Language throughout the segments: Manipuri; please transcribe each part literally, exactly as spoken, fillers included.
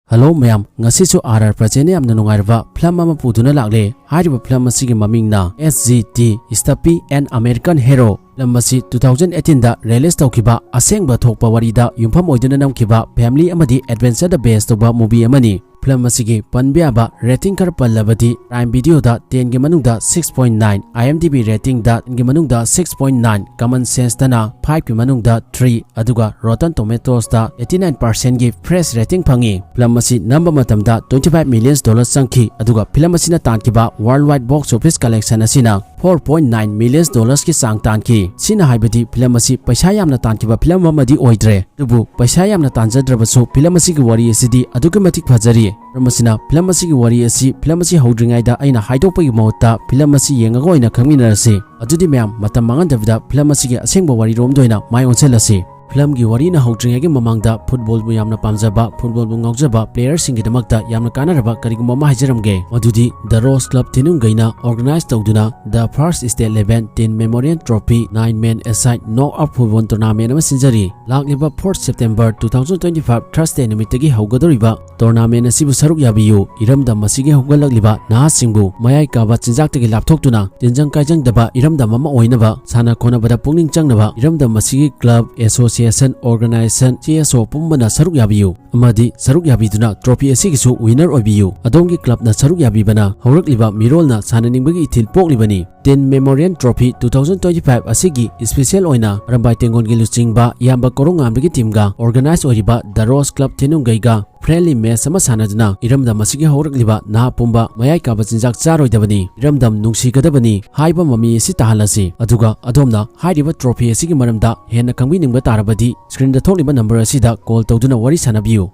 Hello ꯃꯌꯥꯝ, ꯉꯁꯤꯁꯨ R R Projectꯅ ꯌꯥꯝꯅ ꯅꯨꯡꯉꯥꯏꯔꯕ film ꯑꯃ ꯄꯨꯗꯨꯅ ꯂꯥꯛꯂꯦ꯫ ꯍꯥꯏꯔꯤꯕ film ꯑꯁꯤꯒꯤ ꯃꯃꯤꯡꯅ S G T, Stumpy and American Hero꯫ Film ꯑꯁꯤ two thousand eighteenꯗ release ꯇꯧꯈꯤꯕ ꯑꯁꯦꯡꯕ ꯊꯣꯛꯄ ꯋꯥꯔꯤꯗ ꯌꯨꯝꯐꯝ ꯑꯣꯏꯗꯨꯅ ꯅꯝꯈꯤꯕ family ꯑꯃꯗꯤ adventureꯗ base ꯇꯧꯕ movie ꯑꯃꯅꯤ꯫ Film ꯑꯁꯤꯒꯤ ꯄꯟꯕ ꯌꯥꯕ rating ꯈꯔ ꯄꯜꯂꯕꯗꯤ, Prime Videoꯗ tenꯒꯤ ꯃꯅꯨꯡꯗ six point nine, IMDb ratingꯗ tenꯒꯤ ꯃꯅꯨꯡꯗ six point nine, Common Senseꯇꯅ fiveꯀꯤ ꯃꯅꯨꯡꯗ three, ꯑꯗꯨꯒ Rotten Tomatoesꯇ eighty nine percentꯒꯤ fresh rating ꯐꯪꯉꯤ꯫ Film ꯑꯁꯤ ꯅꯝꯕ ꯃꯇꯝꯗ twenty five million dollars ꯆꯪꯈꯤ, ꯑꯗꯨꯒ film ꯑꯁꯤꯅ ꯇꯥꯟꯈꯤꯕ worldwide box office collection ꯑꯁꯤꯅ four point nine million dollarsꯀꯤ ꯆꯥꯡ ꯇꯥꯟꯈꯤ꯫ ꯁꯤꯅ ꯍꯥꯏꯕꯗꯤ film ꯑꯁꯤ ꯄꯩꯁꯥ ꯌꯥꯝꯅ ꯇꯥꯟꯈꯤꯕ film ꯑꯃꯗꯤ ꯑꯣꯏꯗ꯭ꯔꯦ꯫ ꯑꯗꯨꯕꯨ ꯄꯩꯁꯥ ꯌꯥꯝꯅ ꯇꯥꯟꯖꯗ꯭ꯔꯕꯁꯨ film ꯑꯁꯤꯒꯤ ꯋꯥꯔꯤ ꯑꯁꯤꯗꯤ ꯑꯗꯨꯛꯀꯤ ꯃꯇꯤꯛ ꯐꯖꯔꯤ꯫ ꯃꯔꯝ ꯑꯁꯤꯅ film ꯑꯁꯤꯒꯤ ꯋꯥꯔꯤ ꯑꯁꯤ film ꯑꯁꯤ ꯍꯧꯗ꯭ꯔꯤꯉꯩꯗ ꯑꯩꯅ ꯍꯥꯏꯗꯣꯛꯄꯒꯤ ꯃꯍꯨꯠꯇ film ꯑꯁꯤ ꯌꯦꯡꯉꯒ ꯑꯣꯏꯅ ꯈꯪꯃꯤꯟꯅꯔꯁꯤ꯫ ꯑꯗꯨꯗꯤ ꯃꯌꯥꯝ, ꯃꯇꯝ ꯃꯥꯡꯍꯟꯗꯕꯤꯗ film ꯑꯁꯤꯒꯤ ꯑꯁꯦꯡꯕ ꯋꯥꯔꯤꯔꯣꯝꯗ ꯑꯣꯏꯅ ꯃꯥꯏ ꯑꯣꯟꯁꯤꯜꯂꯁꯤ꯫ Filmꯒꯤ ꯋꯥꯔꯤꯅ ꯍꯧꯗ꯭ꯔꯤꯉꯩꯒꯤ ꯃꯃꯥꯡꯗ footballꯕꯨ ꯌꯥꯝꯅ ꯄꯥꯝꯖꯕ, footballꯕꯨ ꯉꯥꯎꯖꯕ playerꯁꯤꯡꯒꯤꯗꯃꯛꯇ ꯌꯥꯝꯅ ꯀꯥꯟꯅꯔꯕ ꯀꯔꯤꯒꯨꯝꯕ ꯑꯃ ꯍꯥꯏꯖꯔꯝꯒꯦ꯫ ꯃꯗꯨꯗꯤ The Rose Club ꯊꯤꯅꯨꯡꯒꯩꯅ organize ꯇꯧꯗꯨꯅ The First State Eleven Teen Memorial Trophy Nine Man Aside Knockout Football Tournament ꯑꯃ ꯁꯤꯟꯖꯔꯤ꯫ ꯂꯥꯛꯂꯤꯕ fourth September two thousand twenty five Thursday ꯅꯨꯃꯤꯠꯇꯒꯤ ꯍꯧꯒꯗꯧꯔꯤꯕ tournament ꯑꯁꯤꯕꯨ ꯁꯔꯨꯛ ꯌꯥꯕꯤꯌꯨ꯫ ꯏꯔꯝꯗꯝ ꯑꯁꯤꯒꯤ ꯍꯧꯒꯠꯂꯛꯂꯤꯕ ꯅꯍꯥꯁꯤꯡꯕꯨ ꯃꯌꯥꯏ ꯀꯥꯕ ꯆꯤꯟꯖꯥꯛꯇꯒꯤ ꯂꯥꯞꯊꯣꯛꯇꯨꯅ ꯇꯤꯟꯖꯪ ꯀꯥꯏꯖꯪꯗꯕ ꯏꯔꯝꯗꯝ ꯑꯃ ꯑꯣꯏꯅꯕ, ꯁꯥꯟꯅ ꯈꯣꯠꯅꯕꯗ ꯄꯨꯛꯅꯤꯡ ꯆꯪꯅꯕ ꯏꯔꯝꯗꯝ ꯑꯁꯤꯒꯤ club, association, organization, C S O ꯄꯨꯝꯕꯅ ꯁꯔꯨꯛ ꯌꯥꯕꯤꯌꯨ꯫ ꯑꯃꯗꯤ ꯁꯔꯨꯛ ꯌꯥꯕꯤꯗꯨꯅ trophy ꯑꯁꯤꯒꯤꯁꯨ winner ꯑꯣꯏꯕꯤꯌꯨ꯫ ꯑꯗꯣꯝꯒꯤ clubꯅ ꯁꯔꯨꯛ ꯌꯥꯕꯤꯕꯅ ꯍꯧꯔꯛꯂꯤꯕ ꯃꯤꯔꯣꯜꯅ ꯁꯥꯟꯅꯅꯤꯡꯕꯒꯤ ꯏꯊꯤꯜ ꯄꯣꯛꯂꯤꯕꯅꯤ꯫ Teen Memorial Trophy two thousand twenty five ꯑꯁꯤꯒꯤ special ꯑꯣꯏꯅ ꯑꯔꯝꯕꯥꯏ ꯇꯦꯡꯒꯣꯟꯒꯤ ꯂꯨꯆꯤꯡꯕ ꯏꯌꯥꯝꯕ ꯀꯣꯔꯣꯡꯉꯥꯝꯕꯒꯤ teamꯒ organize ꯑꯣꯏꯔꯤꯕ The Rose Club ꯊꯤꯅꯨꯡꯒꯩꯒ friendly match ꯑꯃ ꯁꯥꯟꯅꯗꯨꯅ ꯏꯔꯝꯗꯝ ꯑꯁꯤꯒꯤ ꯍꯧꯔꯛꯂꯤꯕ ꯅꯍꯥ ꯄꯨꯝꯕ ꯃꯌꯥꯏ ꯀꯥꯕ ꯆꯤꯟꯖꯥꯛ ꯆꯥꯔꯣꯏꯗꯕꯅꯤ꯫ ꯏꯔꯝꯗꯝ ꯅꯨꯡꯁꯤꯒꯗꯕꯅꯤ ꯍꯥꯏꯕ ꯃꯃꯤ ꯑꯁꯤ ꯇꯥꯍꯜꯂꯁꯤ꯫ ꯑꯗꯨꯒ ꯑꯗꯣꯝꯅ ꯍꯥꯏꯔꯤꯕ trophy ꯑꯁꯤꯒꯤ ꯃꯔꯝꯗ ꯍꯦꯟꯅ ꯈꯪꯕꯤꯅꯤꯡꯕ ꯇꯥꯔꯕꯗꯤ, screenꯗ ꯊꯣꯛꯂꯤꯕ number ꯑꯁꯤꯗ call ꯇꯧꯗꯨꯅ ꯋꯥꯔꯤ ꯁꯥꯅꯕꯤꯌꯨ꯫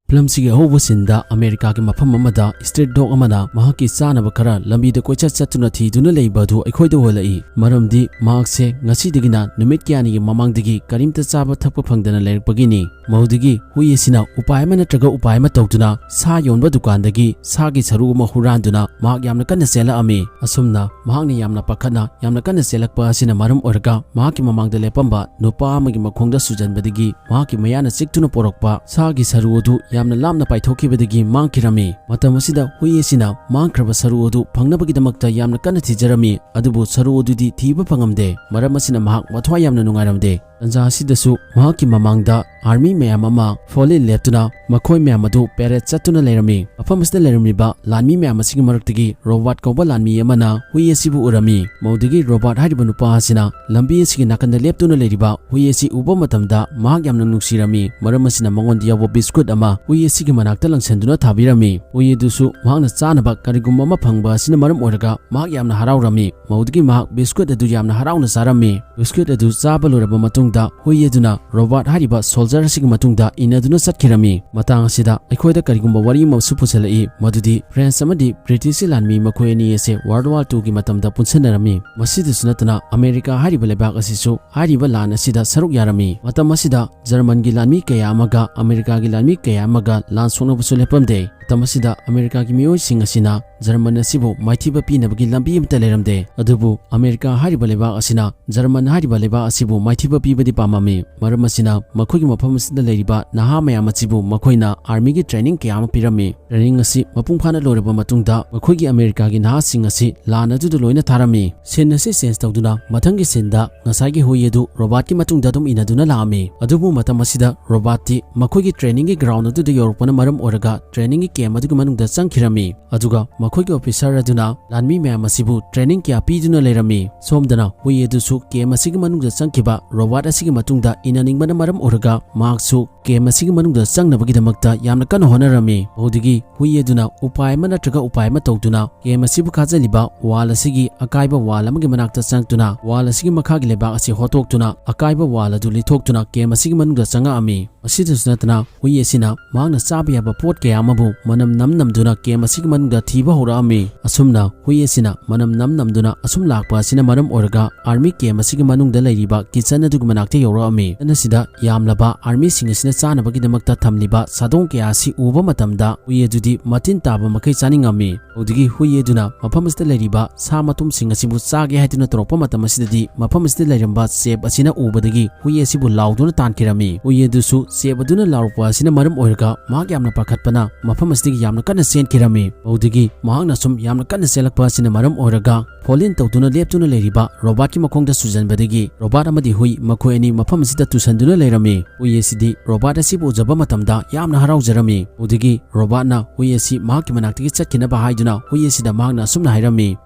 ꯐꯤꯂꯝꯁꯤꯒꯤ ꯑꯍꯧꯕ ꯁꯤꯟꯗ ꯑꯃꯦꯔꯤꯀꯥꯒꯤ ꯃꯐꯝ ꯑꯃꯗ ꯁ꯭ꯇ꯭ꯔꯤꯠ ꯗꯣꯒ ꯑꯃꯅ ꯃꯍꯥꯛꯀꯤ ꯆꯥꯅꯕ ꯈꯔ ꯂꯝꯕꯤꯗ ꯀꯣꯏꯆꯠ ꯆꯠꯇꯨꯅ ꯊꯤꯗꯨꯅ ꯂꯩꯕ ꯑꯗꯨ ꯑꯩꯈꯣꯏꯗ ꯎꯍꯜꯂꯛꯏ꯫ ꯃꯔꯝꯗꯤ ꯃꯍꯥꯛꯁꯦ ꯉꯁꯤꯗꯒꯤꯅ ꯅꯨꯃꯤꯠ ꯀꯌꯥꯅꯤꯒꯤ ꯃꯃꯥꯡꯗꯒꯤ ꯀꯔꯤꯝꯇ ꯆꯥꯕ ꯊꯛꯄ ꯐꯪꯗꯅ ꯂꯩꯔꯛꯄꯒꯤꯅꯤ꯫ ꯃꯗꯨꯗꯒꯤ ꯍꯨꯏ ꯑꯁꯤꯅ ꯎꯄꯥꯏ ꯑꯃ ꯅꯠꯇ꯭ꯔꯒ ꯎꯄꯥꯏ ꯑꯃ ꯇꯧꯗꯨꯅ ꯁꯥ ꯌꯣꯟꯕ ꯗꯨꯀꯥꯟꯗꯒꯤ ꯁꯥꯒꯤ ꯁꯔꯨ ꯑꯃ ꯍꯨꯔꯥꯟꯗꯨꯅ ꯃꯍꯥꯛ ꯌꯥꯝꯅ ꯀꯟꯅ ꯆꯦꯜꯂꯛꯑꯝꯃꯤ꯫ ꯑꯁꯨꯝꯅ ꯃꯍꯥꯛꯅ ꯌꯥꯝꯅ ꯄꯥꯈꯠꯅ ꯌꯥꯝꯅ ꯀꯟꯅ ꯆꯦꯜꯂꯛꯄ ꯑꯁꯤꯅ ꯃꯔꯝ ꯑꯣꯏꯔꯒ ꯃꯍꯥꯛꯀꯤ ꯃꯃꯥꯡꯗ ꯂꯦꯞꯄꯝꯕ ꯅꯨꯄꯥ ꯑꯃꯒꯤ ꯃꯈꯣꯡꯗ ꯁꯨꯖꯟꯕꯗꯒꯤ ꯃꯍꯥꯛꯀꯤ ꯃꯌꯥꯅ ꯆꯤꯛꯇꯨꯅ ꯄꯣꯔꯛꯄ ꯁꯥꯒꯤ ꯁꯔꯨ ꯑꯗꯨ ꯌꯥꯝꯅ ꯂꯥꯞꯅ ꯄꯥꯏꯊꯣꯛꯈꯤꯕꯗꯒꯤ ꯃꯥꯡꯈꯤꯔꯝꯃꯤ꯫ ꯃꯇꯝ ꯑꯁꯤꯗ ꯍꯨꯏ ꯑꯁꯤꯅ ꯃꯥꯡꯈ꯭ꯔꯕ ꯁꯔꯨ ꯑꯗꯨ ꯐꯪꯅꯕꯒꯤꯗꯃꯛꯇ ꯌꯥꯝꯅ ꯀꯟꯅ ꯊꯤꯖꯔꯝꯃꯤ, ꯑꯗꯨꯕꯨ ꯁꯔꯨ ꯑꯗꯨꯗꯤ ꯊꯤꯕ ꯐꯪꯉꯝꯗꯦ꯫ ꯃꯔꯝ ꯑꯁꯤꯅ ꯃꯍꯥꯛ ꯃꯊ꯭ꯋꯥꯏ ꯌꯥꯝꯅ ꯅꯨꯡꯉꯥꯏꯔꯝꯗꯦ꯫ ꯇꯟꯖꯥ ꯑꯁꯤꯗꯁꯨ ꯃꯍꯥꯛꯀꯤ ꯃꯃꯥꯡꯗ ꯑꯥꯔꯃꯤ ꯃꯌꯥꯝ ꯑꯃ ꯐꯣꯂꯤꯟ ꯂꯦꯞꯇꯨꯅ ꯃꯈꯣꯏ ꯃꯌꯥꯝ ꯑꯗꯨ ꯄꯦꯔꯦꯗ ꯆꯠꯇꯨꯅ ꯂꯩꯔꯝꯃꯤ꯫ ꯃꯐꯝ ꯑꯁꯤꯗ ꯂꯩꯔꯝꯂꯤꯕ ꯂꯥꯟꯃꯤ ꯃꯌꯥꯝ ꯑꯁꯤꯒꯤ ꯃꯔꯛꯇꯒꯤ ꯔꯣꯕꯥꯔꯠ ꯀꯧꯕ ꯂꯥꯟꯃꯤ ꯑꯃꯅ ꯍꯨꯏ ꯑꯁꯤꯕꯨ ꯎꯔꯝꯃꯤ꯫ ꯃꯗꯨꯗꯒꯤ ꯔꯣꯕꯥꯔꯠ ꯍꯥꯏꯔꯤꯕ ꯅꯨꯄꯥ ꯑꯁꯤꯅ ꯂꯝꯕꯤ ꯑꯁꯤꯒꯤ ꯅꯥꯀꯟꯗ ꯂꯦꯞꯇꯨꯅ ꯂꯩꯔꯤꯕ ꯍꯨꯏ ꯑꯁꯤ ꯎꯕ ꯃꯇꯝꯗ ꯃꯍꯥꯛ ꯌꯥꯝꯅ ꯅꯨꯡꯁꯤꯔꯝꯃꯤ, ꯃꯔꯝ ꯑꯁꯤꯅ ꯃꯉꯣꯟꯗ ꯌꯥꯎꯕ ꯕꯤꯁꯀꯨꯠ ꯑꯃ ꯍꯨꯏ ꯑꯁꯤꯒꯤ ꯃꯅꯥꯛꯇ ꯂꯪꯁꯟꯗꯨꯅ ꯊꯥꯕꯤꯔꯝꯃꯤ꯫ ꯍꯨꯏ ꯑꯗꯨꯁꯨ ꯃꯍꯥꯛꯅ ꯆꯥꯅꯕ ꯀꯔꯤꯒꯨꯝꯕ ꯑꯃ ꯐꯪꯕ ꯑꯁꯤꯅ ꯃꯔꯝ ꯑꯣꯏꯔꯒ ꯃꯍꯥꯛ ꯌꯥꯝꯅ ꯍꯔꯥꯎꯔꯝꯃꯤ꯫ ꯃꯗꯨꯗꯒꯤ ꯃꯍꯥꯛ ꯕꯤꯁꯀꯨꯠ ꯑꯗꯨ ꯌꯥꯝꯅ ꯍꯔꯥꯎꯅ ꯆꯥꯔꯝꯃꯤ꯫ ꯕꯤꯁꯀꯨꯠ ꯑꯗꯨ ꯆꯥꯕ ꯂꯣꯏꯔꯕ ꯃꯇꯨꯡꯗ ꯍꯨꯏ ꯑꯗꯨꯅ ꯔꯣꯕꯥꯔꯠ ꯍꯥꯏꯔꯤꯕ ꯁꯣꯜꯖꯔ ꯑꯁꯤꯒꯤ ꯃꯇꯨꯡꯗ ꯏꯟꯅꯗꯨꯅ ꯆꯠꯈꯤꯔꯝꯃꯤ꯫ ꯃꯇꯥꯡ ꯑꯁꯤꯗ ꯑꯩꯈꯣꯏꯗ ꯀꯔꯤꯒꯨꯝꯕ ꯋꯥꯔꯤ ꯑꯃꯁꯨ ꯄꯨꯁꯜꯂꯛꯏ, ꯃꯗꯨꯗꯤ ꯐ꯭ꯔꯦꯟꯁ ꯑꯃꯗꯤ ꯕ꯭ꯔꯤꯇꯤꯁꯀꯤ ꯂꯥꯟꯃꯤ ꯃꯈꯣꯏ ꯑꯅꯤ ꯑꯁꯦ ꯋꯥꯔꯜꯗ ꯋꯥꯔ ꯇꯨꯒꯤ ꯃꯇꯝꯗ ꯄꯨꯟꯁꯤꯟꯅꯔꯝꯃꯤ꯫ ꯃꯁꯤꯗꯁꯨ ꯅꯠꯇꯅ ꯑꯃꯦꯔꯤꯀꯥ ꯍꯥꯏꯔꯤꯕ ꯂꯩꯕꯥꯛ ꯑꯁꯤꯁꯨ ꯍꯥꯏꯔꯤꯕ ꯂꯥꯟ ꯑꯁꯤꯗ ꯁꯔꯨꯛ ꯌꯥꯔꯝꯃꯤ꯫ ꯃꯇꯝ ꯑꯁꯤꯗ ꯖꯔꯃꯟꯒꯤ ꯂꯥꯟꯃꯤ ꯀꯌꯥ ꯑꯃꯒ ꯑꯃꯦꯔꯤꯀꯥꯒꯤ ꯂꯥꯟꯃꯤ ꯀꯌꯥ ꯑꯃꯒ ꯂꯥꯟ ꯁꯣꯛꯅꯕꯁꯨ ꯂꯦꯞꯄꯝꯗꯦ꯫ ꯃꯇꯝ ꯑꯁꯤꯗ ꯑꯃꯦꯔꯤꯀꯥꯒꯤ ꯃꯤꯑꯣꯏꯁꯤꯡ ꯑꯁꯤꯅ ꯖꯔꯃꯟ ꯑꯁꯤꯕꯨ ꯃꯥꯏꯊꯤꯕ ꯄꯤꯅꯕꯒꯤ ꯂꯝꯕꯤ ꯑꯃꯠꯇ ꯂꯩꯔꯝꯗꯦ꯫ ꯑꯗꯨꯕꯨ ꯑꯃꯦꯔꯤꯀꯥ ꯍꯥꯏꯔꯤꯕ ꯂꯩꯕꯥꯛ ꯑꯁꯤꯅ ꯖꯔꯃꯟ ꯍꯥꯏꯔꯤꯕ ꯂꯩꯕꯥꯛ ꯑꯁꯤꯕꯨ ꯃꯥꯏꯊꯤꯕ ꯄꯤꯕꯗꯤ ꯄꯥꯝꯃꯝꯃꯤ꯫ ꯃꯔꯝ ꯑꯁꯤꯅ ꯃꯈꯣꯏꯒꯤ ꯃꯐꯝ ꯑꯁꯤꯗ ꯂꯩꯔꯤꯕ ꯅꯍꯥ ꯃꯌꯥꯝ ꯑꯁꯤꯕꯨ ꯃꯈꯣꯏꯅ ꯑꯥꯔꯃꯤꯒꯤ ꯇ꯭ꯔꯦꯅꯤꯡ ꯀꯌꯥ ꯑꯃ ꯄꯤꯔꯝꯃꯤ꯫ ꯇ꯭ꯔꯦꯅꯤꯡ ꯑꯁꯤ ꯃꯄꯨꯡ ꯐꯥꯅ ꯂꯣꯏꯔꯕ ꯃꯇꯨꯡꯗ ꯃꯈꯣꯏꯒꯤ ꯑꯃꯦꯔꯤꯀꯥꯒꯤ ꯅꯍꯥꯁꯤꯡ ꯑꯁꯤ ꯂꯥꯟ ꯑꯗꯨꯗ ꯂꯣꯏꯅ ꯊꯥꯔꯝꯃꯤ꯫ ꯁꯤꯟ ꯑꯁꯤ ꯆꯦꯟꯖ ꯇꯧꯗꯨꯅ ꯃꯊꯪꯒꯤ ꯁꯤꯟꯗ ꯉꯁꯥꯏꯒꯤ ꯍꯨꯏ ꯑꯗꯨ ꯔꯣꯕꯥꯔꯠꯀꯤ ꯃꯇꯨꯡꯗ ꯑꯗꯨꯝ ꯏꯟꯅꯗꯨꯅ ꯂꯥꯛꯑꯝꯃꯤ꯫ ꯑꯗꯨꯕꯨ ꯃꯇꯝ ꯑꯁꯤꯗ ꯔꯣꯕꯥꯔꯠꯇꯤ ꯃꯈꯣꯏꯒꯤ ꯇ꯭ꯔꯦꯅꯤꯡꯒꯤ ꯒ꯭ꯔꯥꯎꯟ ꯑꯗꯨꯗ ꯌꯧꯔꯛꯄꯅ ꯃꯔꯝ ꯑꯣꯏꯔꯒ ꯇ꯭ꯔꯦꯅꯤꯡꯒꯤ ꯀꯦꯝ ꯑꯗꯨꯒꯤ ꯃꯅꯨꯡꯗ ꯆꯪꯈꯤꯔꯝꯃꯤ꯫ ꯑꯗꯨꯒ ꯑꯩꯈꯣꯏꯒꯤ officer ꯑꯗꯨꯅ ꯂꯥꯟꯃꯤ ꯃꯌꯥꯝ ꯑꯁꯤꯕꯨ training ꯀꯌꯥ ꯄꯤꯗꯨꯅ ꯂꯩꯔꯝꯃꯤ꯫ ꯁꯣꯝꯗꯅ ꯍꯨꯏ ꯑꯗꯨꯁꯨ camp ꯑꯁꯤꯒꯤ ꯃꯅꯨꯡꯗ ꯆꯪꯈꯤꯕ robot ꯑꯁꯤꯒꯤ ꯃꯇꯨꯡꯗ ꯏꯟꯅꯅꯤꯡꯕꯅ ꯃꯔꯝ ꯑꯣꯏꯔꯒ ꯃꯍꯥꯛꯁꯨ camp ꯑꯁꯤꯒꯤ ꯃꯅꯨꯡꯗ ꯆꯪꯅꯕꯒꯤꯗꯃꯛꯇ ꯌꯥꯝꯅ ꯀꯟꯅ ꯍꯣꯠꯅꯔꯝꯃꯤ꯫ ꯃꯗꯨꯗꯒꯤ ꯍꯨꯏ ꯑꯗꯨꯅ ꯎꯄꯥꯏ ꯑꯃ ꯅꯠꯇ꯭ꯔꯒ ꯎꯄꯥꯏ ꯑꯃ ꯇꯧꯗꯨꯅ camp ꯑꯁꯤꯕꯨ ꯈꯥꯖꯤꯜꯂꯤꯕ wall ꯑꯁꯤꯒꯤ ꯑꯀꯥꯏꯕ wall ꯑꯃꯒꯤ ꯃꯅꯥꯛꯇ ꯆꯪꯂꯛꯇꯨꯅ wall ꯑꯁꯤꯒꯤ ꯃꯈꯥꯒꯤ ꯂꯩꯕꯥꯛ ꯑꯁꯤ ꯍꯣꯠꯇꯣꯛꯇꯨꯅ ꯑꯀꯥꯏꯕ wall ꯑꯗꯨ ꯂꯤꯊꯣꯛꯇꯨꯅ camp ꯑꯁꯤꯒꯤ ꯃꯅꯨꯡꯗ ꯆꯪꯉꯛꯑꯝꯃꯤ꯫ ꯃꯁꯤꯗꯁꯨ ꯅꯠꯇꯅ ꯍꯨꯏ ꯑꯁꯤꯅ ꯃꯍꯥꯛꯅ ꯆꯥꯕ ꯌꯥꯕ ꯄꯣꯠ ꯀꯌꯥ ꯑꯃꯕꯨ ꯃꯅꯝ ꯅꯝ ꯅꯝꯗꯨꯅ camp ꯑꯁꯤꯒꯤ ꯃꯅꯨꯡꯗ ꯊꯤꯕ ꯍꯧꯔꯛꯑꯝꯃꯤ꯫ ꯑꯁꯨꯝꯅ ꯍꯨꯏ ꯑꯁꯤꯅ ꯃꯅꯝ ꯅꯝ ꯅꯝꯗꯨꯅ ꯑꯁꯨꯝ ꯂꯥꯛꯄ ꯑꯁꯤꯅ ꯃꯔꯝ ꯑꯣꯏꯔꯒ army camp ꯑꯁꯤꯒꯤ ꯃꯅꯨꯡꯗ ꯂꯩꯔꯤꯕ kitchen ꯑꯗꯨꯒꯤ ꯃꯅꯥꯛꯇ ꯌꯧꯔꯛꯑꯝꯃꯤ꯫ Kitchen ꯑꯁꯤꯗ ꯌꯥꯝꯂꯕ army ꯁꯤꯡ ꯑꯁꯤꯅ ꯆꯥꯅꯕꯒꯤꯗꯃꯛꯇ ꯊꯝꯂꯤꯕ ꯁꯥꯗꯣꯡ ꯀꯌꯥ ꯑꯁꯤ ꯎꯕ ꯃꯇꯝꯗ ꯍꯨꯏ ꯑꯗꯨꯗꯤ ꯃꯇꯤꯟ ꯇꯥꯕ ꯃꯈꯩ ꯆꯥꯅꯤꯡꯉꯝꯃꯤ꯫ ꯑꯗꯨꯗꯒꯤ ꯍꯨꯏ ꯑꯗꯨꯅ ꯃꯐꯝ ꯑꯁꯤꯗ ꯂꯩꯔꯤꯕ ꯁꯥ ꯃꯇꯨꯝꯁꯤꯡ ꯑꯁꯤꯕꯨ ꯆꯥꯒꯦ ꯍꯥꯏꯗꯨꯅ ꯇꯧꯔꯛꯄ ꯃꯇꯝ ꯑꯁꯤꯗꯗꯤ ꯃꯐꯝ ꯑꯁꯤꯗ ꯂꯩꯔꯝꯕ chef ꯑꯁꯤꯅ ꯎꯕꯗꯒꯤ ꯍꯨꯏ ꯑꯁꯤꯕꯨ ꯂꯥꯎꯗꯨꯅ ꯇꯥꯟꯈꯤꯔꯝꯃꯤ꯫ ꯍꯨꯏ ꯑꯗꯨꯁꯨ chef ꯑꯗꯨꯅ ꯂꯥꯎꯔꯛꯄ ꯑꯁꯤꯅ ꯃꯔꯝ ꯑꯣꯏꯔꯒ ꯃꯍꯥꯛ ꯌꯥꯝꯅ ꯄꯥꯈꯠꯄꯅ ꯃꯐꯝ ꯑꯁꯤꯗꯒꯤ ꯌꯥꯝꯅ ꯀꯟꯅ ꯆꯦꯟꯈꯤꯔꯝꯃꯤ꯫ ꯑꯗꯨꯗꯒꯤ ꯃꯍꯥꯛꯅ ꯁꯨꯝ ꯌꯥꯝꯅ ꯀꯟꯅ ꯆꯦꯜꯂꯛꯄ ꯑꯁꯤꯅ ꯃꯔꯝ ꯑꯣꯏꯔꯒ ꯐꯣꯂꯤꯟ ꯇꯧꯗꯨꯅ ꯂꯦꯞꯇꯨꯅ ꯂꯩꯔꯤꯕ ꯔꯣꯕꯥꯠꯀꯤ ꯃꯈꯣꯡꯗ ꯁꯨꯖꯟꯕꯗꯒꯤ ꯔꯣꯕꯥꯠ ꯑꯃꯗꯤ ꯍꯨꯏ ꯃꯈꯣꯏ ꯑꯅꯤ ꯃꯐꯝ ꯑꯁꯤꯗ ꯇꯨꯁꯟꯗꯨꯅ ꯂꯩꯔꯝꯃꯤ꯫ ꯍꯨꯏ ꯑꯁꯤꯗꯤ ꯔꯣꯕꯥꯠ ꯑꯁꯤꯕꯨ ꯎꯖꯕ ꯃꯇꯝꯗ ꯌꯥꯝꯅ ꯍꯔꯥꯎꯖꯔꯝꯃꯤ꯫ ꯑꯗꯨꯗꯒꯤ ꯔꯣꯕꯥꯠꯅ ꯍꯨꯏ ꯑꯁꯤ ꯃꯍꯥꯛꯀꯤ ꯃꯅꯥꯛꯇꯒꯤ ꯆꯠꯈꯤꯅꯕ ꯍꯥꯏꯗꯨꯅ ꯍꯨꯏ ꯑꯁꯤꯗ ꯃꯍꯥꯛꯅ ꯑꯁꯨꯝꯅ ꯍꯥꯏꯔꯝꯃꯤ,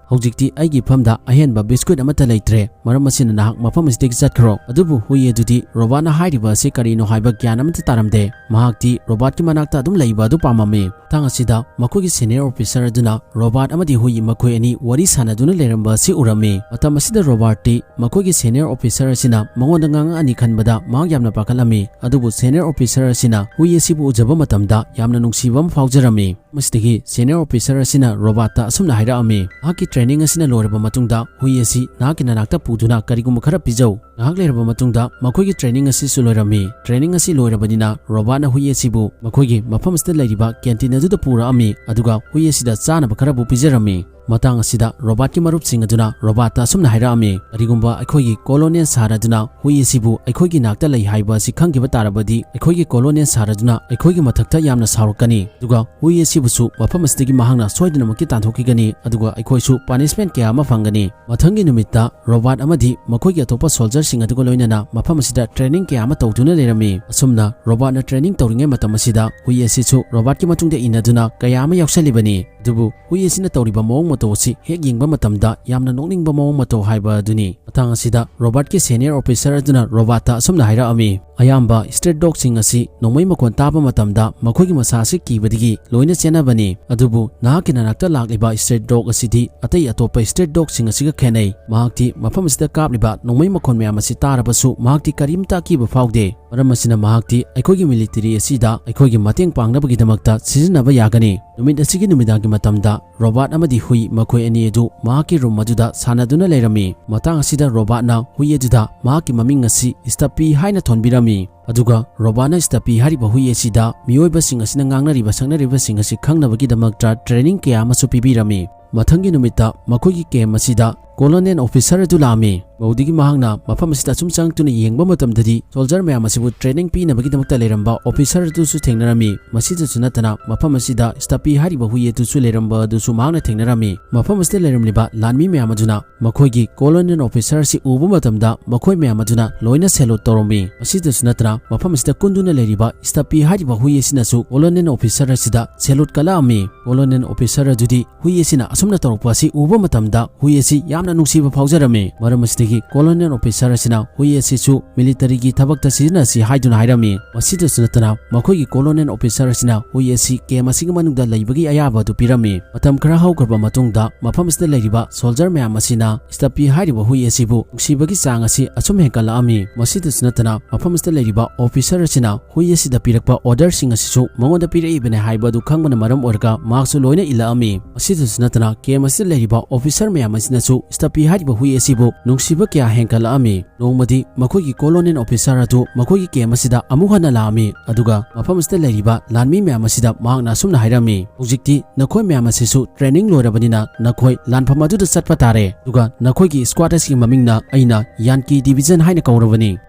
"ꯍꯧꯖꯤꯛꯇꯤ ꯑꯩꯒꯤ ꯏꯐꯝꯗ ꯑꯍꯦꯟꯕ ꯕꯤꯁꯀꯨꯠ ꯑꯃꯠꯇ ꯂꯩꯇ꯭ꯔꯦ, ꯃꯔꯝ ꯑꯁꯤꯅ ꯅꯍꯥꯛ ꯃꯐꯝ ꯑꯁꯤꯗꯒꯤ ꯆꯠꯈ꯭ꯔꯣ"꯫ ꯑꯗꯨꯕꯨ ꯍꯨꯏ ꯑꯗꯨꯗꯤ ꯔꯣꯕꯥꯠꯅ ꯍꯥꯏꯔꯤꯕ ꯑꯁꯤ ꯀꯔꯤꯅꯣ ꯍꯥꯏꯕ ꯒ꯭ꯌꯥꯟ ꯑꯃꯠꯇ ꯇꯥꯔꯝꯗꯦ꯫ ꯃꯍꯥꯛꯇꯤ ꯔꯣꯕꯥꯠꯀꯤ ꯃꯅꯥꯛꯇ ꯑꯗꯨꯝ ꯂꯩꯕ ꯑꯗꯨ ꯄꯥꯝꯃꯝꯃꯤ꯫ ꯃꯇꯥꯡ ꯑꯁꯤꯗ ꯃꯈꯣꯏꯒꯤ senior officer ꯑꯗꯨꯅ ꯔꯣꯕꯥꯠ ꯑꯃꯗꯤ ꯍꯨꯏ ꯃꯈꯣꯏ ꯑꯅꯤ ꯋꯥꯔꯤ ꯁꯥꯟꯅꯗꯨꯅ ꯂꯩꯔꯝꯕ ꯑꯁꯤ ꯎꯔꯝꯃꯤ꯫ ꯃꯇꯝ ꯑꯁꯤꯗ ꯔꯣꯕꯥꯠꯇꯤ ꯃꯈꯣꯏꯒꯤ senior officer ꯑꯁꯤꯅ ꯃꯉꯣꯟꯗ ꯉꯥꯡꯉꯛꯑꯅꯤ ꯈꯟꯕꯗ ꯃꯍꯥꯛ ꯌꯥꯝꯅ ꯄꯥꯈꯠꯂꯝꯃꯤ꯫ ꯑꯗꯨꯕꯨ senior officer ꯑꯁꯤꯅ ꯍꯨꯏ ꯑꯁꯤꯕꯨ ꯎꯖꯕ ꯃꯇꯝꯗ ꯌꯥꯝꯅ ꯅꯨꯡꯁꯤꯕ ꯑꯃ ꯐꯥꯎꯖꯔꯝꯃꯤ꯫ ꯃꯁꯤꯗꯒꯤ senior officer ꯑꯁꯤꯅ ꯔꯣꯕꯥꯠꯇ ꯑꯁꯨꯝꯅ ꯍꯥꯏꯔꯛꯑꯝꯃꯤ, "ꯅꯍꯥꯛꯀꯤ training ꯑꯁꯤꯅ ꯂꯣꯏꯔꯕ ꯃꯇꯨꯡꯗ ꯍꯨꯏ ꯑꯁꯤ ꯅꯍꯥꯛꯀꯤ ꯅꯅꯥꯛꯇ ꯄꯨꯗꯨꯅ ꯀꯔꯤꯒꯨꯝꯕ ꯈꯔ ꯄꯤꯖꯧ"꯫ ꯉꯥꯏꯍꯥꯛ ꯂꯩꯔꯕ ꯃꯇꯨꯡꯗ ꯃꯈꯣꯏꯒꯤ training ꯑꯁꯤꯁꯨ ꯂꯣꯏꯔꯝꯃꯤ꯫ Training ꯑꯁꯤ ꯂꯣꯏꯔꯕꯅꯤꯅ ꯔꯣꯕꯥꯠꯅ ꯍꯨꯏ ꯑꯁꯤꯕꯨ ꯃꯈꯣꯏꯒꯤ ꯃꯐꯝ ꯑꯁꯤꯗ ꯂꯩꯔꯤꯕ canteen ꯑꯗꯨꯗ ꯄꯨꯔꯛꯑꯝꯃꯤ, ꯑꯗꯨꯒ ꯍꯨꯏ ꯑꯁꯤꯗ ꯆꯥꯅꯕ ꯈꯔꯕꯨ ꯄꯤꯖꯔꯝꯃꯤ꯫ ꯃꯇꯥꯡ ꯑꯁꯤꯗ ꯔꯣꯕꯥꯔꯠꯀꯤ ꯃꯔꯨꯞꯁꯤꯡ ꯑꯗꯨꯅ ꯔꯣꯕꯥꯔꯠꯇ ꯑꯁꯨꯝꯅ ꯍꯥꯏꯔꯛꯑꯝꯃꯤ, "ꯀꯔꯤꯒꯨꯝꯕ ꯑꯩꯈꯣꯏꯒꯤ ꯀꯣꯂꯣꯅꯦꯜ ꯁꯥꯔ ꯑꯗꯨꯅ ꯍꯨꯏ ꯑꯁꯤꯕꯨ ꯑꯩꯈꯣꯏꯒꯤ ꯅꯥꯛꯇ ꯂꯩ ꯍꯥꯏꯕ ꯑꯁꯤ ꯈꯪꯈꯤꯕ ꯇꯥꯔꯕꯗꯤ, ꯑꯩꯈꯣꯏꯒꯤ ꯀꯣꯂꯣꯅꯦꯜ ꯁꯥꯔ ꯑꯗꯨꯅ ꯑꯩꯈꯣꯏꯒꯤ ꯃꯊꯛꯇ ꯌꯥꯝꯅ ꯁꯥꯎꯔꯛꯀꯅꯤ, ꯑꯗꯨꯒ ꯍꯨꯏ ꯑꯁꯤꯕꯨꯁꯨ ꯃꯐꯝ ꯑꯁꯤꯗꯒꯤ ꯃꯍꯥꯛꯅ ꯁꯣꯏꯗꯅꯃꯛꯀꯤ ꯇꯥꯟꯊꯣꯛꯈꯤꯒꯅꯤ, ꯑꯗꯨꯒ ꯑꯩꯈꯣꯏꯁꯨ ꯄꯥꯅꯤꯁꯃꯦꯟ ꯀꯌꯥ ꯑꯃ ꯐꯪꯒꯅꯤ"꯫ ꯃꯊꯪꯒꯤ ꯅꯨꯃꯤꯠꯇ ꯔꯣꯕꯥꯔꯠ ꯑꯃꯗꯤ ꯃꯈꯣꯏꯒꯤ ꯑꯇꯣꯞꯄ ꯁꯣꯜꯖꯔꯁꯤꯡ ꯑꯗꯨꯒ ꯂꯣꯏꯅꯅ ꯃꯐꯝ ꯑꯁꯤꯗ ꯇ꯭ꯔꯦꯅꯤꯡ ꯀꯌꯥ ꯑꯃ ꯇꯧꯗꯨꯅ ꯂꯩꯔꯝꯃꯤ꯫ ꯑꯁꯨꯝꯅ ꯔꯣꯕꯥꯔꯠꯅ ꯇ꯭ꯔꯦꯅꯤꯡ ꯇꯧꯔꯤꯉꯩ ꯃꯇꯝ ꯑꯁꯤꯗ ꯍꯨꯏ ꯑꯁꯤꯁꯨ ꯔꯣꯕꯥꯔꯠꯀꯤ ꯃꯇꯨꯡꯗ ꯏꯟꯅꯗꯨꯅ ꯀꯌꯥ ꯑꯃ ꯌꯥꯎꯁꯜꯂꯤꯕꯅꯤ꯫ ꯑꯗꯨꯕꯨ ꯍꯨꯏ ꯑꯁꯤꯅ ꯇꯧꯔꯤꯕ ꯃꯑꯣꯡ ꯃꯇꯧ ꯑꯁꯤ ꯍꯦꯛ ꯌꯦꯡꯕ ꯃꯇꯝꯗ ꯌꯥꯝꯅ ꯅꯣꯛꯅꯤꯡꯕ ꯃꯑꯣꯡ ꯃꯇꯧ ꯍꯥꯏꯕ ꯑꯗꯨꯅꯤ꯫ ꯃꯇꯥꯡ ꯑꯁꯤꯗ ꯔꯣꯕꯥꯔꯠꯀꯤ ꯁꯦꯅꯤꯌꯔ ꯑꯣꯐꯤꯁꯔ ꯑꯗꯨꯅ ꯔꯣꯕꯥꯔꯠꯇ ꯑꯁꯨꯝꯅ ꯍꯥꯏꯔꯛꯑꯝꯃꯤ, "ꯑꯌꯥꯝꯕ ꯁ꯭ꯇ꯭ꯔꯤꯠ ꯗꯣꯒꯁꯤꯡ ꯑꯁꯤ ꯅꯣꯡꯃꯩ ꯃꯈꯣꯟ ꯇꯥꯕ ꯃꯇꯝꯗ ꯃꯈꯣꯏꯒꯤ ꯃꯁꯥ ꯑꯁꯤ ꯀꯤꯕꯗꯒꯤ ꯂꯣꯏꯅ ꯆꯦꯟꯅꯕꯅꯤ꯫ ꯑꯗꯨꯕꯨ ꯅꯍꯥꯛꯀꯤ ꯅꯅꯥꯛꯇ ꯂꯥꯛꯂꯤꯕ ꯁ꯭ꯇ꯭ꯔꯤꯠ ꯗꯣꯒ ꯑꯁꯤꯗꯤ ꯑꯇꯩ ꯑꯇꯣꯞꯄ ꯁ꯭ꯇ꯭ꯔꯤꯠ ꯗꯣꯒꯁꯤꯡ ꯑꯁꯤꯒ ꯈꯦꯠꯅꯩ꯫ ꯃꯍꯥꯛꯇꯤ ꯃꯐꯝ ꯑꯁꯤꯗ ꯀꯥꯞꯂꯤꯕ ꯅꯣꯡꯃꯩ ꯃꯈꯣꯟ ꯃꯌꯥꯝ ꯑꯁꯤ ꯇꯥꯔꯕꯁꯨ ꯃꯍꯥꯛꯇꯤ ꯀꯔꯤꯝꯇ ꯑꯀꯤꯕ ꯐꯥꯎꯗꯦ꯫ ꯃꯔꯝ ꯑꯁꯤꯅ ꯃꯍꯥꯛꯇꯤ ꯑꯩꯈꯣꯏꯒꯤ ꯃꯤꯂꯤꯇꯔꯤ ꯑꯁꯤꯗ ꯑꯩꯈꯣꯏꯒꯤ ꯃꯇꯦꯡ ꯄꯥꯡꯅꯕꯒꯤꯗꯃꯛꯇ ꯁꯤꯖꯤꯟꯅꯕ ꯌꯥꯒꯅꯤ"꯫ ꯅꯨꯃꯤꯠ ꯑꯁꯤꯒꯤ ꯅꯨꯃꯤꯗꯥꯡꯒꯤ ꯃꯇꯝꯗ ꯔꯣꯕꯥꯔꯠ ꯑꯃꯗꯤ ꯍꯨꯏ ꯃꯈꯣꯏ ꯑꯅꯤ ꯑꯗꯨ ꯃꯍꯥꯛꯀꯤ ꯔꯨꯝ ꯑꯗꯨꯗ ꯁꯥꯟꯅꯗꯨꯅ ꯂꯩꯔꯝꯃꯤ꯫ ꯃꯇꯥꯡ ꯑꯁꯤꯗ ꯔꯣꯕꯥꯔꯠꯅ ꯍꯨꯏ ꯑꯗꯨꯗ ꯃꯍꯥꯛꯀꯤ ꯃꯃꯤꯡ ꯑꯁꯤ ꯁ꯭ꯇꯞꯄꯤ ꯍꯥꯏꯅ ꯊꯣꯟꯕꯤꯔꯝꯃꯤ꯫ ꯑꯗꯨꯒ ꯔꯣꯕꯥꯔꯠꯅ ꯁ꯭ꯇꯞꯄꯤ ꯍꯥꯏꯔꯤꯕ ꯍꯨꯏ ꯑꯁꯤꯗ ꯃꯤꯑꯣꯏꯕꯁꯤꯡ ꯑꯁꯤꯅ ꯉꯥꯡꯅꯔꯤꯕ ꯁꯛꯅꯔꯤꯕꯁꯤꯡ ꯑꯁꯤ ꯈꯪꯅꯕꯒꯤꯗꯃꯛꯇ ꯇ꯭ꯔꯦꯅꯤꯡ ꯀꯌꯥ ꯑꯃꯁꯨ ꯄꯤꯕꯤꯔꯝꯃꯤ꯫ ꯃꯊꯪꯒꯤ ꯅꯨꯃꯤꯠꯇ ꯃꯈꯣꯏꯒꯤ ꯀꯦꯝꯞ ꯑꯁꯤꯗ ꯀꯣꯂꯣꯅꯦꯜ ꯑꯣꯐꯤꯁꯔ ꯑꯗꯨ ꯂꯥꯛꯑꯝꯃꯤ꯫ ꯃꯗꯨꯗꯒꯤ ꯃꯍꯥꯛꯅ ꯃꯐꯝ ꯑꯁꯤꯗ ꯑꯁꯨꯝ ꯆꯪꯂꯛꯇꯨꯅ ꯌꯦꯡꯕ ꯃꯇꯝꯗꯗꯤ ꯁꯣꯜꯖꯔ ꯃꯌꯥꯝ ꯑꯁꯤꯕꯨ ꯇ꯭ꯔꯦꯅꯤꯡ ꯄꯤꯅꯕꯒꯤꯗꯃꯛꯇ ꯂꯩꯔꯝꯕ ꯑꯣꯐꯤꯁꯔ ꯑꯗꯨꯁꯨ ꯊꯦꯡꯅꯔꯝꯃꯤ꯫ ꯃꯁꯤꯗꯁꯨ ꯅꯠꯇꯅ ꯃꯐꯝ ꯑꯁꯤꯗ ꯁ꯭ꯇꯞꯄꯤ ꯍꯥꯏꯔꯤꯕ ꯍꯨꯏ ꯑꯗꯨꯁꯨ ꯂꯩꯔꯝꯕ ꯑꯗꯨꯁꯨ ꯃꯍꯥꯛꯅ ꯊꯦꯡꯅꯔꯝꯃꯤ꯫ ꯃꯐꯝ ꯑꯁꯤꯗ ꯂꯩꯔꯝꯂꯤꯕ ꯂꯥꯟꯃꯤ ꯃꯌꯥꯝ ꯑꯗꯨꯅ ꯃꯈꯣꯏꯒꯤ ꯀꯣꯂꯣꯅꯦꯜ ꯑꯣꯐꯤꯁꯔ ꯑꯁꯤ ꯎꯕ ꯃꯇꯝꯗ ꯃꯈꯣꯏ ꯃꯌꯥꯝ ꯑꯗꯨꯅ ꯂꯣꯏꯅ ꯁꯦꯂꯨꯠ ꯇꯧꯔꯝꯃꯤ꯫ ꯃꯁꯤꯗꯁꯨ ꯅꯠꯇꯅ ꯃꯐꯝ ꯑꯁꯤꯗ ꯀꯨꯟꯗꯨꯅ ꯂꯩꯔꯤꯕ ꯁ꯭ꯇꯞꯄꯤ ꯍꯥꯏꯔꯤꯕ ꯍꯨꯏ ꯑꯁꯤꯅꯁꯨ ꯀꯣꯂꯣꯅꯦꯜ ꯑꯣꯐꯤꯁꯔ ꯑꯁꯤꯗ ꯁꯦꯂꯨꯠ ꯀꯜꯂꯛꯑꯝꯃꯤ꯫ ꯀꯣꯂꯣꯅꯦꯜ ꯑꯣꯐꯤꯁꯔ ꯑꯗꯨꯗꯤ ꯍꯨꯏ ꯑꯁꯤꯅ ꯑꯁꯨꯝꯅ ꯇꯧꯔꯛꯄ ꯑꯁꯤ ꯎꯕ ꯃꯇꯝꯗ ꯍꯨꯏ ꯑꯁꯤ ꯌꯥꯝꯅ ꯅꯨꯡꯁꯤꯕ ꯐꯥꯎꯖꯔꯝꯃꯤ꯫ ꯃꯔꯝ ꯑꯁꯤꯗꯒꯤ ꯀꯣꯂꯣꯅꯦꯜ ꯑꯣꯐꯤꯁꯔ ꯑꯁꯤꯅ ꯍꯨꯏ ꯑꯁꯤꯁꯨ ꯃꯤꯂꯤꯇꯔꯤꯒꯤ ꯊꯕꯛꯇ ꯁꯤꯖꯤꯟꯅꯁꯤ ꯍꯥꯏꯗꯨꯅ ꯍꯥꯏꯔꯝꯃꯤ꯫ ꯃꯁꯤꯗꯁꯨ ꯅꯠꯇꯅ ꯃꯈꯣꯏꯒꯤ ꯀꯣꯂꯣꯅꯦꯜ ꯑꯣꯐꯤꯁꯔ ꯑꯁꯤꯅ ꯍꯨꯏ ꯑꯁꯤ ꯀꯦꯝꯞ ꯑꯁꯤꯒꯤ ꯃꯅꯨꯡꯗ ꯂꯩꯕꯒꯤ ꯑꯌꯥꯕ ꯑꯗꯨ ꯄꯤꯔꯝꯃꯤ꯫ ꯃꯇꯝ ꯈꯔ ꯍꯧꯈ꯭ꯔꯕ ꯃꯇꯨꯡꯗ ꯃꯐꯝ ꯑꯁꯤꯗ ꯂꯩꯔꯤꯕ ꯁꯣꯜꯖꯔ ꯃꯌꯥꯝ ꯑꯁꯤꯅ ꯁ꯭ꯇꯞꯄꯤ ꯍꯥꯏꯔꯤꯕ ꯍꯨꯏ ꯑꯁꯤꯕꯨ ꯅꯨꯡꯁꯤꯕꯒꯤ ꯆꯥꯡ ꯑꯁꯤ ꯑꯁꯨꯝ ꯍꯦꯟꯒꯠꯂꯛꯑꯝꯃꯤ꯫ ꯃꯁꯤꯗꯁꯨ ꯅꯠꯇꯅ ꯃꯐꯝ ꯑꯁꯤꯗ ꯂꯩꯔꯤꯕ ꯑꯣꯐꯤꯁꯔ ꯑꯁꯤꯅ ꯍꯨꯏ ꯑꯁꯤꯗ ꯄꯤꯔꯛꯄ ꯑꯣꯔꯗꯔꯁꯤꯡ ꯑꯁꯤꯁꯨ ꯃꯉꯣꯟꯗ ꯄꯤꯔꯛꯏꯕꯅꯤ ꯍꯥꯏꯕ ꯑꯗꯨ ꯈꯪꯕꯅ ꯃꯔꯝ ꯑꯣꯏꯔꯒ ꯃꯍꯥꯛꯁꯨ ꯂꯣꯏꯅ ꯏꯜꯂꯛꯑꯝꯃꯤ꯫ ꯑꯁꯤꯗꯁꯨ ꯅꯠꯇꯅ ꯀꯦꯝ ꯑꯁꯤꯗ ꯂꯩꯔꯤꯕ ꯑꯣꯐꯤꯁꯔ ꯃꯌꯥꯝ ꯑꯁꯤꯅꯁꯨ ꯁ꯭ꯇꯥꯄꯤ ꯍꯥꯏꯔꯤꯕ ꯍꯨꯏ ꯑꯁꯤꯕꯨ ꯅꯨꯡꯁꯤꯕ ꯀꯌꯥ ꯍꯦꯟꯒꯠꯂꯛꯑꯝꯃꯤ꯫ ꯅꯣꯡꯃꯗꯤ ꯃꯈꯣꯏꯒꯤ ꯀꯣꯂꯣꯅꯦꯜ ꯑꯣꯐꯤꯁꯔ ꯑꯗꯨ ꯃꯈꯣꯏꯒꯤ ꯀꯦꯝ ꯑꯁꯤꯗ ꯑꯃꯨꯛ ꯍꯟꯅ ꯂꯥꯛꯑꯝꯃꯤ, ꯑꯗꯨꯒ ꯃꯐꯝ ꯑꯁꯤꯗ ꯂꯩꯔꯤꯕ ꯂꯥꯟꯃꯤ ꯃꯌꯥꯝ ꯑꯁꯤꯗ ꯃꯍꯥꯛꯅ ꯑꯁꯨꯝꯅ ꯍꯥꯏꯔꯝꯃꯤ, "ꯍꯧꯖꯤꯛꯇꯤ ꯅꯈꯣꯏ ꯃꯌꯥꯝ ꯑꯁꯤꯁꯨ ꯇ꯭ꯔꯦꯅꯤꯡ ꯂꯣꯏꯔꯕꯅꯤꯅ ꯅꯈꯣꯏ ꯂꯥꯟꯐꯝ ꯑꯗꯨꯗ ꯆꯠꯄ ꯇꯥꯔꯦ, ꯑꯗꯨꯒ ꯅꯈꯣꯏꯒꯤ ꯁ꯭ꯀ꯭ꯋꯥꯗ ꯑꯁꯤꯒꯤ ꯃꯃꯤꯡꯅ ꯑꯩꯅ ꯌꯥꯟꯀꯤ ꯗꯤꯚꯤꯖꯟ ꯍꯥꯏꯅ ꯀꯧꯔꯕꯅꯤ"꯫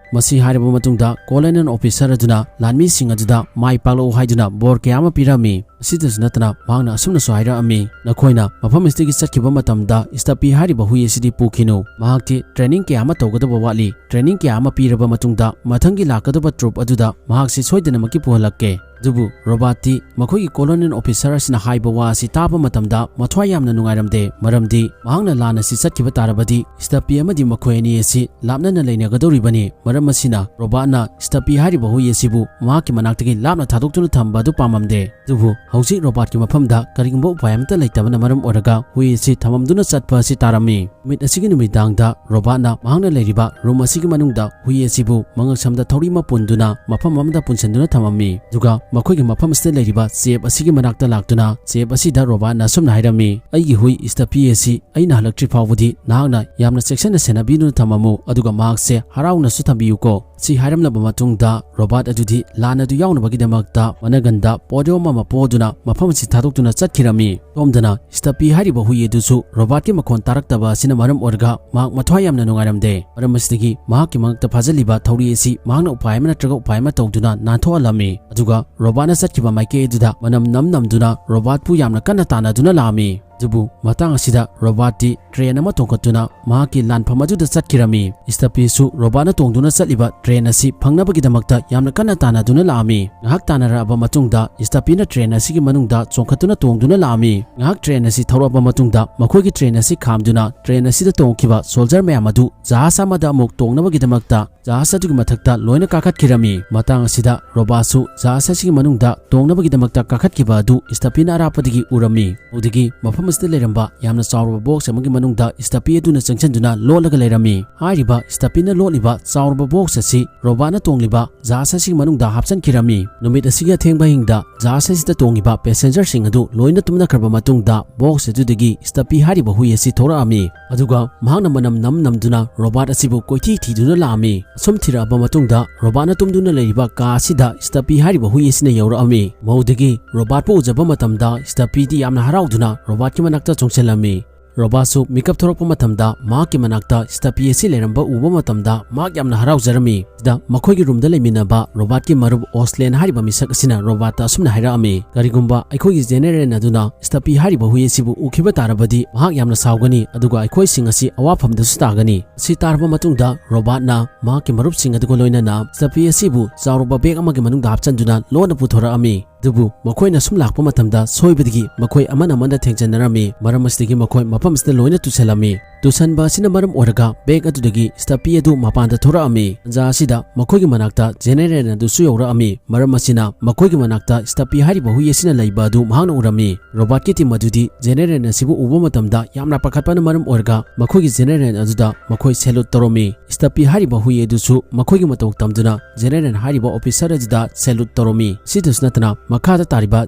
ꯃꯁꯤ ꯍꯥꯏꯔꯕ ꯃꯇꯨꯡꯗ ꯀꯣꯂꯣꯅꯦꯜ ꯑꯣꯐꯤꯁꯔ ꯑꯗꯨꯅ ꯂꯥꯟꯃꯤꯁꯤꯡ ꯑꯗꯨꯗ ꯃꯥꯏ ꯄꯥꯛꯂꯛꯎ ꯍꯥꯏꯗꯨꯅ ꯕꯣꯔ ꯀꯌꯥ ꯑꯃ ꯄꯤꯔꯝꯃꯤ꯫ ꯑꯁꯤꯗꯁꯨ ꯅꯠꯇꯅ ꯃꯍꯥꯛꯅ ꯑꯁꯨꯝꯅꯁꯨ ꯍꯥꯏꯔꯛꯑꯝꯃꯤ, "ꯅꯈꯣꯏꯅ ꯃꯐꯝ ꯑꯁꯤꯗꯒꯤ ꯆꯠꯈꯤꯕ ꯃꯇꯝꯗ ꯁ꯭ꯇꯥꯄꯤ ꯍꯥꯏꯔꯤꯕ ꯍꯨꯏ ꯑꯁꯤꯗꯤ ꯄꯨꯈꯤꯅꯨ꯫ ꯃꯍꯥꯛꯇꯤ ꯇ꯭ꯔꯦꯅꯤꯡ ꯀꯌꯥ ꯑꯃ ꯇꯧꯒꯗꯕ ꯋꯥꯠꯂꯤ꯫ ꯇ꯭ꯔꯦꯅꯤꯡ ꯀꯌꯥ ꯑꯃ ꯄꯤꯔꯕ ꯃꯇꯨꯡꯗ ꯃꯊꯪꯒꯤ ꯂꯥꯛꯀꯗꯕ ꯇ꯭ꯔꯨꯞ ꯑꯗꯨꯗ ꯃꯍꯥꯛꯁꯤ ꯁꯣꯏꯗꯅꯃꯛꯀꯤ ꯄꯨꯍꯜꯂꯛꯀꯦ"꯫ ꯑꯗꯨꯕꯨ ꯔꯣꯕꯥꯔꯠꯇꯤ ꯃꯈꯣꯏꯒꯤ ꯀꯣꯂꯣꯅꯦꯜ ꯑꯣꯐꯤꯁꯔ ꯑꯁꯤꯅ ꯍꯥꯏꯕ ꯋꯥ ꯑꯁꯤ ꯇꯥꯕ ꯃꯇꯝꯗ ꯃꯊ꯭ꯋꯥꯏ ꯌꯥꯝꯅ ꯅꯨꯡꯉꯥꯏꯔꯝꯗꯦ, ꯃꯔꯝꯗꯤ ꯃꯍꯥꯛꯅ ꯂꯥꯟ ꯑꯁꯤ ꯆꯠꯈꯤꯕ ꯇꯥꯔꯕꯗꯤ ꯁ꯭ꯇꯥꯄꯤ ꯑꯃꯗꯤ ꯃꯈꯣꯏ ꯑꯅꯤ ꯑꯁꯤ ꯂꯥꯞꯅꯅ ꯂꯩꯅꯒꯗꯧꯔꯤꯕꯅꯤ꯫ ꯃꯔꯝ ꯑꯁꯤꯅ ꯔꯣꯕꯥꯔꯠꯅ ꯁ꯭ꯇꯥꯄꯤ ꯍꯥꯏꯔꯤꯕ ꯍꯨꯏ ꯑꯁꯤꯕꯨ ꯃꯍꯥꯛꯀꯤ ꯃꯅꯥꯛꯇꯒꯤ ꯂꯥꯞꯅ ꯊꯥꯗꯣꯛꯇꯨꯅ ꯊꯝꯕ ꯑꯗꯨ ꯄꯥꯝꯃꯝꯗꯦ꯫ ꯑꯗꯨꯕꯨ ꯍꯧꯖꯤꯛ ꯔꯣꯕꯥꯔꯠꯀꯤ ꯃꯐꯝꯗ ꯀꯔꯤꯒꯨꯝꯕ ꯎꯄꯥꯏ ꯑꯃꯠꯇ ꯂꯩꯇꯕꯅ ꯃꯔꯝ ꯑꯣꯏꯔꯒ ꯍꯨꯏ ꯑꯁꯤ ꯊꯝꯃꯝꯗꯨꯅ ꯆꯠꯄ ꯑꯁꯤ ꯇꯥꯔꯝꯃꯤ꯫ ꯅꯨꯃꯤꯠ ꯑꯁꯤꯒꯤ ꯅꯨꯃꯤꯗꯥꯡꯗ ꯔꯣꯕꯥꯔꯠꯅ ꯃꯍꯥꯛꯅ ꯂꯩꯔꯤꯕ ꯔꯨꯝ ꯑꯁꯤꯒꯤ ꯃꯅꯨꯡꯗ ꯍꯨꯏ ꯑꯁꯤꯕꯨ ꯃꯉꯛꯁꯝꯗ ꯊꯧꯔꯤ ꯑꯃ ꯄꯨꯟꯗꯨꯅ ꯃꯐꯝ ꯑꯃꯗ ꯄꯨꯟꯁꯤꯟꯗꯨꯅ ꯊꯝꯃꯝꯃꯤ꯫ ꯑꯗꯨꯒ ꯃꯈꯣꯏꯒꯤ ꯃꯐꯝ ꯑꯁꯤꯗ ꯂꯩꯔꯤꯕ ꯆꯦꯞ ꯑꯁꯤꯒꯤ ꯃꯅꯥꯛꯇ ꯂꯥꯛꯇꯨꯅ ꯆꯦꯞ ꯑꯁꯤꯗ ꯔꯣꯕꯥꯔꯠꯅ ꯑꯁꯨꯝꯅ ꯍꯥꯏꯔꯝꯃꯤ, "ꯑꯩꯒꯤ ꯍꯨꯏ ꯁ꯭ꯇꯥꯄꯤ ꯑꯁꯤ ꯑꯩꯅ ꯍꯜꯂꯛꯇ꯭ꯔꯤ ꯐꯥꯎꯕꯗꯤ ꯅꯍꯥꯛꯅ ꯌꯥꯝꯅ ꯆꯦꯛꯁꯤꯟꯅ ꯁꯦꯟꯅꯕꯤꯗꯨꯅ ꯊꯝꯃꯝꯃꯨ, ꯑꯗꯨꯒ ꯃꯍꯥꯛꯁꯦ ꯍꯔꯥꯎꯅꯁꯨ ꯊꯝꯕꯤꯌꯨꯀꯣ"꯫ ꯁꯤ ꯍꯥꯏꯔꯝꯂꯕ ꯃꯇꯨꯡꯗ ꯔꯣꯕꯥꯔꯠ ꯑꯗꯨꯗꯤ ꯂꯥꯟ ꯑꯗꯨ ꯌꯥꯎꯅꯕꯒꯤꯗꯃꯛꯇ ꯃꯅꯒꯟꯗ ꯄꯣꯠꯌꯣꯝ ꯑꯃ ꯄꯣꯗꯨꯅ ꯃꯐꯝ ꯑꯁꯤ ꯊꯥꯗꯣꯛꯇꯨꯅ ꯆꯠꯈꯤꯔꯝꯃꯤ꯫ ꯁꯣꯝꯗꯅ ꯁ꯭ꯇꯥꯄꯤ ꯍꯥꯏꯔꯤꯕ ꯍꯨꯏ ꯑꯗꯨꯁꯨ ꯔꯣꯕꯥꯔꯠꯀꯤ ꯃꯈꯣꯟ ꯇꯥꯔꯛꯇꯕ ꯑꯁꯤꯅ ꯃꯔꯝ ꯑꯣꯏꯔꯒ ꯃꯍꯥꯛ ꯃꯊ꯭ꯋꯥꯏ ꯌꯥꯝꯅ ꯅꯨꯡꯉꯥꯏꯔꯝꯗꯦ꯫ ꯃꯔꯝ ꯑꯁꯤꯗꯒꯤ ꯃꯍꯥꯛꯀꯤ ꯃꯉꯛꯇ ꯐꯥꯖꯤꯜꯂꯤꯕ ꯊꯧꯔꯤ ꯑꯁꯤ ꯃꯍꯥꯛꯅ ꯎꯄꯥꯏ ꯑꯃ ꯅꯠꯇ꯭ꯔꯒ ꯎꯄꯥꯏ ꯑꯃ ꯇꯧꯗꯨꯅ ꯅꯥꯟꯊꯣꯛꯍꯜꯂꯝꯃꯤ꯫ ꯑꯗꯨꯒ ꯔꯣꯕꯥꯔꯠꯅ ꯆꯠꯈꯤꯕ ꯃꯥꯏꯀꯩ ꯑꯗꯨꯗ ꯃꯅꯝ ꯅꯝ ꯅꯝꯗꯨꯅ ꯔꯣꯕꯥꯔꯠꯄꯨ ꯌꯥꯝꯅ ꯀꯟꯅ ꯇꯥꯟꯅꯗꯨꯅ ꯂꯥꯛꯑꯝꯃꯤ꯫ ꯑꯗꯨꯕꯨ ꯃꯇꯥꯡ ꯑꯁꯤꯗ ꯔꯣꯕꯥꯔꯠꯇꯤ ꯇ꯭ꯔꯦꯟ ꯑꯃ ꯇꯣꯡꯈꯠꯇꯨꯅ ꯃꯍꯥꯛꯀꯤ ꯂꯥꯟꯐꯝ ꯑꯗꯨꯗ ꯆꯠꯈꯤꯔꯝꯃꯤ꯫ ꯁ꯭ꯇꯥꯄꯤꯁꯨ ꯔꯣꯕꯥꯔꯠꯅ ꯇꯣꯡꯗꯨꯅ ꯆꯠꯂꯤꯕ ꯇ꯭ꯔꯦꯟ ꯑꯁꯤ ꯐꯪꯅꯕꯒꯤꯗꯃꯛꯇ ꯌꯥꯝꯅ ꯀꯟꯅ ꯇꯥꯟꯅꯗꯨꯅ ꯂꯥꯛꯑꯝꯃꯤ꯫ ꯉꯥꯏꯍꯥꯛ ꯇꯥꯟꯅꯔꯛꯑꯕ ꯃꯇꯨꯡꯗ ꯁ꯭ꯇꯥꯄꯤꯅ ꯇ꯭ꯔꯦꯟ ꯑꯁꯤꯒꯤ ꯃꯅꯨꯡꯗ ꯆꯣꯡꯈꯠꯇꯨꯅ ꯇꯣꯡꯗꯨꯅ ꯂꯥꯛꯑꯝꯃꯤ꯫ ꯉꯥꯏꯍꯥꯛ ꯇ꯭ꯔꯦꯟ ꯑꯁꯤ ꯊꯧꯔꯛꯑꯕ ꯃꯇꯨꯡꯗ ꯃꯈꯣꯏꯒꯤ ꯇ꯭ꯔꯦꯟ ꯑꯁꯤ ꯈꯥꯝꯗꯨꯅ ꯇ꯭ꯔꯦꯟ ꯑꯁꯤꯗ ꯇꯣꯡꯈꯤꯕ ꯁꯣꯜꯖꯔ ꯃꯌꯥꯝ ꯑꯗꯨ ꯖꯍꯥꯖ ꯑꯃꯗ ꯑꯃꯨꯛ ꯇꯣꯡꯅꯕꯒꯤꯗꯃꯛꯇ ꯖꯍꯥꯖ ꯑꯗꯨꯒꯤ ꯃꯊꯛꯇ ꯂꯣꯏꯅ ꯀꯥꯈꯠꯈꯤꯔꯝꯃꯤ꯫ ꯃꯇꯥꯡ ꯑꯁꯤꯗ ꯔꯣꯕꯥꯔꯠꯁꯨ ꯖꯍꯥꯖ ꯑꯁꯤꯒꯤ ꯃꯅꯨꯡꯗ ꯇꯣꯡꯅꯕꯒꯤꯗꯃꯛꯇ ꯀꯥꯈꯠꯈꯤꯕ ꯑꯗꯨ ꯁ꯭ꯇꯥꯄꯤꯅ ꯑꯔꯥꯞꯄꯗꯒꯤ ꯎꯔꯝꯃꯤ꯫ ꯑꯗꯨꯗꯒꯤ ꯃꯐꯝ ꯑꯁꯤꯗ ꯂꯩꯔꯝꯕ ꯌꯥꯝꯅ ꯆꯥꯎꯔꯕ ꯕꯣꯛꯁ ꯑꯃꯒꯤ ꯃꯅꯨꯡꯗ ꯁ꯭ꯇꯐꯤ ꯑꯗꯨꯅ ꯆꯪꯁꯤꯟꯗꯨꯅ ꯂꯣꯠꯂꯒ ꯂꯩꯔꯝꯃꯤ꯫ ꯍꯥꯏꯔꯤꯕ ꯁ꯭ꯇꯐꯤꯅ ꯂꯣꯠꯂꯤꯕ ꯆꯥꯎꯔꯕ ꯕꯣꯛꯁ ꯑꯁꯤ ꯔꯣꯕꯥꯠꯅ ꯇꯣꯡꯂꯤꯕ ꯖꯍꯥꯖ ꯑꯁꯤꯒꯤ ꯃꯅꯨꯡꯗ ꯍꯥꯞꯆꯤꯟꯈꯤꯔꯝꯃꯤ꯫ ꯅꯨꯃꯤꯠ ꯑꯁꯤꯒꯤ ꯑꯊꯦꯡꯕ ꯑꯍꯤꯡꯗ ꯖꯍꯥꯖ ꯑꯁꯤꯗ ꯇꯣꯡꯉꯤꯕ ꯄꯦꯁꯦꯟꯖꯔꯁꯤꯡ ꯑꯗꯨ ꯂꯣꯏꯅ ꯇꯨꯝꯅꯈ꯭ꯔꯕ ꯃꯇꯨꯡꯗ ꯕꯣꯛꯁ ꯑꯗꯨꯗꯒꯤ ꯁ꯭ꯇꯐꯤ ꯍꯥꯏꯔꯤꯕ ꯍꯨꯏ ꯑꯁꯤ ꯊꯣꯔꯛꯑꯝꯃꯤ꯫ ꯑꯗꯨꯒ ꯃꯍꯥꯛꯅ ꯃꯅꯝ ꯅꯝ ꯅꯝꯗꯨꯅ ꯔꯣꯕꯥꯠ ꯑꯁꯤꯕꯨ ꯀꯣꯏꯊꯤ ꯊꯤꯗꯨꯅ ꯂꯥꯛꯑꯝꯃꯤ꯫ ꯑꯁꯨꯝ ꯊꯤꯔꯛꯑꯕ ꯃꯇꯨꯡꯗ ꯔꯣꯕꯥꯠꯅ ꯇꯨꯝꯗꯨꯅ ꯂꯩꯔꯤꯕ ꯀꯥ ꯑꯁꯤꯗ ꯁ꯭ꯇꯐꯤ ꯍꯥꯏꯔꯤꯕ ꯍꯨꯏ ꯑꯁꯤꯅ ꯌꯧꯔꯛꯑꯝꯃꯤ꯫ ꯃꯧꯗꯒꯤ ꯔꯣꯕꯥꯠꯄꯨ ꯎꯖꯕ ꯃꯇꯝꯗ ꯁ꯭ꯇꯐꯤꯗꯤ ꯌꯥꯝꯅ ꯍꯔꯥꯎꯗꯨꯅ ꯔꯣꯕꯥꯠꯀꯤ ꯃꯅꯥꯛꯇ ꯆꯣꯡꯁꯤꯜꯂꯝꯃꯤ꯫ ꯔꯣꯕꯥꯠꯁꯨ ꯃꯤꯀꯞ ꯊꯣꯔꯛꯄ ꯃꯇꯝꯗ ꯃꯍꯥꯛꯀꯤ ꯃꯅꯥꯛꯇ ꯁ꯭ꯇꯐꯤ ꯑꯁꯤ ꯂꯩꯔꯝꯕ ꯎꯕ ꯃꯇꯝꯗ ꯃꯍꯥꯛ ꯌꯥꯝꯅ ꯍꯔꯥꯎꯖꯔꯝꯃꯤ꯫ ꯁꯤꯗ ꯃꯈꯣꯏꯒꯤ ꯔꯨꯝꯗ ꯂꯩꯃꯤꯟꯅꯕ ꯔꯣꯕꯥꯠꯀꯤ ꯃꯔꯨꯞ ꯑꯣꯁꯂꯦꯟ ꯍꯥꯏꯔꯤꯕ ꯃꯤꯁꯛ ꯑꯁꯤꯅ ꯔꯣꯕꯥꯠꯇ ꯑꯁꯨꯝꯅ ꯍꯥꯏꯔꯛꯑꯝꯃꯤ, "ꯀꯔꯤꯒꯨꯝꯕ ꯑꯩꯈꯣꯏꯒꯤ ꯖꯦꯅꯦꯔꯦꯜ ꯑꯗꯨꯅ ꯁ꯭ꯇꯐꯤ ꯍꯥꯏꯔꯤꯕ ꯍꯨꯏ ꯑꯁꯤꯕꯨ ꯎꯈꯤꯕ ꯇꯥꯔꯕꯗꯤ ꯃꯍꯥꯛ ꯌꯥꯝꯅ ꯁꯥꯎꯒꯅꯤ, ꯑꯗꯨꯒ ꯑꯩꯈꯣꯏꯁꯤꯡ ꯑꯁꯤ ꯑꯋꯥꯐꯝꯗꯁꯨ ꯇꯥꯒꯅꯤ꯫ ꯁꯤ ꯇꯥꯔꯕ ꯃꯇꯨꯡꯗ ꯔꯣꯕꯥꯠꯅ ꯃꯍꯥꯛꯀꯤ ꯃꯔꯨꯞꯁꯤꯡ ꯑꯗꯨꯒ ꯂꯣꯏꯅꯅ ꯁ꯭ꯇꯐꯤ ꯑꯁꯤꯕꯨ ꯆꯥꯎꯔꯕ ꯕꯦꯒ ꯑꯃꯒꯤ ꯃꯅꯨꯡꯗ ꯍꯥꯞꯆꯤꯟꯗꯨꯅ ꯂꯣꯟꯅ ꯄꯨꯊꯣꯔꯛꯑꯝꯃꯤ꯫ ꯑꯗꯨꯕꯨ ꯃꯈꯣꯏꯅ ꯁꯨꯝ ꯂꯥꯛꯄ ꯃꯇꯝꯗ ꯁꯣꯏꯕꯗꯒꯤ ꯃꯈꯣꯏ ꯑꯃꯅ ꯑꯃꯅ ꯊꯦꯡꯖꯟꯅꯔꯝꯃꯤ꯫ ꯃꯔꯝ ꯑꯁꯤꯗꯒꯤ ꯃꯈꯣꯏ ꯃꯐꯝ ꯑꯁꯤꯗ ꯂꯣꯏꯅ ꯇꯨꯁꯜꯂꯝꯃꯤ꯫ ꯇꯨꯁꯟꯕ ꯑꯁꯤꯅ ꯃꯔꯝ ꯑꯣꯏꯔꯒ ꯕꯦꯒ ꯑꯗꯨꯗꯒꯤ ꯁ꯭ꯇꯐꯤ ꯑꯗꯨ ꯃꯄꯥꯟꯗ ꯊꯣꯔꯛꯑꯝꯃꯤ꯫ ꯇꯥꯟꯖꯥ ꯑꯁꯤꯗ ꯃꯈꯣꯏꯒꯤ ꯃꯅꯥꯛꯇ ꯖꯦꯅꯦꯔꯦꯜ ꯑꯗꯨꯁꯨ ꯌꯧꯔꯛꯑꯝꯃꯤ꯫ ꯃꯔꯝ ꯑꯁꯤꯅ ꯃꯈꯣꯏꯒꯤ ꯃꯅꯥꯛꯇ ꯁ꯭ꯇꯐꯤ ꯍꯥꯏꯔꯤꯕ ꯍꯨꯏ ꯑꯁꯤꯅ ꯂꯩꯕ ꯑꯗꯨ ꯃꯍꯥꯛꯅ ꯎꯔꯝꯃꯤ꯫ ꯔꯣꯕꯥꯠꯀꯤ ꯇꯤꯝ ꯑꯗꯨꯗꯤ ꯖꯦꯅꯦꯔꯦꯜ ꯑꯁꯤꯕꯨ ꯎꯕ ꯃꯇꯝꯗ ꯌꯥꯝꯅ ꯄꯥꯈꯠꯄꯅ ꯃꯔꯝ ꯑꯣꯏꯔꯒ ꯃꯈꯣꯏꯒꯤ ꯖꯦꯅꯦꯔꯦꯜ ꯑꯗꯨꯗ ꯃꯈꯣꯏ ꯁꯦꯂꯨꯠ ꯇꯧꯔꯝꯃꯤ꯫ ꯁ꯭ꯇꯐꯤ ꯍꯥꯏꯔꯤꯕ ꯍꯨꯏ ꯑꯗꯨꯁꯨ ꯃꯈꯣꯏꯒꯤ ꯃꯇꯧ ꯇꯝꯗꯨꯅ ꯖꯦꯅꯦꯔꯦꯜ ꯍꯥꯏꯔꯤꯕ ꯑꯣꯐꯤꯁꯔ ꯑꯗꯨꯗ ꯁꯦꯂꯨꯠ ꯇꯧꯔꯝꯃꯤ꯫ ꯁꯤꯗꯁꯨ ꯅꯠꯇꯅ ꯃꯈꯥꯗ ꯇꯥꯔꯤꯕ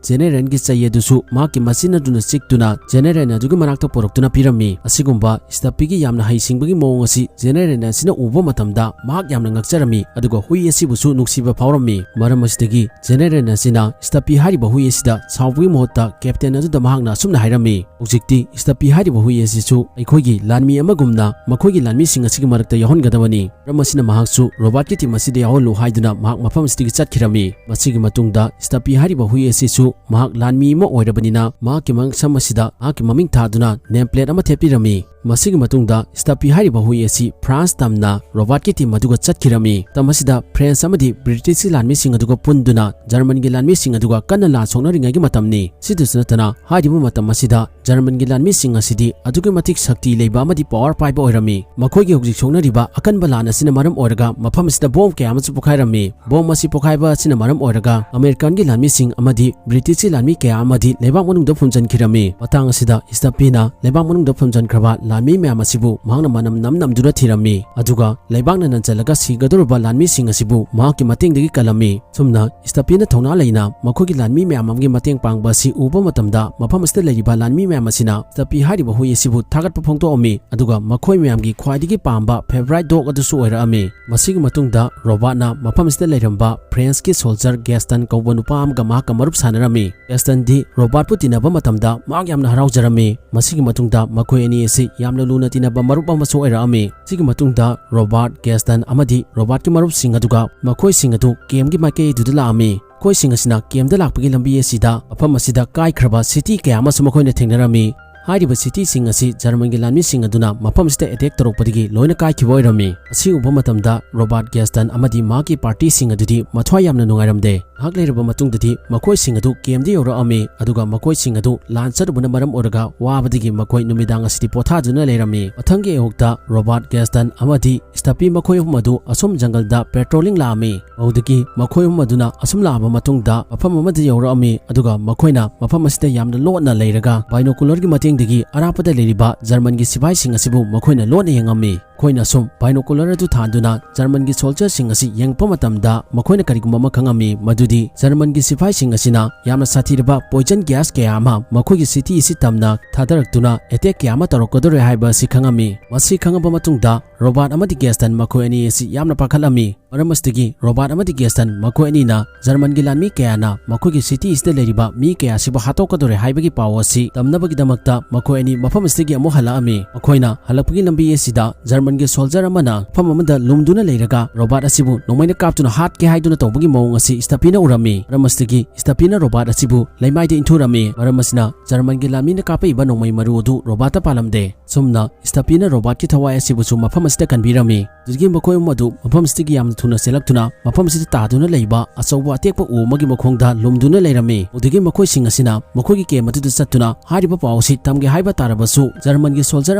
ꯖꯦꯅꯦꯔꯦꯜꯒꯤ ꯆꯩ ꯑꯗꯨꯁꯨ ꯃꯍꯥꯛꯀꯤ ꯃꯆꯤꯟ ꯑꯗꯨꯅ ꯆꯤꯛꯇꯨꯅ ꯖꯦꯅꯦꯔꯦꯜ ꯑꯗꯨꯒꯤ ꯃꯅꯥꯛꯇ ꯄꯨꯔꯛꯇꯨꯅ ꯄꯤꯔꯝꯃꯤ꯫ ꯑꯁꯤꯒꯨꯝꯕ ꯁ꯭ꯇꯐꯤꯒꯤ ꯌꯥꯝꯅ ꯍꯩꯁꯤꯡꯕꯒꯤ ꯃꯑꯣꯡ ꯑꯁꯤ ꯖꯦꯅꯦꯔꯦꯜ ꯑꯁꯤꯅ ꯎꯕ ꯃꯇꯝꯗ ꯃꯍꯥꯛ ꯌꯥꯝꯅ ꯉꯛꯆꯔꯝꯃꯤ, ꯑꯗꯨꯒ ꯍꯨꯏ ꯑꯁꯤꯕꯨꯁꯨ ꯅꯨꯡꯁꯤꯕ ꯐꯥꯎꯔꯝꯃꯤ꯫ ꯃꯔꯝ ꯑꯁꯤꯗꯒꯤ ꯖꯦꯅꯦꯔꯦꯜ ꯑꯁꯤꯅ ꯁ꯭ꯇꯐꯤ ꯍꯥꯏꯔꯤꯕ ꯍꯨꯏ ꯑꯁꯤꯗ ꯁꯥꯎꯕꯒꯤ ꯃꯍꯨꯠꯇ ꯀꯦꯞꯇꯦꯟ ꯑꯗꯨꯗ ꯃꯍꯥꯛꯅ ꯑꯁꯨꯝꯅ ꯍꯥꯏꯔꯝꯃꯤ, "ꯍꯧꯖꯤꯛꯇꯤ ꯁ꯭ꯇꯐꯤ ꯍꯥꯏꯔꯤꯕ ꯍꯨꯏ ꯑꯁꯤꯁꯨ ꯑꯩꯈꯣꯏꯒꯤ ꯂꯥꯟꯃꯤ ꯑꯃꯒꯨꯝꯅ ꯃꯈꯣꯏꯒꯤ ꯂꯥꯟꯃꯤꯁꯤꯡ ꯑꯁꯤꯒꯤ ꯃꯔꯛꯇ ꯌꯥꯎꯍꯟꯒꯗꯕꯅꯤ"꯫ ꯃꯔꯝ ꯑꯁꯤꯅ ꯃꯍꯥꯛꯁꯨ ꯔꯣꯕꯥꯠꯀꯤ ꯇꯤꯝ ꯑꯁꯤꯗ ꯌꯥꯎꯍꯜꯂꯨ ꯍꯥꯏꯗꯨꯅ ꯃꯍꯥꯛ ꯃꯐꯝ ꯑꯁꯤꯗꯒꯤ ꯆꯠꯈꯤꯔꯝꯃꯤ꯫ ꯃꯁꯤꯒꯤ ꯃꯇꯨꯡꯗ ꯁ꯭ꯇꯐꯤ ꯍꯥꯏꯔꯤꯕ ꯍꯨꯏ ꯑꯁꯤꯁꯨ ꯃꯍꯥꯛ ꯂꯥꯟꯃꯤ ꯑꯃ ꯑꯣꯏꯔꯕꯅꯤꯅ ꯃꯍꯥꯛꯀꯤ ꯃꯁꯝ ꯑꯁꯤꯗ ꯃꯍꯥꯛꯀꯤ ꯃꯃꯤꯡ ꯊꯥꯗꯨꯅ ꯅꯦꯝ ꯄ꯭ꯂꯦꯠ ꯑꯃ ꯊꯦꯠꯄꯤꯔꯝꯃꯤ꯫ ꯃꯁꯤ ꯁꯤꯒꯤ ꯃꯇꯨꯡꯗ ꯁ꯭ꯇꯞꯄꯤ ꯍꯥꯏꯔꯤꯕ ꯍꯨꯏ ꯑꯁꯤ ꯐ꯭ꯔꯥꯟꯁ ꯇꯝꯅ ꯔꯣꯕꯥꯔꯠꯀꯤ ꯇꯤꯝ ꯑꯗꯨꯒ ꯆꯠꯈꯤꯔꯝꯃꯤ꯫ ꯃꯇꯝ ꯑꯁꯤꯗ ꯐ꯭ꯔꯦꯟꯁ ꯑꯃꯗꯤ ꯕ꯭ꯔꯤꯇꯤꯁꯀꯤ ꯂꯥꯟꯃꯤꯁꯤꯡ ꯑꯗꯨꯒ ꯄꯨꯟꯗꯨꯅ ꯖꯔꯃꯟꯒꯤ ꯂꯥꯟꯃꯤꯁꯤꯡ ꯑꯗꯨꯒ ꯀꯟꯅ ꯂꯥꯟ ꯁꯣꯛꯅꯔꯤꯉꯩꯒꯤ ꯃꯇꯝꯅꯤ꯫ ꯁꯤꯗꯁꯨ ꯅꯠꯇꯅ ꯍꯥꯏꯔꯤꯕ ꯃꯇꯝ ꯑꯁꯤꯗ ꯖꯔꯃꯟꯒꯤ ꯂꯥꯟꯃꯤꯁꯤꯡ ꯑꯁꯤꯗꯤ ꯑꯗꯨꯛꯀꯤ ꯃꯇꯤꯛ ꯁꯛꯇꯤ ꯂꯩꯕ ꯑꯃꯗꯤ ꯄꯋꯥꯔ ꯄꯥꯏꯕ ꯑꯣꯏꯔꯝꯃꯤ꯫ ꯃꯈꯣꯏꯒꯤ ꯍꯧꯖꯤꯛ ꯁꯣꯛꯅꯔꯤꯕ ꯑꯀꯟꯕ ꯂꯥꯟ ꯑꯁꯤꯅ ꯃꯔꯝ ꯑꯣꯏꯔꯒ ꯃꯐꯝ ꯑꯁꯤꯗ ꯕꯣꯝ ꯀꯌꯥ ꯑꯃꯁꯨ ꯄꯣꯈꯥꯏꯔꯝꯃꯤ꯫ ꯕꯣꯝ ꯑꯁꯤ ꯄꯣꯈꯥꯏꯕ ꯑꯁꯤꯅ ꯃꯔꯝ ꯑꯣꯏꯔꯒ ꯑꯃꯦꯔꯤꯀꯥꯟꯒꯤ ꯂꯥꯟꯃꯤꯁꯤꯡ ꯑꯃꯗꯤ ꯕ꯭ꯔꯤꯇꯤꯁꯀꯤ ꯂꯥꯟꯃꯤ ꯀꯌꯥ ꯑꯃꯗꯤ ꯂꯩꯕꯥꯛ ꯃꯅꯨꯡꯗ ꯐꯨꯝꯖꯤꯟꯈꯤꯔꯝꯃꯤ꯫ ꯃꯇꯥꯡ ꯑꯁꯤꯗ ꯁ꯭ꯇꯞꯄꯤꯅ ꯂꯩꯕꯥꯛ ꯃꯅꯨꯡꯗ ꯐꯨꯝꯖꯤꯟꯈ꯭ꯔꯕ ꯂꯥꯟꯃꯤ ꯃꯌꯥꯝ ꯑꯁꯤꯕꯨ ꯃꯍꯥꯛꯅ ꯃꯅꯝ ꯅꯝ ꯅꯝꯗꯨꯅ ꯊꯤꯔꯝꯃꯤ꯫ ꯑꯗꯨꯒ ꯂꯩꯕꯥꯛꯅ ꯅꯟꯁꯤꯜꯂꯒ ꯁꯤꯒꯗꯧꯔꯕ ꯂꯥꯟꯃꯤꯁꯤꯡ ꯑꯁꯤꯕꯨ ꯃꯍꯥꯛꯀꯤ ꯃꯇꯦꯡꯗꯒꯤ ꯀꯜꯂꯝꯃꯤ꯫ ꯁꯨꯝꯅ ꯁ꯭ꯇꯞꯄꯤꯅ ꯊꯧꯅꯥ ꯂꯩꯅ ꯃꯈꯣꯏꯒꯤ ꯂꯥꯟꯃꯤ ꯃꯌꯥꯝ ꯑꯃꯒꯤ ꯃꯇꯦꯡ ꯄꯥꯡꯕ ꯑꯁꯤ ꯎꯕ ꯃꯇꯝꯗ ꯃꯐꯝ ꯑꯁꯤꯗ ꯂꯩꯔꯤꯕ ꯂꯥꯟꯃꯤ ꯃꯌꯥꯝ ꯑꯁꯤꯅ ꯁ꯭ꯇꯞꯄꯤ ꯍꯥꯏꯔꯤꯕ ꯍꯨꯏ ꯑꯁꯤꯕꯨ ꯊꯥꯒꯠꯄ ꯐꯣꯡꯗꯣꯛꯑꯝꯃꯤ꯫ ꯑꯗꯨꯒ ꯃꯈꯣꯏ ꯃꯌꯥꯝꯒꯤ ꯈ꯭ꯋꯥꯏꯗꯒꯤ ꯄꯥꯝꯕ ꯐꯦꯚꯣꯔꯥꯏꯠ ꯗꯣꯒ ꯑꯗꯨꯁꯨ ꯑꯣꯏꯔꯛꯑꯝꯃꯤ꯫ ꯃꯁꯤꯒꯤ ꯃꯇꯨꯡꯗ ꯔꯣꯕꯥꯔꯠꯅ ꯃꯐꯝ ꯑꯁꯤꯗ ꯂꯩꯔꯝꯕ ꯐ꯭ꯔꯦꯟꯁꯀꯤ ꯁꯣꯜꯖꯔ ꯒꯦꯁꯇꯟ ꯀꯧꯕ ꯅꯨꯄꯥ ꯑꯃꯒ ꯃꯍꯥꯛꯀ ꯃꯔꯨꯞ ꯁꯥꯟꯅꯔꯝꯃꯤ꯫ ꯒꯦꯁꯇꯟꯗꯤ ꯔꯣꯕꯥꯔꯠꯄꯨ ꯇꯤꯟꯅꯕ ꯃꯇꯝꯗ ꯃꯍꯥꯛ ꯌꯥꯝꯅ ꯍꯔꯥꯎꯖꯔꯝꯃꯤ꯫ ꯃꯁꯤꯒꯤ ꯃꯇꯨꯡꯗ ꯃꯈꯣꯏ ꯑꯅꯤ ꯑꯁꯤ ꯌꯥꯝꯅ ꯂꯨꯅ ꯇꯤꯟꯅꯕ ꯃꯔꯨꯞ ꯑꯃꯁꯨ ꯑꯣꯏꯔꯛꯑꯝꯃꯤ꯫ ꯁꯤꯒꯤ ꯃꯇꯨꯡꯗ ꯔꯣꯕꯥꯔꯠ, ꯒꯦꯁꯇꯟ ꯑꯃꯗꯤ ꯔꯣꯕꯥꯔꯠꯀꯤ ꯃꯔꯨꯞꯁꯤꯡ ꯑꯗꯨꯒ ꯃꯈꯣꯏꯁꯤꯡ ꯑꯗꯨ ꯀꯦꯝꯒꯤ ꯃꯥꯏꯀꯩ ꯑꯗꯨꯗ ꯂꯥꯛꯑꯝꯃꯤ꯫ ꯃꯈꯣꯏꯁꯤꯡ ꯑꯁꯤꯅ ꯀꯦꯝꯗ ꯂꯥꯛꯄꯒꯤ ꯂꯝꯕꯤ ꯑꯁꯤꯗ ꯃꯐꯝ ꯑꯁꯤꯗ ꯀꯥꯏꯈ꯭ꯔꯕ ꯁꯤꯇꯤ ꯀꯌꯥ ꯑꯃꯁꯨ ꯃꯈꯣꯏꯅ ꯊꯦꯡꯅꯔꯝꯃꯤ꯫ ꯍꯥꯏꯔꯤꯕ ꯁꯤꯇꯤꯁꯤꯡ ꯑꯁꯤ ꯖꯔꯃꯟꯒꯤ ꯂꯥꯟꯃꯤꯁꯤꯡ ꯑꯗꯨꯅ ꯃꯐꯝ ꯑꯁꯤꯗ ꯑꯦꯇꯦꯛ ꯇꯧꯔꯛꯄꯗꯒꯤ ꯂꯣꯏꯅ ꯀꯥꯏꯈꯤꯕ ꯑꯣꯏꯔꯝꯃꯤ꯫ ꯑꯁꯤ ꯎꯕ ꯃꯇꯝꯗ ꯔꯣꯕꯥꯔꯠ ꯒꯦꯁꯇꯟ ꯑꯃꯗꯤ ꯃꯍꯥꯛꯀꯤ ꯄꯥꯔꯇꯤꯁꯤꯡ ꯑꯗꯨꯗꯤ ꯃꯊ꯭ꯋꯥꯏ ꯌꯥꯝꯅ ꯅꯨꯡꯉꯥꯏꯔꯝꯗꯦ꯫ ꯉꯥꯏꯍꯥꯛ ꯂꯩꯔꯕ ꯃꯇꯨꯡꯗꯗꯤ ꯃꯈꯣꯏꯁꯤꯡ ꯑꯗꯨ ꯀꯦꯝꯗ ꯌꯧꯔꯛꯑꯝꯃꯤ, ꯑꯗꯨꯒ ꯃꯈꯣꯏꯁꯤꯡ ꯑꯗꯨ ꯂꯥꯟ ꯆꯠꯂꯨꯕꯅ ꯃꯔꯝ ꯑꯣꯏꯔꯒ ꯋꯥꯕꯗꯒꯤ ꯃꯈꯣꯏ ꯅꯨꯃꯤꯗꯥꯡ ꯑꯁꯤꯗꯤ ꯄꯣꯊꯥꯗꯨꯅ ꯂꯩꯔꯝꯃꯤ꯫ ꯃꯊꯪꯒꯤ ꯑꯌꯨꯛꯇ ꯔꯣꯕꯥꯔꯠ ꯒꯦꯁꯇꯟ ꯑꯃꯗꯤ ꯁ꯭ꯇꯞꯄꯤ ꯃꯈꯣꯏ ꯑꯍꯨꯝ ꯑꯗꯨ ꯑꯁꯨꯝ ꯖꯪꯒꯜꯗ ꯄꯦꯇ꯭ꯔꯣꯂꯤꯡ ꯂꯥꯛꯑꯝꯃꯤ꯫ ꯃꯗꯨꯗꯒꯤ ꯃꯈꯣꯏ ꯑꯍꯨꯝ ꯑꯗꯨꯅ ꯑꯁꯨꯝ ꯂꯥꯛꯑꯕ ꯃꯇꯨꯡꯗ ꯃꯐꯝ ꯑꯃꯗ ꯌꯧꯔꯛꯑꯝꯃꯤ, ꯑꯗꯨꯒ ꯃꯈꯣꯏꯅ ꯃꯐꯝ ꯑꯁꯤꯗ ꯌꯥꯝꯅ ꯂꯣꯠꯅ ꯂꯩꯔꯒ ꯕꯥꯏꯅꯣꯀꯨꯂꯔꯒꯤ ꯃꯇꯦꯡꯗꯒꯤ ꯑꯔꯥꯞꯄꯗ ꯂꯩꯔꯤꯕ ꯖꯔꯃꯟꯒꯤ ꯁꯤꯐꯥꯏꯁꯤꯡ ꯑꯁꯤꯕꯨ ꯃꯈꯣꯏꯅ ꯂꯣꯠꯅ ꯌꯦꯡꯉꯝꯃꯤ꯫ ꯃꯈꯣꯏꯅ ꯑꯁꯨꯝ ꯕꯥꯏꯅꯣꯀꯨꯂꯔ ꯑꯗꯨ ꯊꯥꯟꯗꯨꯅ ꯖꯔꯃꯟꯒꯤ ꯁꯣꯜꯖꯔꯁꯤꯡ ꯑꯁꯤ ꯌꯦꯡꯉꯛꯄ ꯃꯇꯝꯗ ꯃꯈꯣꯏꯅ ꯀꯔꯤꯒꯨꯝꯕ ꯑꯃ ꯈꯪꯉꯝꯃꯤ, ꯃꯗꯨꯗꯤ ꯖꯔꯃꯟꯒꯤ ꯁꯤꯐꯥꯏꯁꯤꯡ ꯑꯁꯤꯅ ꯌꯥꯝꯅ ꯁꯥꯊꯤꯔꯕ ꯄꯣꯏꯖꯟ ꯒ꯭ꯌꯥꯁ ꯀꯌꯥ ꯑꯃ ꯃꯈꯣꯏꯒꯤ ꯁꯤꯇꯤ ꯑꯁꯤ ꯇꯝꯅ ꯊꯥꯗꯔꯛꯇꯨꯅ ꯑꯦꯇꯦꯛ ꯀꯌꯥ ꯑꯃ ꯇꯧꯔꯛꯀꯗꯧꯔꯦ ꯍꯥꯏꯕ ꯑꯁꯤ ꯈꯪꯉꯝꯃꯤ꯫ ꯃꯁꯤ ꯈꯪꯉꯕ ꯃꯇꯨꯡꯗ ꯔꯣꯕꯥꯔꯠ ꯑꯃꯗꯤ ꯒꯦꯁꯇꯟ ꯃꯈꯣꯏ ꯑꯅꯤ ꯑꯁꯤ ꯌꯥꯝꯅ ꯄꯥꯈꯠꯂꯝꯃꯤ꯫ ꯃꯔꯝ ꯑꯁꯤꯗꯒꯤ ꯔꯣꯕꯥꯔꯠ ꯑꯃꯗꯤ ꯒꯦꯁꯇꯟ ꯃꯈꯣꯏ ꯑꯅꯤꯅ ꯖꯔꯃꯟꯒꯤ ꯂꯥꯟꯃꯤ ꯀꯌꯥꯅ ꯃꯈꯣꯏꯒꯤ ꯁꯤꯇꯤ ꯑꯁꯤꯗ ꯂꯩꯔꯤꯕ ꯃꯤ ꯀꯌꯥ ꯑꯁꯤꯕꯨ ꯍꯥꯠꯇꯣꯛꯀꯗꯧꯔꯦ ꯍꯥꯏꯕꯒꯤ ꯄꯥꯎ ꯑꯁꯤ ꯇꯝꯅꯕꯒꯤꯗꯃꯛꯇ ꯃꯈꯣꯏ ꯑꯅꯤ ꯃꯐꯝ ꯑꯁꯤꯗꯒꯤ ꯑꯃꯨꯛ ꯍꯜꯂꯛꯑꯝꯃꯤ꯫ ꯃꯈꯣꯏꯅ ꯍꯜꯂꯛꯄꯒꯤ ꯂꯝꯕꯤ ꯑꯁꯤꯗ ꯖꯔꯃꯟꯒꯤ ꯁꯣꯜꯖꯔ ꯑꯃꯅ ꯃꯐꯝ ꯑꯃꯗ ꯂꯨꯝꯗꯨꯅ ꯂꯩꯔꯒ ꯔꯣꯕꯥꯔꯠ ꯑꯁꯤꯕꯨ ꯅꯣꯡꯃꯩꯅ ꯀꯥꯞꯇꯨꯅ ꯍꯥꯠꯀꯦ ꯍꯥꯏꯗꯨꯅ ꯇꯧꯕꯒꯤ ꯃꯑꯣꯡ ꯑꯁꯤ ꯁ꯭ꯇꯄꯤꯅ ꯎꯔꯝꯃꯤ꯫ ꯃꯔꯝ ꯑꯁꯤꯗꯒꯤ ꯁ꯭ꯇꯄꯤꯅ ꯔꯣꯕꯥꯔꯠ ꯑꯁꯤꯕꯨ ꯂꯩꯃꯥꯏꯗ ꯏꯟꯊꯨꯔꯝꯃꯤ꯫ ꯃꯔꯝ ꯑꯁꯤꯅ ꯖꯔꯃꯟꯒꯤ ꯂꯥꯟꯃꯤꯅ ꯀꯥꯞꯄꯛꯏꯕ ꯅꯣꯡꯃꯩ ꯃꯔꯨ ꯑꯗꯨ ꯔꯣꯕꯥꯔꯠꯇ ꯄꯥꯜꯂꯝꯗꯦ꯫ ꯁꯨꯝꯅ ꯁ꯭ꯇꯄꯤꯅ ꯔꯣꯕꯥꯔꯠꯀꯤ ꯊꯋꯥꯏ ꯑꯁꯤꯕꯨꯁꯨ ꯃꯐꯝ ꯑꯁꯤꯗ ꯀꯟꯕꯤꯔꯝꯃꯤ꯫ ꯑꯗꯨꯗꯒꯤ ꯃꯈꯣꯏ ꯑꯍꯨꯝ ꯑꯗꯨ ꯃꯐꯝ ꯑꯁꯤꯗꯒꯤ ꯌꯥꯝꯅ ꯊꯨꯅ ꯆꯦꯜꯂꯛꯇꯨꯅ ꯃꯐꯝ ꯑꯁꯤꯗ ꯇꯥꯗꯨꯅ ꯂꯩꯕ ꯑꯆꯧꯕ ꯑꯇꯦꯛꯄ ꯎ ꯑꯃꯒꯤ ꯃꯈꯣꯡꯗ ꯂꯨꯝꯗꯨꯅ ꯂꯩꯔꯝꯃꯤ꯫ ꯑꯗꯨꯗꯒꯤ ꯃꯈꯣꯏꯁꯤꯡ ꯑꯁꯤꯅ ꯃꯈꯣꯏꯒꯤ ꯀꯦꯝ ꯑꯗꯨꯗ ꯆꯠꯇꯨꯅ ꯍꯥꯏꯔꯤꯕ ꯄꯥꯎ ꯑꯁꯤ ꯇꯝꯒꯦ ꯍꯥꯏꯕ ꯇꯥꯔꯕꯁꯨ, ꯖꯔꯃꯟꯒꯤ ꯁꯣꯜꯖꯔ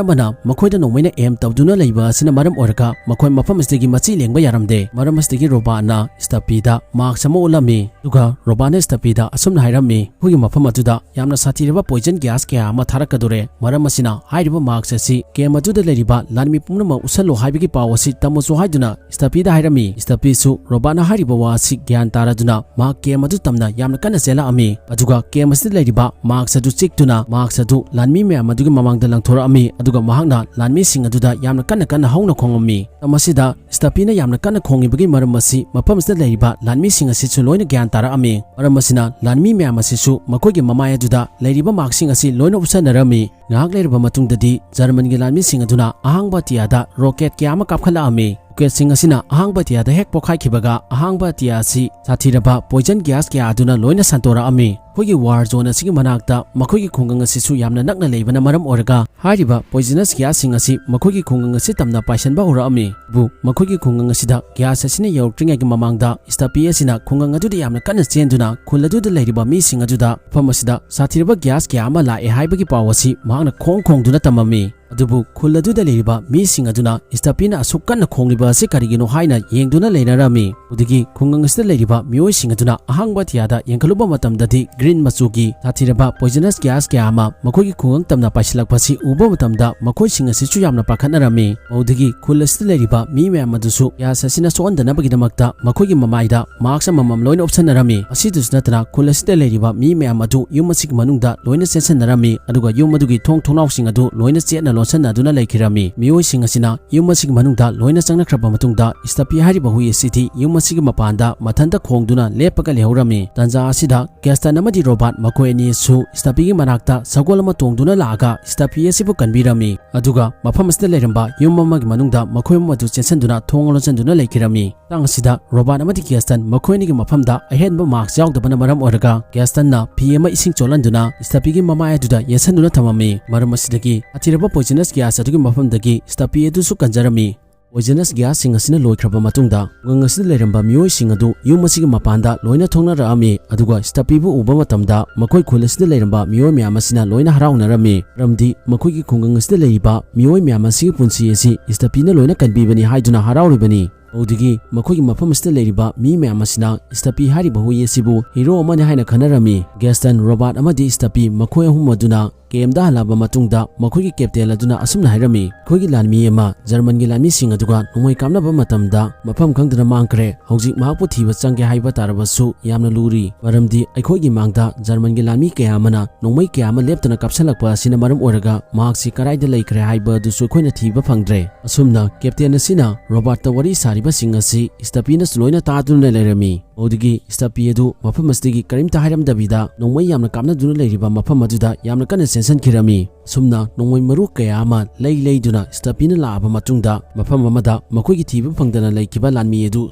ꯑꯃꯅ ꯃꯈꯣꯏꯗ ꯅꯣꯡꯃꯩꯅ ꯑꯦꯝ ꯇꯧꯗꯨꯅ ꯂꯩꯕ ꯑꯁꯤꯅ ꯃꯔꯝ ꯑꯣꯏꯔꯒ ꯃꯈꯣꯏ ꯃꯐꯝ ꯑꯁꯤꯗꯒꯤ ꯃꯆꯤ ꯂꯦꯡꯕ ꯌꯥꯔꯝꯗꯦ꯫ ꯃꯔꯝ ꯑꯁꯤꯗꯒꯤ ꯔꯣꯕꯥꯔꯠꯅ ꯁ꯭ꯇꯄꯤꯗ ꯃꯥꯛꯁ ꯑꯃ ꯎꯠꯂꯝꯃꯤ꯫ ꯑꯗꯨꯒ ꯔꯣꯕꯥꯔꯠꯅ ꯁ꯭ꯇꯄꯤꯗ ꯑꯁꯨꯝꯅ ꯍꯥꯏꯔꯝꯃꯤ, "ꯑꯩꯈꯣꯏꯒꯤ ꯃꯐꯝ ꯑꯗꯨꯗ ꯌꯥꯝꯅ ꯁꯥꯊꯤꯔꯕ ꯄꯣꯏꯖꯟ ꯒ꯭ꯌꯥꯁ ꯀꯌꯥ ꯑꯃ ꯊꯥꯔꯛꯀꯗꯧꯔꯦ꯫ ꯃꯔꯝ ꯑꯁꯤꯅ ꯍꯥꯏꯔꯤꯕ ꯃꯥꯛꯁ ꯑꯁꯤ ꯀꯦꯝ ꯑꯗꯨꯗ ꯂꯩꯔꯤꯕ ꯂꯥꯟꯃꯤ ꯄꯨꯝꯅꯃꯛ ꯎꯠꯁꯜꯂꯨ ꯍꯥꯏꯕꯒꯤ ꯄꯥꯎ ꯑꯁꯤ ꯇꯝꯃꯨꯁꯨ" ꯍꯥꯏꯗꯨꯅ ꯁ꯭ꯇꯄꯤꯗ ꯍꯥꯏꯔꯝꯃꯤ꯫ ꯁ꯭ꯇꯄꯤꯁꯨ ꯔꯣꯕꯥꯔꯠꯅ ꯍꯥꯏꯔꯤꯕ ꯋꯥ ꯑꯁꯤ ꯒ꯭ꯌꯥꯟ ꯇꯥꯔꯗꯨꯅ ꯃꯍꯥꯛ ꯀꯦꯝ ꯑꯗꯨ ꯇꯝꯅ ꯌꯥꯝꯅ ꯀꯟꯅ ꯆꯦꯜꯂꯛꯑꯝꯃꯤ꯫ ꯑꯗꯨꯒ ꯀꯦꯝ ꯑꯁꯤꯗ ꯂꯩꯔꯤꯕ ꯃꯥꯛꯁ ꯑꯗꯨ ꯆꯤꯛꯇꯨꯅ ꯃꯥꯛꯁ ꯑꯗꯨ ꯂꯥꯟꯃꯤ ꯃꯌꯥꯝ ꯑꯗꯨꯒꯤ ꯃꯃꯥꯡꯗ ꯂꯪꯊꯣꯔꯛꯑꯝꯃꯤ꯫ ꯑꯗꯨꯒ ꯃꯍꯥꯛꯅ ꯂꯥꯟꯃꯤꯁꯤꯡ ꯑꯗꯨꯗ ꯌꯥꯝꯅ ꯀꯟꯅ ꯀꯟꯅ ꯍꯧꯅ ꯈꯣꯡꯉꯝꯃꯤ꯫ ꯃꯇꯝ ꯑꯁꯤꯗ ꯁ꯭ꯇꯄꯤꯅ ꯌꯥꯝꯅ ꯀꯟꯅ ꯈꯣꯡꯉꯤꯕꯒꯤ ꯃꯔꯝ ꯑꯁꯤ ꯃꯐꯝ ꯑꯁꯤꯗ ꯂꯩꯔꯤꯕ ꯂꯥꯟꯃꯤꯁꯤꯡ ꯑꯁꯤꯁꯨ ꯂꯣꯏꯅ ꯒ꯭ꯌꯥꯟ ꯇꯥꯔꯛꯑꯝꯃꯤ꯫ ꯃꯔꯝ ꯑꯁꯤꯅ ꯂꯥꯟꯃꯤ ꯃꯌꯥꯝ ꯑꯁꯤꯁꯨ ꯃꯈꯣꯏꯒꯤ ꯃꯃꯥꯏ ꯑꯗꯨꯗ ꯂꯩꯔꯤꯕ ꯃꯥꯛꯁꯤꯡ ꯑꯁꯤ ꯂꯣꯏꯅ ꯎꯞꯁꯟꯅꯔꯝꯃꯤ꯫ ꯉꯥꯏꯍꯥꯛ ꯂꯩꯔꯕ ꯃꯇꯨꯡꯗꯗꯤ ꯖꯔꯃꯟꯒꯤ ꯂꯥꯟꯃꯤꯁꯤꯡ ꯑꯗꯨꯅ ꯑꯍꯥꯡꯕ ꯑꯇꯤꯌꯥꯗ ꯔꯣꯀꯦꯠ ꯀꯌꯥ ꯑꯃ ꯀꯥꯞꯈꯠꯂꯛꯑꯝꯃꯤ꯫ ꯔꯣꯀꯦꯠꯁꯤꯡ ꯑꯁꯤꯅ ꯑꯍꯥꯡꯕ ꯑꯇꯤꯌꯥꯗ ꯍꯦꯛ ꯄꯣꯈꯥꯏꯈꯤꯕꯒ ꯑꯍꯥꯡꯕ ꯑꯇꯤꯌꯥ ꯑꯁꯤ ꯁꯥꯊꯤꯔꯕ ꯄꯣꯏꯖꯟ ꯒ꯭ꯌꯥꯁ ꯀꯌꯥ ꯑꯗꯨꯅ ꯂꯣꯏꯅ ꯁꯟꯗꯣꯔꯛꯑꯝꯃꯤ꯫ ꯑꯩꯈꯣꯏꯒꯤ ꯋꯥꯔ ꯖꯣꯟ ꯑꯁꯤꯒꯤ ꯃꯅꯥꯛꯇ ꯃꯈꯣꯏꯒꯤ ꯈꯨꯡꯒꯪ ꯑꯁꯤꯁꯨ ꯌꯥꯝꯅ ꯅꯛꯅ ꯂꯩꯕꯅ ꯃꯔꯝ ꯑꯣꯏꯔꯒ ꯍꯥꯏꯔꯤꯕ ꯄꯣꯏꯖꯅꯁ ꯒ꯭ꯌꯥꯁꯁꯤꯡ ꯑꯁꯤ ꯃꯈꯣꯏꯒꯤ ꯈꯨꯡꯒꯪ ꯑꯁꯤ ꯇꯝꯅ ꯄꯥꯏꯁꯟꯕ ꯍꯧꯔꯛꯑꯝꯃꯤ꯫ ꯑꯗꯨꯕꯨ ꯃꯈꯣꯏꯒꯤ ꯈꯨꯡꯒꯪ ꯑꯁꯤꯗ ꯒ꯭ꯌꯥꯁ ꯑꯁꯤꯅ ꯌꯧꯔꯛꯇ꯭ꯔꯤꯉꯩꯒꯤ ꯃꯃꯥꯡꯗ ꯁ꯭ꯇꯄꯤ ꯑꯁꯤꯅ ꯈꯨꯡꯒꯪ ꯑꯗꯨꯗ ꯌꯥꯝꯅ ꯀꯟꯅ ꯆꯦꯟꯗꯨꯅ ꯈꯨꯜ ꯑꯗꯨꯗ ꯂꯩꯔꯤꯕ ꯃꯤꯁꯤꯡ ꯑꯗꯨꯗ ꯃꯐꯝ ꯑꯁꯤꯗ ꯁꯥꯊꯤꯔꯕ ꯒ꯭ꯌꯥꯁ ꯀꯌꯥ ꯑꯃ ꯂꯥꯛꯑꯦ ꯍꯥꯏꯕꯒꯤ ꯄꯥꯎ ꯑꯁꯤ ꯃꯍꯥꯛꯅ ꯈꯣꯡ ꯈꯣꯡꯗꯨꯅ ꯇꯝꯃꯝꯃꯤ꯫ ꯑꯗꯨꯕꯨ ꯈꯨꯜ ꯑꯗꯨꯗ ꯂꯩꯔꯤꯕ ꯃꯤꯁꯤꯡ ꯑꯗꯨꯅ ꯁ꯭ꯇꯄꯤꯅ ꯑꯁꯨꯛ ꯀꯟꯅ ꯈꯣꯡꯂꯤꯕ ꯑꯁꯤ ꯀꯔꯤꯒꯤꯅꯣ ꯍꯥꯏꯅ ꯌꯦꯡꯗꯨꯅ ꯂꯩꯅꯔꯝꯃꯤ꯫ ꯑꯗꯨꯗꯒꯤ ꯈꯨꯡꯒꯪ ꯑꯁꯤꯗ ꯂꯩꯔꯤꯕ ꯃꯤꯑꯣꯏꯁꯤꯡ ꯑꯗꯨꯅ ꯑꯍꯥꯡꯕ ꯑꯇꯤꯌꯥꯗ ꯌꯦꯡꯈꯠꯂꯨꯕ ꯃꯇꯝꯗꯗꯤ ꯒ꯭ꯔꯤꯟ ꯃꯆꯨꯒꯤ ꯁꯥꯊꯤꯔꯕ ꯄꯣꯏꯖꯅꯁ ꯒ꯭ꯌꯥꯁ ꯀꯌꯥ ꯑꯃ ꯃꯈꯣꯏꯒꯤ ꯈꯨꯡꯒꯪ ꯇꯝꯅ ꯄꯥꯏꯁꯤꯜꯂꯛꯄ ꯑꯁꯤ ꯎꯕ ꯃꯇꯝꯗ ꯃꯈꯣꯏꯁꯤꯡ ꯑꯁꯤꯁꯨ ꯌꯥꯝꯅ ꯄꯥꯈꯠꯅꯔꯝꯃꯤ꯫ ꯃꯗꯨꯗꯒꯤ ꯈꯨꯜ ꯑꯁꯤꯗ ꯂꯩꯔꯤꯕ ꯃꯤ ꯃꯌꯥꯝ ꯑꯗꯨꯁꯨ ꯒ꯭ꯌꯥꯁ ꯑꯁꯤꯅ ꯁꯣꯛꯍꯟꯗꯅꯕꯒꯤꯗꯃꯛꯇ ꯃꯈꯣꯏꯒꯤ ꯃꯃꯥꯏꯗ ꯃꯥꯛꯁ ꯑꯃꯃꯝ ꯂꯣꯏꯅ ꯎꯞꯁꯟꯅꯔꯝꯃꯤ꯫ ꯑꯁꯤꯗꯁꯨ ꯅꯠꯇꯅ ꯈꯨꯜ ꯑꯁꯤꯗ ꯂꯩꯔꯤꯕ ꯃꯤ ꯃꯌꯥꯝ ꯑꯗꯨ ꯌꯨꯝ ꯑꯁꯤꯒꯤ ꯃꯅꯨꯡꯗ ꯂꯣꯏꯅ ꯆꯦꯟꯁꯤꯟꯅꯔꯝꯃꯤ, ꯑꯗꯨꯒ ꯌꯨꯝ ꯑꯗꯨꯒꯤ ꯊꯣꯡ ꯊꯣꯡꯅꯥꯎꯁꯤꯡ ꯑꯗꯨ ꯂꯣꯏꯅ ꯆꯦꯠꯅ ꯂꯣꯟꯁꯤꯟ ꯆꯨꯞꯁꯟꯅꯗꯨꯅ ꯂꯩꯈꯤꯔꯝꯃꯤ꯫ ꯃꯤꯑꯣꯏꯁꯤꯡ ꯑꯁꯤꯅ ꯌꯨꯝ ꯑꯁꯤꯒꯤ ꯃꯅꯨꯡꯗ ꯂꯣꯏꯅ ꯆꯪꯅꯈ꯭ꯔꯕ ꯃꯇꯨꯡꯗ, ꯁ꯭ꯇꯥꯄꯤ ꯍꯥꯏꯔꯤꯕ ꯍꯨꯏ ꯑꯁꯤꯗꯤ ꯌꯨꯝ ꯑꯁꯤꯒꯤ ꯃꯄꯥꯟꯗ ꯃꯊꯟꯇ ꯈꯣꯡꯗꯨꯅ ꯂꯦꯞꯄꯒ ꯂꯩꯍꯧꯔꯝꯃꯤ꯫ ꯇꯥꯟꯖꯥ ꯑꯁꯤꯗ ꯒꯦꯁꯇꯟ ꯑꯃꯗꯤ ꯔꯣꯕꯥꯔꯠ ꯃꯈꯣꯏ ꯑꯅꯤꯁꯨ ꯁ꯭ꯇꯥꯄꯤꯒꯤ ꯃꯅꯥꯛꯇ ꯁꯒꯣꯜ ꯑꯃ ꯇꯣꯡꯗꯨꯅ ꯂꯥꯛꯑꯒ ꯁ꯭ꯇꯥꯄꯤ ꯑꯁꯤꯕꯨ ꯀꯟꯕꯤꯔꯝꯃꯤ꯫ ꯑꯗꯨꯒ ꯃꯐꯝ ꯑꯁꯤꯗ ꯂꯩꯔꯝꯕ ꯌꯨꯝ ꯑꯃꯒꯤ ꯃꯅꯨꯡꯗ ꯃꯈꯣꯏ ꯑꯍꯨꯝ ꯑꯗꯨ ꯆꯦꯟꯁꯤꯟꯗꯨꯅ ꯊꯣꯡ ꯂꯣꯟꯁꯤꯟꯗꯨꯅ ꯂꯩꯈꯤꯔꯝꯃꯤ꯫ ꯃꯇꯥꯡ ꯑꯁꯤꯗ ꯔꯣꯕꯥꯔꯠ ꯑꯃꯗꯤ ꯒꯦꯁꯇꯟ ꯃꯈꯣꯏ ꯑꯅꯤꯒꯤ ꯃꯐꯝꯗ ꯑꯍꯦꯟꯕ ꯃꯥꯛꯁ ꯌꯥꯎꯗꯕꯅ ꯃꯔꯝ ꯑꯣꯏꯔꯒ, ꯒꯦꯁꯇꯟꯅ ꯐꯤ ꯑꯃ ꯏꯁꯤꯡ ꯆꯣꯠꯍꯟꯗꯨꯅ ꯁ꯭ꯇꯥꯄꯤꯒꯤ ꯃꯃꯥꯏ ꯑꯗꯨꯗ ꯌꯦꯠꯁꯟꯗꯨꯅ ꯊꯝꯃꯝꯃꯤ꯫ ꯃꯔꯝ ꯑꯁꯤꯗꯒꯤ ꯑꯊꯤꯔꯕ ꯄꯣꯏꯖꯅꯁ ꯒ꯭ꯌꯥꯁ ꯑꯗꯨꯒꯤ ꯃꯐꯝꯗꯒꯤ ꯁ꯭ꯇꯥꯄꯤ ꯑꯗꯨꯁꯨ ꯀꯟꯖꯔꯝꯃꯤ꯫ ꯄꯣꯏꯖꯅꯁ ꯒ꯭ꯌꯥꯁꯁꯤꯡ ꯑꯁꯤꯅ ꯂꯣꯏꯈ꯭ꯔꯕ ꯃꯇꯨꯡꯗ, ꯈꯨꯡꯒꯪ ꯑꯁꯤꯗ ꯂꯩꯔꯝꯕ ꯃꯤꯑꯣꯏꯁꯤꯡ ꯑꯗꯨ ꯌꯨꯝ ꯑꯁꯤꯒꯤ ꯃꯄꯥꯟꯗ ꯂꯣꯏꯅ ꯊꯣꯛꯅꯔꯛꯑꯝꯃꯤ꯫ ꯑꯗꯨꯒ ꯁ꯭ꯇꯥꯄꯤꯕꯨ ꯎꯕ ꯃꯇꯝꯗ, ꯃꯈꯣꯏ ꯈꯨꯜ ꯑꯁꯤꯗ ꯂꯩꯔꯝꯕ ꯃꯤꯑꯣꯏ ꯃꯌꯥꯝ ꯑꯁꯤꯅ ꯂꯣꯏꯅ ꯍꯔꯥꯎꯅꯔꯝꯃꯤ, ꯃꯔꯝꯗꯤ ꯃꯈꯣꯏꯒꯤ ꯈꯨꯡꯒꯪ ꯑꯁꯤꯗ ꯂꯩꯔꯤꯕ ꯃꯤꯑꯣꯏ ꯃꯌꯥꯝ ꯑꯁꯤꯒꯤ ꯄꯨꯟꯁꯤ ꯑꯁꯤ ꯁ꯭ꯇꯥꯄꯤꯅ ꯂꯣꯏꯅ ꯀꯟꯕꯤꯕꯅꯤ ꯍꯥꯏꯗꯨꯅ ꯍꯔꯥꯎꯔꯤꯕꯅꯤ꯫ ꯑꯗꯨꯗꯒꯤ ꯃꯈꯣꯏꯒꯤ ꯃꯐꯝ ꯑꯁꯤꯗ ꯂꯩꯔꯤꯕ ꯃꯤ ꯃꯌꯥꯝ ꯑꯁꯤꯅ ꯁ꯭ꯇꯥꯄꯤ ꯍꯥꯏꯔꯤꯕ ꯍꯨꯏ ꯑꯁꯤꯕꯨ ꯍꯤꯔꯣ ꯑꯃꯅꯤ ꯍꯥꯏꯅ ꯈꯟꯅꯔꯝꯃꯤ꯫ ꯒꯦꯁꯇꯟ, ꯔꯣꯕꯥꯔꯠ ꯑꯃꯗꯤ ꯁ꯭ꯇꯥꯄꯤ ꯃꯈꯣꯏ ꯑꯍꯨꯝ ꯑꯗꯨꯅ ꯀꯦꯝꯗ ꯍꯜꯂꯛꯂꯕ ꯃꯇꯨꯡꯗ, ꯃꯈꯣꯏꯒꯤ ꯀꯦꯞꯇꯦꯟ ꯑꯗꯨꯅ ꯑꯁꯨꯝꯅ ꯍꯥꯏꯔꯝꯃꯤ, "ꯑꯩꯈꯣꯏꯒꯤ ꯂꯥꯟꯃꯤ ꯑꯃ ꯖꯔꯃꯟꯒꯤ ꯂꯥꯟꯃꯤꯁꯤꯡ ꯑꯗꯨꯒ ꯅꯣꯡꯃꯩ ꯀꯥꯞꯅꯕ ꯃꯇꯝꯗ ꯃꯐꯝ ꯈꯪꯗꯅ ꯃꯥꯡꯈ꯭ꯔꯦ꯫ ꯍꯧꯖꯤꯛ ꯃꯍꯥꯛꯄꯨ ꯊꯤꯕ ꯆꯪꯒꯦ ꯍꯥꯏꯕ ꯇꯥꯔꯕꯁꯨ ꯌꯥꯝꯅ ꯂꯨꯔꯤ, ꯃꯔꯝꯗꯤ ꯑꯩꯈꯣꯏꯒꯤ ꯃꯥꯡꯗ ꯖꯔꯃꯟꯒꯤ ꯂꯥꯟꯃꯤ ꯀꯌꯥ ꯑꯃꯅ ꯅꯣꯡꯃꯩ ꯀꯌꯥ ꯑꯃ ꯂꯦꯞꯇꯅ ꯀꯥꯞꯁꯤꯜꯂꯛꯄ ꯑꯁꯤꯅ ꯃꯔꯝ ꯑꯣꯏꯔꯒ ꯃꯍꯥꯛꯁꯤ ꯀꯗꯥꯏꯗ ꯂꯩꯈ꯭ꯔꯦ ꯍꯥꯏꯕ ꯑꯗꯨꯁꯨ ꯑꯩꯈꯣꯏꯅ ꯊꯤꯕ ꯐꯪꯗ꯭ꯔꯦ꯫" ꯑꯁꯨꯝꯅ ꯀꯦꯞꯇꯦꯟ ꯑꯁꯤꯅ ꯔꯣꯕꯥꯔꯠꯇ ꯋꯥꯔꯤ ꯁꯥꯔꯤꯕꯁꯤꯡ ꯑꯁꯤ ꯁ꯭ꯇꯥꯄꯤꯅꯁꯨ ꯂꯣꯏꯅ ꯇꯥꯗꯨꯅ ꯂꯩꯔꯝꯃꯤ꯫ ꯃꯗꯨꯗꯒꯤ ꯁ꯭ꯇꯥꯄꯤ ꯑꯗꯨ ꯃꯐꯝ ꯑꯁꯤꯗꯒꯤ ꯀꯔꯤꯝꯇ ꯍꯥꯏꯔꯝꯗꯕꯤꯗ ꯅꯣꯡꯃꯩ ꯌꯥꯝꯅ ꯀꯥꯞꯅꯗꯨꯅ ꯂꯩꯔꯤꯕ ꯃꯐꯝ ꯑꯗꯨꯗ ꯌꯥꯝꯅ ꯀꯟꯅ ꯆꯦꯟꯁꯤꯟꯈꯤꯔꯝꯃꯤ꯫ ꯑꯁꯨꯝꯅ ꯅꯣꯡꯃꯩ ꯃꯔꯨ ꯀꯌꯥ ꯑꯃ ꯂꯩ ꯂꯩꯗꯨꯅ ꯁ꯭ꯇꯥꯄꯤꯅ ꯂꯥꯛꯑꯕ ꯃꯇꯨꯡꯗ, ꯃꯐꯝ ꯑꯃꯗ ꯃꯈꯣꯏꯒꯤ ꯊꯤꯕ ꯐꯪꯗꯅ ꯂꯩꯈꯤꯕ ꯂꯥꯟꯃꯤ ꯑꯗꯨ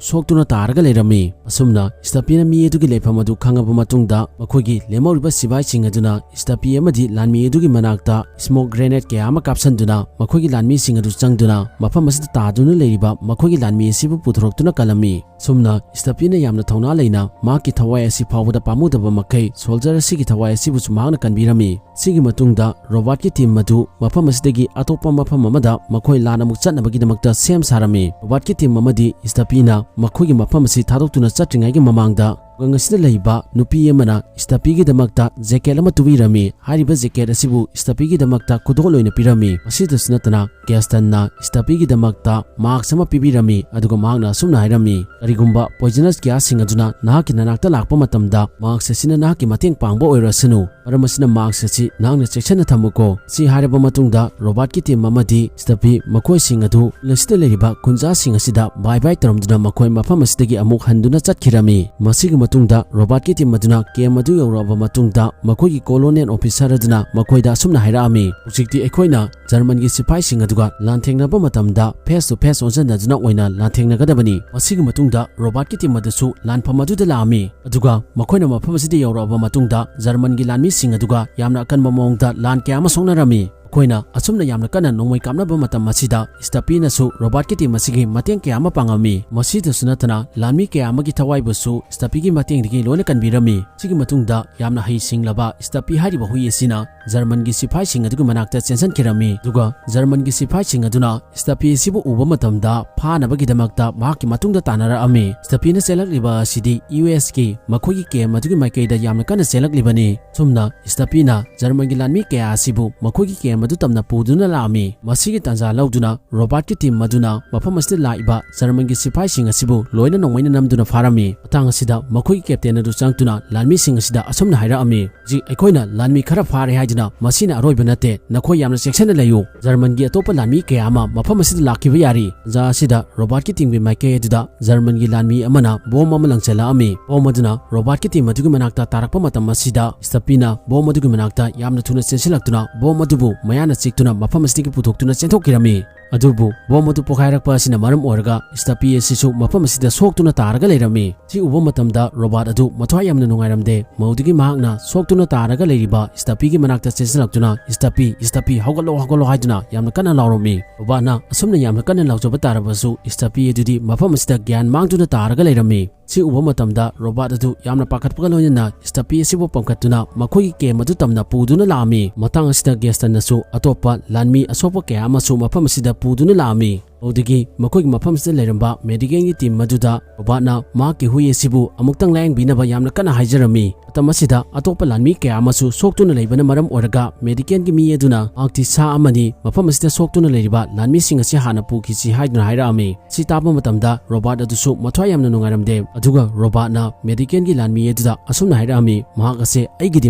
ꯁꯣꯛꯇꯨꯅ ꯇꯥꯔꯒ ꯂꯩꯔꯝꯃꯤ꯫ ꯑꯁꯨꯝꯅ ꯁ꯭ꯇꯥꯄꯤꯅ ꯃꯤ ꯑꯗꯨꯒꯤ ꯂꯩꯐꯝ ꯑꯗꯨ ꯈꯪꯉꯕ ꯃꯇꯨꯡꯗ, ꯃꯈꯣꯏꯒꯤ ꯂꯦꯝꯍꯧꯔꯤꯕ ꯁꯤꯐꯥꯏꯁꯤꯡ ꯑꯗꯨꯅ ꯁ꯭ꯇꯥꯄꯤ ꯑꯃꯗꯤ ꯂꯥꯟꯃꯤ ꯑꯗꯨꯒꯤ ꯃꯅꯥꯛꯇ ꯁ꯭ꯃꯣꯛ ꯒ꯭ꯔꯦꯅꯦꯗ ꯀꯌꯥ ꯑꯃ ꯀꯥꯞꯁꯤꯟꯗꯨꯅ, ꯃꯈꯣꯏꯒꯤ ꯂꯥꯟꯃꯤꯁꯤꯡ ꯑꯗꯨ ꯆꯪꯗꯨꯅ ꯃꯐꯝ ꯑꯁꯤꯗ ꯇꯥꯗꯨꯅ ꯂꯩꯔꯤꯕ ꯃꯈꯣꯏꯒꯤ ꯂꯥꯟꯃꯤ ꯑꯁꯤꯕꯨ ꯄꯨꯊꯣꯔꯛꯇꯨꯅ ꯀꯜꯂꯝꯃꯤ꯫ ꯑꯁꯨꯝꯅ ꯁ꯭ꯇꯥꯄꯤꯅ ꯌꯥꯝꯅ ꯊꯧꯅꯥ ꯂꯩꯅ ꯃꯍꯥꯛꯀꯤ ꯊꯋꯥꯏ ꯑꯁꯤ ꯐꯥꯎꯕꯗ ꯄꯥꯝꯃꯨꯗꯕ ꯃꯈꯩ ꯁꯣꯜꯖꯔ ꯑꯁꯤꯒꯤ ꯊꯋꯥꯏ ꯑꯁꯤꯕꯨꯁꯨ ꯃꯍꯥꯛꯅ ꯀꯟꯕꯤꯔꯝꯃꯤ꯫ ꯁꯤꯒꯤ ꯃꯇꯨꯡꯗ ꯔꯣꯕꯥꯔꯠꯀꯤ ꯇꯤꯝ ꯑꯗꯨ ꯃꯐꯝ ꯑꯁꯤꯗꯒꯤ ꯑꯇꯣꯞꯄ ꯃꯐꯝ ꯑꯃꯗ ꯃꯈꯣꯏ ꯂꯥꯟ ꯑꯃꯨꯛ ꯆꯠꯅꯕꯒꯤꯗꯃꯛꯇ ꯁꯦꯝ ꯁꯥꯔꯝꯃꯤ꯫ ꯔꯣꯕꯥꯔꯠꯀꯤ ꯇꯤꯝ ꯑꯃꯗꯤ ꯁ꯭ꯇꯥꯄꯤꯅ ꯃꯈꯣꯏꯒꯤ ꯃꯐꯝ ꯑꯁꯤ ꯊꯥꯗꯣꯛꯇꯨꯅ ꯆꯠꯇ꯭ꯔꯤꯉꯩꯒꯤ ꯃꯃꯥꯡꯗ, ꯈꯨꯡꯒꯪ ꯑꯁꯤꯗ ꯂꯩꯕ ꯅꯨꯄꯤ ꯑꯃꯅ ꯁ꯭ꯇꯥꯄꯤꯒꯤꯗꯃꯛꯇ ꯖꯦꯀꯦꯠ ꯑꯃ ꯇꯨꯕꯤꯔꯝꯃꯤ꯫ ꯍꯥꯏꯔꯤꯕ ꯖꯦꯀꯦꯠ ꯑꯁꯤꯕꯨ ꯁ꯭ꯇꯥꯄꯤꯒꯤꯗꯃꯛꯇ ꯈꯨꯗꯣꯜ ꯑꯣꯏꯅ ꯄꯤꯔꯝꯃꯤ꯫ ꯃꯁꯤꯗꯁꯨ ꯅꯠꯇꯅ, ꯒꯦꯁꯇꯟꯅ ꯁ꯭ꯇꯥꯄꯤꯒꯤꯗꯃꯛꯇ ꯃꯥꯛꯁ ꯑꯃ ꯄꯤꯕꯤꯔꯝꯃꯤ, ꯑꯗꯨꯒ ꯃꯍꯥꯛꯅ ꯑꯁꯨꯝꯅ ꯍꯥꯏꯔꯝꯃꯤ, "ꯀꯔꯤꯒꯨꯝꯕ ꯄꯣꯏꯖꯅꯁ ꯒ꯭ꯌꯥꯁꯁꯤꯡ ꯑꯗꯨꯅ ꯅꯍꯥꯛꯀꯤ ꯅꯅꯥꯛꯇ ꯂꯥꯛꯄ ꯃꯇꯝꯗ, ꯃꯥꯛꯁ ꯑꯁꯤꯅ ꯅꯍꯥꯛꯀꯤ ꯃꯇꯦꯡ ꯄꯥꯡꯕ ꯑꯣꯏꯔꯁꯅꯨ꯫ ꯃꯔꯝ ꯑꯁꯤꯅ, ꯃꯥꯛꯁ ꯑꯁꯤ ꯅꯍꯥꯛꯅ ꯆꯦꯛꯁꯤꯟꯅ ꯊꯝꯃꯨꯀꯣ"꯫ ꯁꯤ ꯍꯥꯏꯔꯕ ꯃꯇꯨꯡꯗ, ꯔꯣꯕꯥꯔꯠꯀꯤ ꯇꯤꯝ ꯑꯃꯗꯤ ꯁ꯭ꯇꯥꯄꯤ ꯃꯈꯣꯏꯁꯤꯡ ꯑꯗꯨ ꯈꯨꯜ ꯑꯁꯤꯗ ꯂꯩꯔꯤꯕ ꯈꯨꯟꯖꯥꯁꯤꯡ ꯑꯁꯤꯗ ꯕꯥꯏ ꯕꯥꯏ ꯇꯧꯔꯝꯗꯨꯅ ꯃꯈꯣꯏ ꯃꯐꯝ ꯑꯁꯤꯗꯒꯤ ꯑꯃꯨꯛ ꯍꯟꯗꯨꯅ ꯆꯠꯈꯤꯔꯝꯃꯤ꯫ ꯃꯁꯤꯒꯤ ꯃꯇꯨꯡꯗ, ꯔꯣꯕꯥꯔꯠꯀꯤ ꯇꯤꯝ ꯑꯗꯨꯅ ꯀꯦꯝ ꯑꯗꯨ ꯌꯧꯔꯛꯑꯕ ꯃꯇꯨꯡꯗ, ꯃꯈꯣꯏꯒꯤ ꯀꯣꯂꯣꯅꯦꯜ ꯑꯣꯐꯤꯁꯔ ꯑꯗꯨꯅ ꯃꯈꯣꯏꯗ ꯑꯁꯨꯝꯅ ꯍꯥꯏꯔꯛꯑꯝꯃꯤ, "ꯍꯧꯖꯤꯛꯇꯤ ꯑꯩꯈꯣꯏꯅ ꯖꯔꯃꯟꯒꯤ ꯁꯤꯐꯥꯏꯁꯤꯡ ꯑꯗꯨꯒ ꯂꯥꯟꯊꯦꯡꯅꯕ ꯃꯇꯝꯗ ꯐꯦꯁ ꯇꯨ ꯐꯦꯁ ꯑꯣꯟꯁꯤꯟꯅꯗꯨꯅ ꯑꯣꯏꯅ ꯂꯥꯟꯊꯦꯡꯅꯒꯗꯕꯅꯤ"꯫ ꯃꯁꯤꯒꯤ ꯃꯇꯨꯡꯗ ꯔꯣꯕꯥꯔꯠꯀꯤ ꯇꯤꯝ ꯑꯗꯨꯁꯨ ꯂꯥꯟꯐꯝ ꯑꯗꯨꯗ ꯂꯥꯛꯑꯝꯃꯤ꯫ ꯑꯗꯨꯒ ꯃꯈꯣꯏꯅ ꯃꯐꯝ ꯑꯁꯤꯗ ꯌꯧꯔꯛꯑꯕ ꯃꯇꯨꯡꯗ, ꯖꯔꯃꯟꯒꯤ ꯂꯥꯟꯃꯤꯁꯤꯡ ꯑꯗꯨꯒ ꯌꯥꯝꯅ ꯑꯀꯟꯕ ꯃꯑꯣꯡꯗ ꯂꯥꯟ ꯀꯌꯥ ꯑꯃ ꯁꯣꯛꯅꯔꯝꯃꯤ꯫ ꯃꯈꯣꯏꯅ ꯑꯁꯨꯝꯅ ꯌꯥꯝꯅ ꯀꯟꯅ ꯅꯣꯡꯃꯩ ꯀꯥꯞꯅꯕ ꯃꯇꯝ ꯑꯁꯤꯗ, ꯁ꯭ꯇꯥꯄꯤꯅꯁꯨ ꯔꯣꯕꯥꯔꯠꯀꯤ ꯇꯤꯝ ꯑꯁꯤꯒꯤ ꯃꯇꯦꯡ ꯀꯌꯥ ꯑꯃ ꯄꯥꯡꯉꯝꯃꯤ꯫ ꯃꯁꯤꯗꯁꯨ ꯅꯠꯇꯅ, ꯂꯥꯟꯃꯤ ꯀꯌꯥ ꯑꯃꯒꯤ ꯊꯋꯥꯏꯕꯨꯁꯨ ꯁ꯭ꯇꯥꯄꯤꯒꯤ ꯃꯇꯦꯡꯗꯒꯤ ꯂꯣꯏꯅ ꯀꯟꯕꯤꯔꯝꯃꯤ꯫ ꯁꯤꯒꯤ ꯃꯇꯨꯡꯗ, ꯌꯥꯝꯅ ꯍꯩꯁꯤꯡꯂꯕ ꯁ꯭ꯇꯥꯄꯤ ꯍꯥꯏꯔꯤꯕ ꯍꯨꯏ ꯑꯁꯤꯅ ꯖꯔꯃꯟꯒꯤ ꯁꯤꯐꯥꯏꯁꯤꯡ ꯑꯗꯨꯒꯤ ꯃꯅꯥꯛꯇ ꯆꯦꯟꯁꯤꯟꯈꯤꯔꯝꯃꯤ꯫ ꯑꯗꯨꯒ ꯖꯔꯃꯟꯒꯤ ꯁꯤꯐꯥꯏꯁꯤꯡ ꯑꯗꯨꯅ ꯁ꯭ꯇꯥꯄꯤ ꯑꯁꯤꯕꯨ ꯎꯕ ꯃꯇꯝꯗ ꯐꯥꯅꯕꯒꯤꯗꯃꯛꯇ ꯃꯍꯥꯛꯀꯤ ꯃꯇꯨꯡꯗ ꯇꯥꯟꯅꯔꯛꯑꯝꯃꯤ꯫ ꯁ꯭ꯇꯥꯄꯤꯅ ꯆꯦꯜꯂꯛꯂꯤꯕ ꯑꯁꯤꯗꯤ ꯌꯨ ꯑꯦꯁꯀꯤ ꯃꯈꯣꯏꯒꯤ ꯀꯦꯝ ꯑꯗꯨꯒꯤ ꯃꯥꯏꯀꯩꯗ ꯌꯥꯝꯅ ꯀꯟꯅ ꯆꯦꯜꯂꯛꯂꯤꯕꯅꯤ꯫ ꯁꯨꯝꯅ ꯁ꯭ꯇꯥꯄꯤꯅ ꯖꯔꯃꯟꯒꯤ ꯂꯥꯟꯃꯤ ꯀꯌꯥ ꯑꯁꯤꯕꯨ ꯃꯈꯣꯏꯒꯤ ꯀꯦꯝ ꯑꯗꯨ ꯇꯝꯅ ꯄꯨꯗꯨꯅ ꯂꯥꯛꯑꯝꯃꯤ꯫ ꯃꯁꯤꯒꯤ ꯇꯥꯟꯖꯥ ꯂꯧꯗꯨꯅ ꯔꯣꯕꯥꯔꯠꯀꯤ ꯇꯤꯝ ꯑꯗꯨꯅ ꯃꯐꯝ ꯑꯁꯤꯗ ꯂꯥꯛꯏꯕ ꯖꯔꯃꯟꯒꯤ ꯁꯤꯐꯥꯏꯁꯤꯡ ꯑꯁꯤꯕꯨ ꯂꯣꯏꯅ ꯅꯣꯡꯃꯩꯅ ꯅꯝꯗꯨꯅ ꯐꯥꯔꯝꯃꯤ꯫ ꯃꯇꯥꯡ ꯑꯁꯤꯗ ꯃꯈꯣꯏꯒꯤ ꯀꯦꯞꯇꯦꯟ ꯑꯗꯨ ꯆꯪꯂꯛꯇꯨꯅ ꯂꯥꯟꯃꯤꯁꯤꯡ ꯑꯁꯤꯗ ꯑꯁꯨꯝꯅ ꯍꯥꯏꯔꯛꯑꯝꯃꯤ, "ꯍꯧꯖꯤꯛ ꯑꯩꯈꯣꯏꯅ ꯂꯥꯟꯃꯤ ꯈꯔ ꯐꯥꯔꯦ ꯍꯥꯏꯗꯨꯅ ꯃꯁꯤꯅ ꯑꯔꯣꯏꯕ ꯅꯠꯇꯦ꯫ ꯅꯈꯣꯏ ꯌꯥꯝꯅ ꯆꯦꯛꯁꯤꯟꯅ ꯂꯩꯌꯨ꯫ ꯖꯔꯃꯟꯒꯤ ꯑꯇꯣꯞꯄ ꯂꯥꯟꯃꯤ ꯀꯌꯥ ꯑꯃ ꯃꯐꯝ ꯑꯁꯤꯗ ꯂꯥꯛꯈꯤꯕ ꯌꯥꯔꯤ"꯫ ꯇꯥꯟꯖꯥ ꯑꯁꯤꯗ ꯔꯣꯕꯥꯔꯠꯀꯤ ꯇꯤꯝꯒꯤ ꯃꯥꯏꯀꯩ ꯑꯗꯨꯗ ꯖꯔꯃꯟꯒꯤ ꯂꯥꯟꯃꯤ ꯑꯃꯅ ꯕꯣꯝ ꯑꯃ ꯂꯪꯁꯤꯜꯂꯛꯑꯝꯃꯤ꯫ ꯕꯣꯝ ꯑꯗꯨꯅ ꯔꯣꯕꯥꯔꯠꯀꯤ ꯇꯤꯝ ꯑꯗꯨꯒꯤ ꯃꯅꯥꯛꯇ ꯇꯥꯔꯛꯄ ꯃꯇꯝ ꯑꯁꯤꯗ, ꯁ꯭ꯇꯥꯄꯤꯅ ꯕꯣꯝ ꯑꯗꯨꯒꯤ ꯃꯅꯥꯛꯇ ꯌꯥꯝꯅ ꯊꯨꯅ ꯆꯦꯟꯁꯤꯜꯂꯛꯇꯨꯅ ꯕꯣꯝ ꯑꯗꯨꯕꯨ ꯃꯌꯥꯅ ꯆꯤꯛꯇꯨꯅ ꯃꯐꯝ ꯑꯁꯤꯗꯒꯤ ꯄꯨꯊꯣꯛꯇꯨꯅ ꯆꯦꯟꯊꯣꯛꯈꯤꯔꯝꯃꯤ꯫ ꯑꯗꯨꯕꯨ ꯕꯣꯝ ꯑꯗꯨ ꯄꯣꯈꯥꯏꯔꯛꯄ ꯑꯁꯤꯅ ꯃꯔꯝ ꯑꯣꯏꯔꯒ ꯁ꯭ꯇꯥꯄꯤ ꯑꯁꯤꯁꯨ ꯃꯐꯝ ꯑꯁꯤꯗ ꯁꯣꯛꯇꯨꯅ ꯇꯥꯔꯒ ꯂꯩꯔꯝꯃꯤ꯫ ꯁꯤ ꯎꯕ ꯃꯇꯝꯗ ꯔꯣꯕꯥꯔꯠ ꯑꯗꯨ ꯃꯊ꯭ꯋꯥꯏ ꯌꯥꯝꯅ ꯅꯨꯡꯉꯥꯏꯔꯝꯗꯦ꯫ ꯃꯗꯨꯗꯒꯤ ꯃꯍꯥꯛꯅ ꯁꯣꯛꯇꯨꯅ ꯇꯥꯔꯒ ꯂꯩꯔꯤꯕ ꯁ꯭ꯇꯥꯄꯤꯒꯤ ꯃꯅꯥꯛꯇ ꯆꯦꯟꯁꯤꯜꯂꯛꯇꯨꯅ, "ꯁ꯭ꯇꯥꯄꯤ, ꯁ꯭ꯇꯥꯄꯤ, ꯍꯧꯒꯠꯂꯣ, ꯍꯧꯒꯠꯂꯣ" ꯍꯥꯏꯗꯨꯅ ꯌꯥꯝꯅ ꯀꯟꯅ ꯂꯥꯎꯔꯝꯃꯤ꯫ ꯔꯣꯕꯥꯔꯠꯅ ꯑꯁꯨꯝꯅ ꯌꯥꯝꯅ ꯀꯟꯅ ꯂꯥꯎꯖꯕ ꯇꯥꯔꯕꯁꯨ, ꯁ꯭ꯇꯥꯄꯤ ꯑꯗꯨꯗꯤ ꯃꯐꯝ ꯑꯁꯤꯗ ꯒ꯭ꯌꯥꯟ ꯃꯥꯡꯗꯨꯅ ꯇꯥꯔꯒ ꯂꯩꯔꯝꯃꯤ꯫ ꯁꯤ ꯎꯕ ꯃꯇꯝꯗ ꯔꯣꯕꯥꯔꯠ ꯑꯗꯨ ꯌꯥꯝꯅ ꯄꯥꯈꯠꯄꯒ ꯂꯣꯏꯅꯅ ꯁ꯭ꯇꯥꯄꯤ ꯑꯁꯤꯕꯨ ꯄꯝꯈꯠꯇꯨꯅ ꯃꯈꯣꯏꯒꯤ ꯀꯦꯝ ꯑꯗꯨ ꯇꯝꯅ ꯄꯨꯗꯨꯅ ꯂꯥꯛꯑꯝꯃꯤ꯫ ꯃꯇꯥꯡ ꯑꯁꯤꯗ ꯒꯦꯁꯇꯟꯅꯁꯨ ꯑꯇꯣꯞꯄ ꯂꯥꯟꯃꯤ ꯑꯁꯣꯛꯄ ꯀꯌꯥ ꯑꯃꯁꯨ ꯃꯐꯝ ꯑꯁꯤꯗ ꯄꯨꯗꯨꯅ ꯂꯥꯛꯑꯝꯃꯤ꯫ ꯃꯗꯨꯗꯒꯤ ꯃꯈꯣꯏꯒꯤ ꯃꯐꯝꯁꯤꯗ ꯂꯩꯔꯝꯕ medical ꯒꯤ team ꯑꯗꯨꯗ ꯔꯣꯕꯥꯔꯠꯅ ꯃꯍꯥꯛꯀꯤ ꯍꯨꯏ ꯑꯁꯤꯕꯨ ꯑꯃꯨꯛꯇꯪ ꯂꯥꯌꯦꯡꯕꯤꯅꯕ ꯌꯥꯝꯅ ꯀꯟꯅ ꯍꯥꯏꯖꯔꯝꯃꯤ꯫ ꯃꯇꯝ ꯑꯁꯤꯗ ꯑꯇꯣꯞꯄ ꯂꯥꯟꯃꯤ ꯀꯌꯥ ꯑꯃꯁꯨ ꯁꯣꯛꯇꯨꯅ ꯂꯩꯕꯅ ꯃꯔꯝ ꯑꯣꯏꯔꯒ medical ꯒꯤ ꯃꯤ ꯑꯗꯨꯅ ꯃꯍꯥꯛꯇꯤ ꯁꯥ ꯑꯃꯅꯤ, ꯃꯐꯝ ꯑꯁꯤꯗ ꯁꯣꯛꯇꯨꯅ ꯂꯩꯔꯤꯕ ꯂꯥꯟꯃꯤꯁꯤꯡ ꯑꯁꯤ ꯍꯥꯟꯅ ꯄꯨꯈꯤꯁꯤ ꯍꯥꯏꯗꯨꯅ ꯍꯥꯏꯔꯛꯑꯝꯃꯤ꯫ ꯁꯤ ꯇꯥꯕ ꯃꯇꯝꯗ ꯔꯣꯕꯥꯔꯠ ꯑꯗꯨꯁꯨ ꯃꯊ꯭ꯋꯥꯏ ꯌꯥꯝꯅ ꯅꯨꯡꯉꯥꯏꯔꯝꯗꯦ꯫ ꯑꯗꯨꯒ ꯔꯣꯕꯥꯔꯠꯅ medical ꯒꯤ ꯂꯥꯟꯃꯤ ꯑꯗꯨꯗ ꯑꯁꯨꯝꯅ ꯍꯥꯏꯔꯛꯑꯝꯃꯤ, "ꯃꯍꯥꯛ ꯑꯁꯦ ꯑꯩꯒꯤꯗꯤ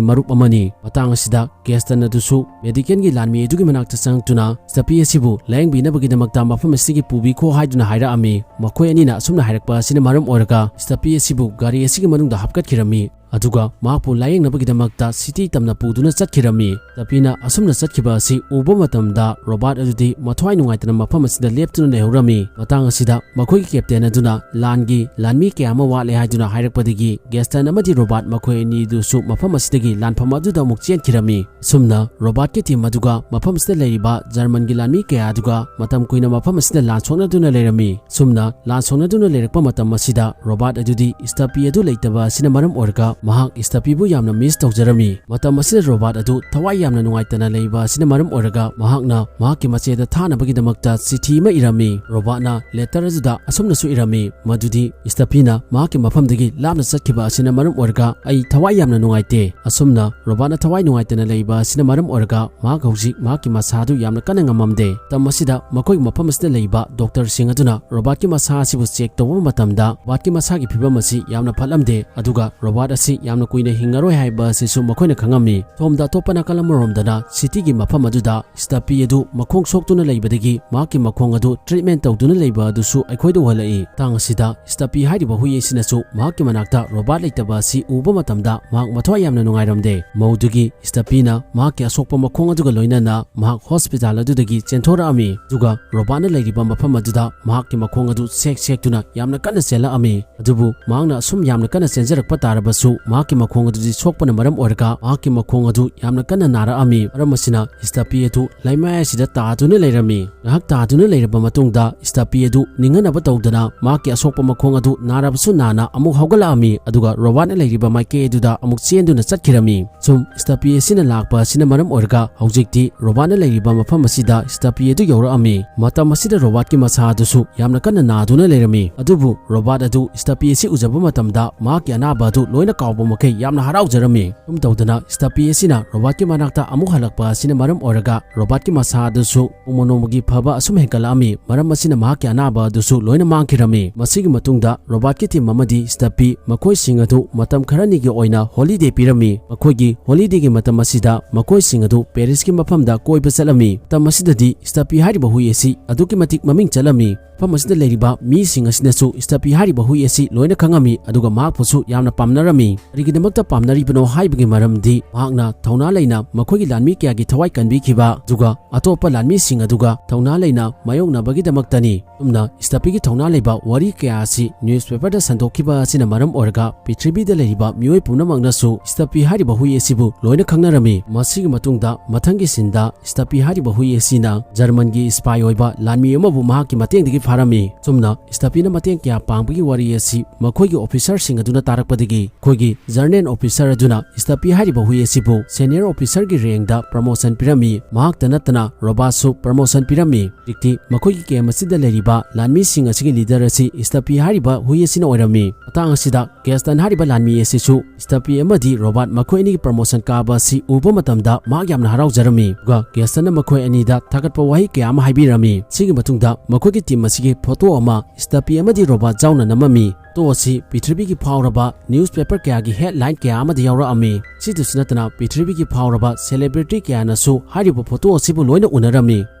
ꯃꯔꯨꯞ ꯑꯃꯅꯤ꯫" ꯃꯇꯥꯡ ꯑꯁꯤꯗ ꯒꯦꯁꯇꯟ ꯑꯗꯨꯁꯨ medical ꯒꯤ ꯂꯥꯟꯃꯤ ꯑꯗꯨꯒꯤ ꯃꯅꯥꯛꯇ ꯆꯪꯉꯛꯇꯨꯅ ꯁꯤꯇꯄꯤ ꯑꯁꯤꯕꯨ ꯂꯥꯌꯦꯡꯕꯤꯅꯕꯒꯤꯗꯃꯛꯇ ꯃꯐꯝ ꯑꯁꯤꯗꯒꯤ ꯄꯨꯕꯤꯈꯣ ꯍꯥꯏꯗꯨꯅ ꯍꯥꯏꯔꯛꯑꯝꯃꯤ꯫ ꯃꯈꯣꯏ ꯑꯅꯤꯅ ꯑꯁꯨꯝꯅ ꯍꯥꯏꯔꯛꯄ ꯑꯁꯤꯅ ꯃꯔꯝ ꯑꯣꯏꯔꯒ ꯁꯤꯇꯄꯤ ꯑꯁꯤꯕꯨ ꯒꯥꯔꯤ ꯑꯁꯤꯒꯤ ꯃꯅꯨꯡꯗ ꯍꯥꯞꯀꯠꯈꯤꯔꯝꯃꯤ꯫ ꯑꯗꯨꯒ ꯃꯍꯥꯛꯄꯨ ꯂꯥꯌꯦꯡꯅꯕꯒꯤꯗꯃꯛꯇ city ꯇꯝꯅ ꯄꯨꯗꯨꯅ ꯆꯠꯈꯤꯔꯝꯃꯤ꯫ ꯁꯤꯇꯄꯤꯅ ꯑꯁꯨꯝꯅ ꯆꯠꯈꯤꯕ ꯑꯁꯤ ꯎꯕ ꯃꯇꯝꯗ ꯔꯣꯕꯥꯔꯠ ꯑꯗꯨꯗꯤ ꯃꯊ꯭ꯋꯥꯏ ꯅꯨꯡꯉꯥꯏꯇꯅ ꯃꯐꯝ ꯑꯁꯤꯗ ꯂꯦꯞꯇꯨꯅ ꯂꯩꯍꯧꯔꯝꯃꯤ꯫ ꯃꯇꯥꯡ ꯑꯁꯤꯗ ꯃꯈꯣꯏꯒꯤ captain ꯑꯗꯨꯅ ꯂꯥꯟꯒꯤ ꯂꯥꯟꯃꯤ ꯀꯌꯥ ꯑꯃ ꯋꯥꯠꯂꯦ ꯍꯥꯏꯗꯨꯅ ꯍꯥꯏꯔꯛꯄꯗꯒꯤ ꯒꯦꯁꯇꯟ ꯑꯃꯗꯤ ꯔꯣꯕꯥꯔꯠ ꯃꯈꯣꯏ ꯑꯅꯤꯗꯨꯁꯨ ꯃꯐꯝ ꯑꯁꯤꯗꯒꯤ ꯂꯥꯟꯐꯝ ꯑꯗꯨꯗ ꯑꯃꯨꯛ ꯆꯦꯟꯈꯤꯔꯝꯃꯤ꯫ ꯑꯁꯨꯝꯅ ꯔꯣꯕꯥꯔꯠꯀꯤ team ꯑꯗꯨꯒ ꯃꯐꯝ ꯑꯁꯤꯗ ꯂꯩꯔꯤꯕ ꯖꯔꯃꯟꯒꯤ ꯂꯥꯟꯃꯤ ꯀꯌꯥ ꯑꯗꯨꯒ ꯃꯇꯝ ꯀꯨꯏꯅ ꯃꯐꯝ ꯑꯁꯤꯗ ꯂꯥꯟ ꯁꯣꯛꯅꯗꯨꯅ ꯂꯩꯔꯝꯃꯤ꯫ ꯑꯁꯨꯝꯅ ꯂꯥꯟ ꯁꯣꯛꯅꯗꯨꯅ ꯂꯩꯔꯛꯄ ꯃꯇꯝ ꯑꯁꯤꯗ ꯔꯣꯕꯥꯔꯠ ꯑꯗꯨꯗꯤ ꯁꯤꯇꯄꯤ ꯑꯗꯨ ꯂꯩꯇꯕ ꯑꯁꯤꯅ ꯃꯔꯝ ꯑꯣꯏꯔꯒ ꯃꯍꯥꯛ ꯁꯤꯇꯄꯤꯕꯨ ꯌꯥꯝꯅ miss ꯇꯧꯖꯔꯝꯃꯤ꯫ ꯃꯇꯝ ꯑꯁꯤꯗ ꯔꯣꯕꯥꯔꯠ ꯑꯗꯨ ꯊꯋꯥꯏ ꯌꯥꯝꯅ ꯅꯨꯡꯉꯥꯏꯇꯅ ꯂꯩꯕ ꯑꯁꯤꯅ ꯃꯔꯝ ꯑꯣꯏꯔꯒ ꯃꯍꯥꯛꯅ ꯃꯍꯥꯛꯀꯤ ꯃꯆꯦꯗ ꯊꯥꯅꯕꯒꯤꯗꯃꯛꯇ ꯆꯤꯊꯤ ꯑꯃ ꯏꯔꯝꯃꯤ꯫ ꯔꯣꯕꯥꯔꯠꯅ letter ꯑꯗꯨꯗ ꯑꯁꯨꯝꯅꯁꯨ ꯏꯔꯝꯃꯤ, ꯃꯗꯨꯗꯤ ꯁꯤꯇꯄꯤꯅ ꯃꯍꯥꯛꯀꯤ ꯃꯐꯝꯗꯒꯤ ꯂꯥꯞꯅ ꯆꯠꯈꯤꯕ ꯑꯁꯤꯅ ꯃꯔꯝ ꯑꯣꯏꯔꯒ ꯑꯩ ꯊꯋꯥꯏ ꯌꯥꯝꯅ ꯅꯨꯡꯉꯥꯏꯇꯦ꯫ ꯑꯁꯨꯝꯅ ꯔꯣꯕꯥꯔꯠꯅ ꯊꯋꯥꯏ ꯅꯨꯡꯉꯥꯏꯇꯅ ꯂꯩꯕ ꯑꯁꯤꯅ ꯃꯔꯝ ꯑꯣꯏꯔꯒ ꯃꯍꯥꯛ ꯍꯧꯖꯤꯛ ꯃꯍꯥꯛꯀꯤ ꯃꯁꯥꯗꯨ ꯌꯥꯝꯅ ꯀꯟꯅ ꯉꯝꯃꯝꯗꯦ꯫ ꯃꯇꯝ ꯑꯁꯤꯗ ꯃꯈꯣꯏꯒꯤ ꯃꯐꯝ ꯑꯁꯤꯗ ꯂꯩꯕ doctor ꯁꯤꯡ ꯑꯗꯨꯅ ꯔꯣꯕꯥꯔꯠꯀꯤ ꯃꯁꯥ ꯑꯁꯤꯕꯨ check ꯇꯧꯕ ꯃꯇꯝꯗ ꯔꯣꯕꯥꯔꯠꯀꯤ ꯃꯁꯥꯒꯤ ꯐꯤꯕꯝ ꯑꯁꯤ ꯌꯥꯝꯅ ꯐꯠꯂꯝꯗꯦ, ꯑꯗꯨꯒ ꯔꯣꯕꯥꯔꯠ ꯑꯁꯤ ꯌꯥꯝꯅ ꯀꯨꯏꯅ ꯍꯤꯡꯉꯔꯣꯏ ꯍꯥꯏꯕ ꯑꯁꯤꯁꯨ ꯃꯈꯣꯏꯅ ꯈꯪꯉꯝꯃꯤ꯫ ꯁꯣꯝꯗ ꯑꯇꯣꯞꯄ ꯅꯥꯀꯜ ꯑꯃꯔꯣꯝꯗꯅ cityꯒꯤ ꯃꯐꯝ ꯑꯗꯨꯗ ꯁꯤꯇꯄꯤ ꯑꯗꯨ ꯃꯈꯣꯡ ꯁꯣꯛꯇꯨꯅ ꯂꯩꯕꯗꯒꯤ ꯃꯍꯥꯛꯀꯤ ꯃꯈꯣꯡ ꯑꯗꯨ treatment ꯇꯧꯗꯨꯅ ꯂꯩꯕ ꯑꯗꯨꯁꯨ ꯑꯩꯈꯣꯏꯗ ꯎꯍꯜꯂꯛꯏ꯫ ꯃꯇꯥꯡ ꯑꯁꯤꯗ ꯁꯤꯇꯄꯤ ꯍꯥꯏꯔꯤꯕ ꯍꯨꯏ ꯑꯁꯤꯅꯁꯨ ꯃꯍꯥꯛꯀꯤ ꯃꯅꯥꯛꯇ ꯔꯣꯕꯥꯔꯠ ꯂꯩꯇꯕ ꯑꯁꯤ ꯎꯕ ꯃꯇꯝꯗ ꯃꯍꯥꯛ ꯃꯊ꯭ꯋꯥꯏ ꯌꯥꯝꯅ ꯅꯨꯡꯉꯥꯏꯔꯝꯗꯦ꯫ ꯃꯧꯗꯨꯒꯤ ꯁꯤꯇꯄꯤꯅ ꯃꯍꯥꯛꯀꯤ ꯑꯁꯣꯛꯄ ꯃꯈꯣꯡ ꯑꯗꯨꯒ ꯂꯣꯏꯅꯅ ꯃꯍꯥꯛ hospital ꯑꯗꯨꯗꯒꯤ ꯆꯦꯟꯊꯣꯔꯛꯑꯝꯃꯤ꯫ ꯑꯗꯨꯒ ꯔꯣꯕꯥꯔꯠꯅ ꯂꯩꯔꯤꯕ ꯃꯐꯝ ꯑꯗꯨꯗ ꯃꯍꯥꯛꯀꯤ ꯃꯈꯣꯡ ꯑꯗꯨ ꯁꯦꯛ ꯁꯦꯛꯇꯨꯅ ꯌꯥꯝꯅ ꯀꯟꯅ ꯆꯦꯜꯂꯛꯑꯝꯃꯤ꯫ ꯑꯗꯨꯕꯨ ꯃꯍꯥꯛꯅ ꯑꯁꯨꯝ ꯌꯥꯝꯅ ꯀꯟꯅ ꯆꯦꯟꯖꯔꯛꯄ ꯇꯥꯔꯕꯁꯨ ꯃꯍꯥꯛꯀꯤ ꯃꯈꯣꯡ ꯑꯗꯨꯗꯤ ꯁꯣꯛꯄꯅ ꯃꯔꯝ ꯑꯣꯏꯔꯒ ꯃꯍꯥꯛꯀꯤ ꯃꯈꯣꯡ ꯑꯗꯨ ꯌꯥꯝꯅ ꯀꯟꯅ ꯅꯥꯔꯛꯑꯝꯃꯤ꯫ ꯃꯔꯝ ꯑꯁꯤꯅ ꯁ꯭ꯇꯄꯤ ꯑꯗꯨ ꯂꯩꯃꯥꯏ ꯑꯁꯤꯗ ꯇꯥꯗꯨꯅ ꯂꯩꯔꯝꯃꯤ꯫ ꯉꯥꯏꯍꯥꯛ ꯇꯥꯗꯨꯅ ꯂꯩꯔꯕ ꯃꯇꯨꯡꯗ ꯁ꯭ꯇꯄꯤ ꯑꯗꯨ ꯅꯤꯡꯍꯟꯅꯕ ꯇꯧꯗꯅ ꯃꯍꯥꯛꯀꯤ ꯑꯁꯣꯛꯄ ꯃꯈꯣꯡ ꯑꯗꯨ ꯅꯥꯔꯕꯁꯨ ꯅꯥꯅ ꯑꯃꯨꯛ ꯍꯧꯒꯠꯂꯛꯑꯝꯃꯤ, ꯑꯗꯨꯒ ꯔꯣꯕꯥꯠꯅ ꯂꯩꯔꯤꯕ ꯃꯥꯏꯀꯩ ꯑꯗꯨꯗ ꯑꯃꯨꯛ ꯆꯦꯟꯗꯨꯅ ꯆꯠꯈꯤꯔꯝꯃꯤ꯫ ꯁꯨꯝ ꯁ꯭ꯇꯄꯤ ꯑꯁꯤꯅ ꯂꯥꯛꯄ ꯑꯁꯤꯅ ꯃꯔꯝ ꯑꯣꯏꯔꯒ ꯍꯧꯖꯤꯛꯇꯤ ꯔꯣꯕꯥꯠꯅ ꯂꯩꯔꯤꯕ ꯃꯐꯝ ꯑꯁꯤꯗ ꯁ꯭ꯇꯄꯤ ꯑꯗꯨ ꯌꯧꯔꯛꯑꯝꯃꯤ꯫ ꯃꯇꯝ ꯑꯁꯤꯗ ꯔꯣꯕꯥꯠꯀꯤ ꯃꯁꯥ ꯑꯗꯨꯁꯨ ꯌꯥꯝꯅ ꯀꯟꯅ ꯅꯥꯗꯨꯅ ꯂꯩꯔꯝꯃꯤ꯫ ꯑꯗꯨꯕꯨ ꯔꯣꯕꯥꯠ ꯑꯗꯨ ꯁ꯭ꯇꯄꯤ ꯑꯁꯤ ꯎꯖꯕ ꯃꯇꯝꯗ ꯃꯍꯥꯛꯀꯤ ꯑꯅꯥꯕ ꯑꯗꯨ ꯂꯣꯏꯅ ꯀꯥꯎꯕ ꯃꯈꯩ ꯌꯥꯝꯅ ꯍꯔꯥꯎꯖꯔꯝꯃꯤ꯫ ꯁꯨꯝ ꯇꯧꯗꯅ ꯁ꯭ꯇꯄꯤ ꯑꯁꯤꯅ ꯔꯣꯕꯥꯠꯀꯤ ꯃꯅꯥꯛꯇ ꯑꯃꯨꯛ ꯍꯜꯂꯛꯄ ꯑꯁꯤꯅ ꯃꯔꯝ ꯑꯣꯏꯔꯒ ꯔꯣꯕꯥꯠꯀꯤ ꯃꯁꯥ ꯑꯗꯨꯁꯨ ꯅꯣꯡꯃ ꯅꯣꯡꯃꯒꯤ ꯐꯕ ꯑꯁꯨꯝ ꯍꯦꯟꯒꯠꯂꯛꯑꯝꯃꯤ꯫ ꯃꯔꯝ ꯑꯁꯤꯅ ꯃꯍꯥꯛꯀꯤ ꯑꯅꯥꯕ ꯑꯗꯨꯁꯨ ꯂꯣꯏꯅ ꯃꯥꯡꯈꯤꯔꯝꯃꯤ꯫ ꯃꯁꯤꯒꯤ ꯃꯇꯨꯡꯗ ꯔꯣꯕꯥꯠꯀꯤ ꯇꯤꯝ ꯑꯃꯗꯤ ꯁ꯭ꯇꯄꯤ ꯃꯈꯣꯏꯁꯤꯡ ꯑꯗꯨ ꯃꯇꯝ ꯈꯔꯅꯤꯒꯤ ꯑꯣꯏꯅ ꯍꯣꯂꯤꯗꯦ ꯄꯤꯔꯝꯃꯤ꯫ ꯃꯈꯣꯏꯒꯤ ꯍꯣꯂꯤꯗꯦꯒꯤ ꯃꯇꯝ ꯑꯁꯤꯗ ꯃꯈꯣꯏꯁꯤꯡ ꯑꯗꯨ ꯄꯦꯔꯤꯁꯀꯤ ꯃꯐꯝꯗ ꯀꯣꯏꯕ ꯆꯠꯂꯝꯃꯤ꯫ ꯃꯇꯝ ꯑꯁꯤꯗꯗꯤ ꯁ꯭ꯇꯄꯤ ꯍꯥꯏꯔꯤꯕ ꯍꯨꯏ ꯑꯁꯤ ꯑꯗꯨꯛꯀꯤ ꯃꯇꯤꯛ ꯃꯃꯤꯡ ꯆꯠꯂꯝꯃꯤ꯫ ꯃꯐꯝ ꯑꯁꯤꯗ ꯂꯩꯔꯤꯕ ꯃꯤꯁꯤꯡ ꯑꯁꯤꯅꯁꯨ ꯁ꯭ꯇꯄꯤ ꯍꯥꯏꯔꯤꯕ ꯍꯨꯏ ꯑꯁꯤ ꯂꯣꯏꯅ ꯈꯪꯉꯝꯃꯤ, ꯑꯗꯨꯒ ꯃꯍꯥꯛꯄꯨꯁꯨ ꯌꯥꯝꯅ ꯄꯥꯝꯅꯔꯝꯃꯤ꯫ ꯀꯔꯤꯒꯤꯗꯃꯛꯇ ꯄꯥꯝꯅꯔꯤꯕꯅꯣ ꯍꯥꯏꯕꯒꯤ ꯃꯔꯝꯗꯤ ꯃꯍꯥꯛꯅ ꯊꯧꯅꯥ ꯂꯩꯅ ꯃꯈꯣꯏꯒꯤ ꯂꯥꯟꯃꯤ ꯀꯌꯥꯒꯤ ꯊꯋꯥꯏ ꯀꯟꯕꯤꯈꯤꯕ, ꯑꯗꯨꯒ ꯑꯇꯣꯞꯄ ꯂꯥꯟꯃꯤꯁꯤꯡ ꯑꯗꯨꯒ ꯊꯧꯅꯥ ꯂꯩꯅ ꯃꯥꯌꯣꯛꯅꯕꯒꯤꯗꯃꯛꯇꯅꯤ꯫ ꯑꯁꯨꯝꯅ ꯁ꯭ꯇꯄꯤꯒꯤ ꯊꯧꯅꯥ ꯂꯩꯕ ꯋꯥꯔꯤ ꯀꯌꯥ ꯑꯁꯤ ꯅ꯭ꯌꯨꯁꯄꯦꯄꯔꯗ ꯁꯟꯗꯣꯛꯈꯤꯕ ꯑꯁꯤꯅ ꯃꯔꯝ ꯑꯣꯏꯔꯒ ꯄ꯭ꯔꯤꯊꯤꯕꯤꯗ ꯂꯩꯔꯤꯕ ꯃꯤꯑꯣꯏ ꯄꯨꯝꯅꯃꯛꯅꯁꯨ ꯁ꯭ꯇꯄꯤ ꯍꯥꯏꯔꯤꯕ ꯍꯨꯏ ꯑꯁꯤꯕꯨ ꯂꯣꯏꯅ ꯈꯪꯅꯔꯝꯃꯤ꯫ ꯃꯁꯤꯒꯤ ꯃꯇꯨꯡꯗ ꯃꯊꯪꯒꯤ ꯁꯤꯟꯗ ꯁ꯭ꯇꯄꯤ ꯍꯥꯏꯔꯤꯕ ꯍꯨꯏ ꯑꯁꯤꯅ ꯖꯔꯃꯟꯒꯤ ꯁ꯭ꯄꯥꯏ ꯑꯣꯏꯕ ꯂꯥꯟꯃꯤ ꯑꯃꯕꯨ ꯃꯍꯥꯛꯀꯤ ꯃꯇꯦꯡꯗꯒꯤ ꯐꯥꯔꯝꯃꯤ꯫ ꯆꯨꯝꯅ ꯁ꯭ꯇꯄꯤꯅ ꯃꯇꯦꯡ ꯀꯌꯥ ꯄꯥꯡꯕꯒꯤ ꯋꯥꯔꯤ ꯑꯁꯤ ꯃꯈꯣꯏꯒꯤ ꯑꯣꯐꯤꯁꯔꯁꯤꯡ ꯑꯗꯨꯅ ꯇꯥꯔꯛꯄꯗꯒꯤ ꯑꯩꯈꯣꯏꯒꯤ ꯖꯔꯅꯦꯜ ꯑꯣꯐꯤꯁꯔ ꯑꯗꯨꯅ ꯁ꯭ꯇꯄꯤ ꯍꯥꯏꯔꯤꯕ ꯍꯨꯏ ꯑꯁꯤꯕꯨ ꯁꯦꯅꯤꯌꯔ ꯑꯣꯐꯤꯁꯔꯒꯤ ꯔꯦꯡꯗ ꯄ꯭ꯔꯃꯣꯁꯟ ꯄꯤꯔꯝꯃꯤ꯫ ꯃꯍꯥꯛꯇ ꯅꯠꯇꯅ ꯔꯣꯕꯥꯠꯁꯨ ꯄ꯭ꯔꯃꯣꯁꯟ ꯄꯤꯔꯝꯃꯤ꯫ ꯍꯧꯖꯤꯛꯇꯤ ꯃꯈꯣꯏꯒꯤ ꯀꯦꯝ ꯑꯁꯤꯗ ꯂꯩꯔꯤꯕ ꯂꯥꯟꯃꯤꯁꯤꯡ ꯑꯁꯤꯒꯤ ꯂꯤꯗꯔ ꯑꯁꯤ ꯁ꯭ꯇꯄꯤ ꯍꯥꯏꯔꯤꯕ ꯍꯨꯏ ꯑꯁꯤꯅ ꯑꯣꯏꯔꯝꯃꯤ꯫ ꯃꯇꯥꯡ ꯑꯁꯤꯗ ꯒꯦꯁꯇꯟ ꯍꯥꯏꯔꯤꯕ ꯂꯥꯟꯃꯤ ꯑꯁꯤꯁꯨ ꯁ꯭ꯇꯄꯤ ꯑꯃꯗꯤ ꯔꯣꯕꯥꯠ ꯃꯈꯣꯏ ꯑꯅꯤꯒꯤ ꯄ꯭ꯔꯃꯣꯁꯟ ꯀꯥꯕ ꯑꯁꯤ ꯎꯕ ꯃꯇꯝꯗ ꯃꯍꯥꯛ ꯌꯥꯝꯅ ꯍꯔꯥꯎꯖꯔꯝꯃꯤ꯫ ꯑꯗꯨꯒ ꯒꯦꯁꯇꯟꯅ ꯃꯈꯣꯏ ꯑꯅꯤꯗ ꯊꯥꯒꯠꯄ ꯋꯥꯍꯩ ꯀꯌꯥ ꯑꯃ ꯍꯥꯏꯕꯤꯔꯝꯃꯤ꯫ ꯁꯤꯒꯤ ꯃꯇꯨꯡꯗ ꯃꯈꯣꯏꯒꯤ ꯇꯤꯝ ꯑꯁꯤꯒꯤ ꯐꯣꯇꯣ ꯑꯃ ꯁ꯭ꯇꯄꯤ ꯑꯃꯗꯤ ꯔꯣꯕꯥꯠ ꯌꯥꯎꯅ ꯅꯝꯃꯝꯃꯤ꯫ ꯐꯣꯇꯣ ꯑꯁꯤ ꯄ꯭ꯔꯤꯊꯤꯕꯤꯒꯤ ꯐꯥꯎꯔꯕ ꯅ꯭ꯌꯨꯁꯄꯦꯄꯔ ꯀꯌꯥꯒꯤ ꯍꯦꯗꯂꯥꯏꯟ ꯀꯌꯥ ꯑꯃꯗ ꯌꯥꯎꯔꯛꯑꯝꯃꯤ꯫ ꯁꯤꯗꯁꯨ ꯅꯠꯇꯅ ꯄ꯭ꯔꯤꯊꯤꯕꯤꯒꯤ ꯐꯥꯎꯔꯕ ꯁꯦꯂꯦꯕ꯭ꯔꯤꯇꯤ ꯀꯌꯥꯅꯁꯨ ꯍꯥꯏꯔꯤꯕ ꯐꯣꯇꯣ ꯑꯁꯤꯕꯨ ꯂꯣꯏꯅ ꯎꯅꯔꯝꯃꯤ꯫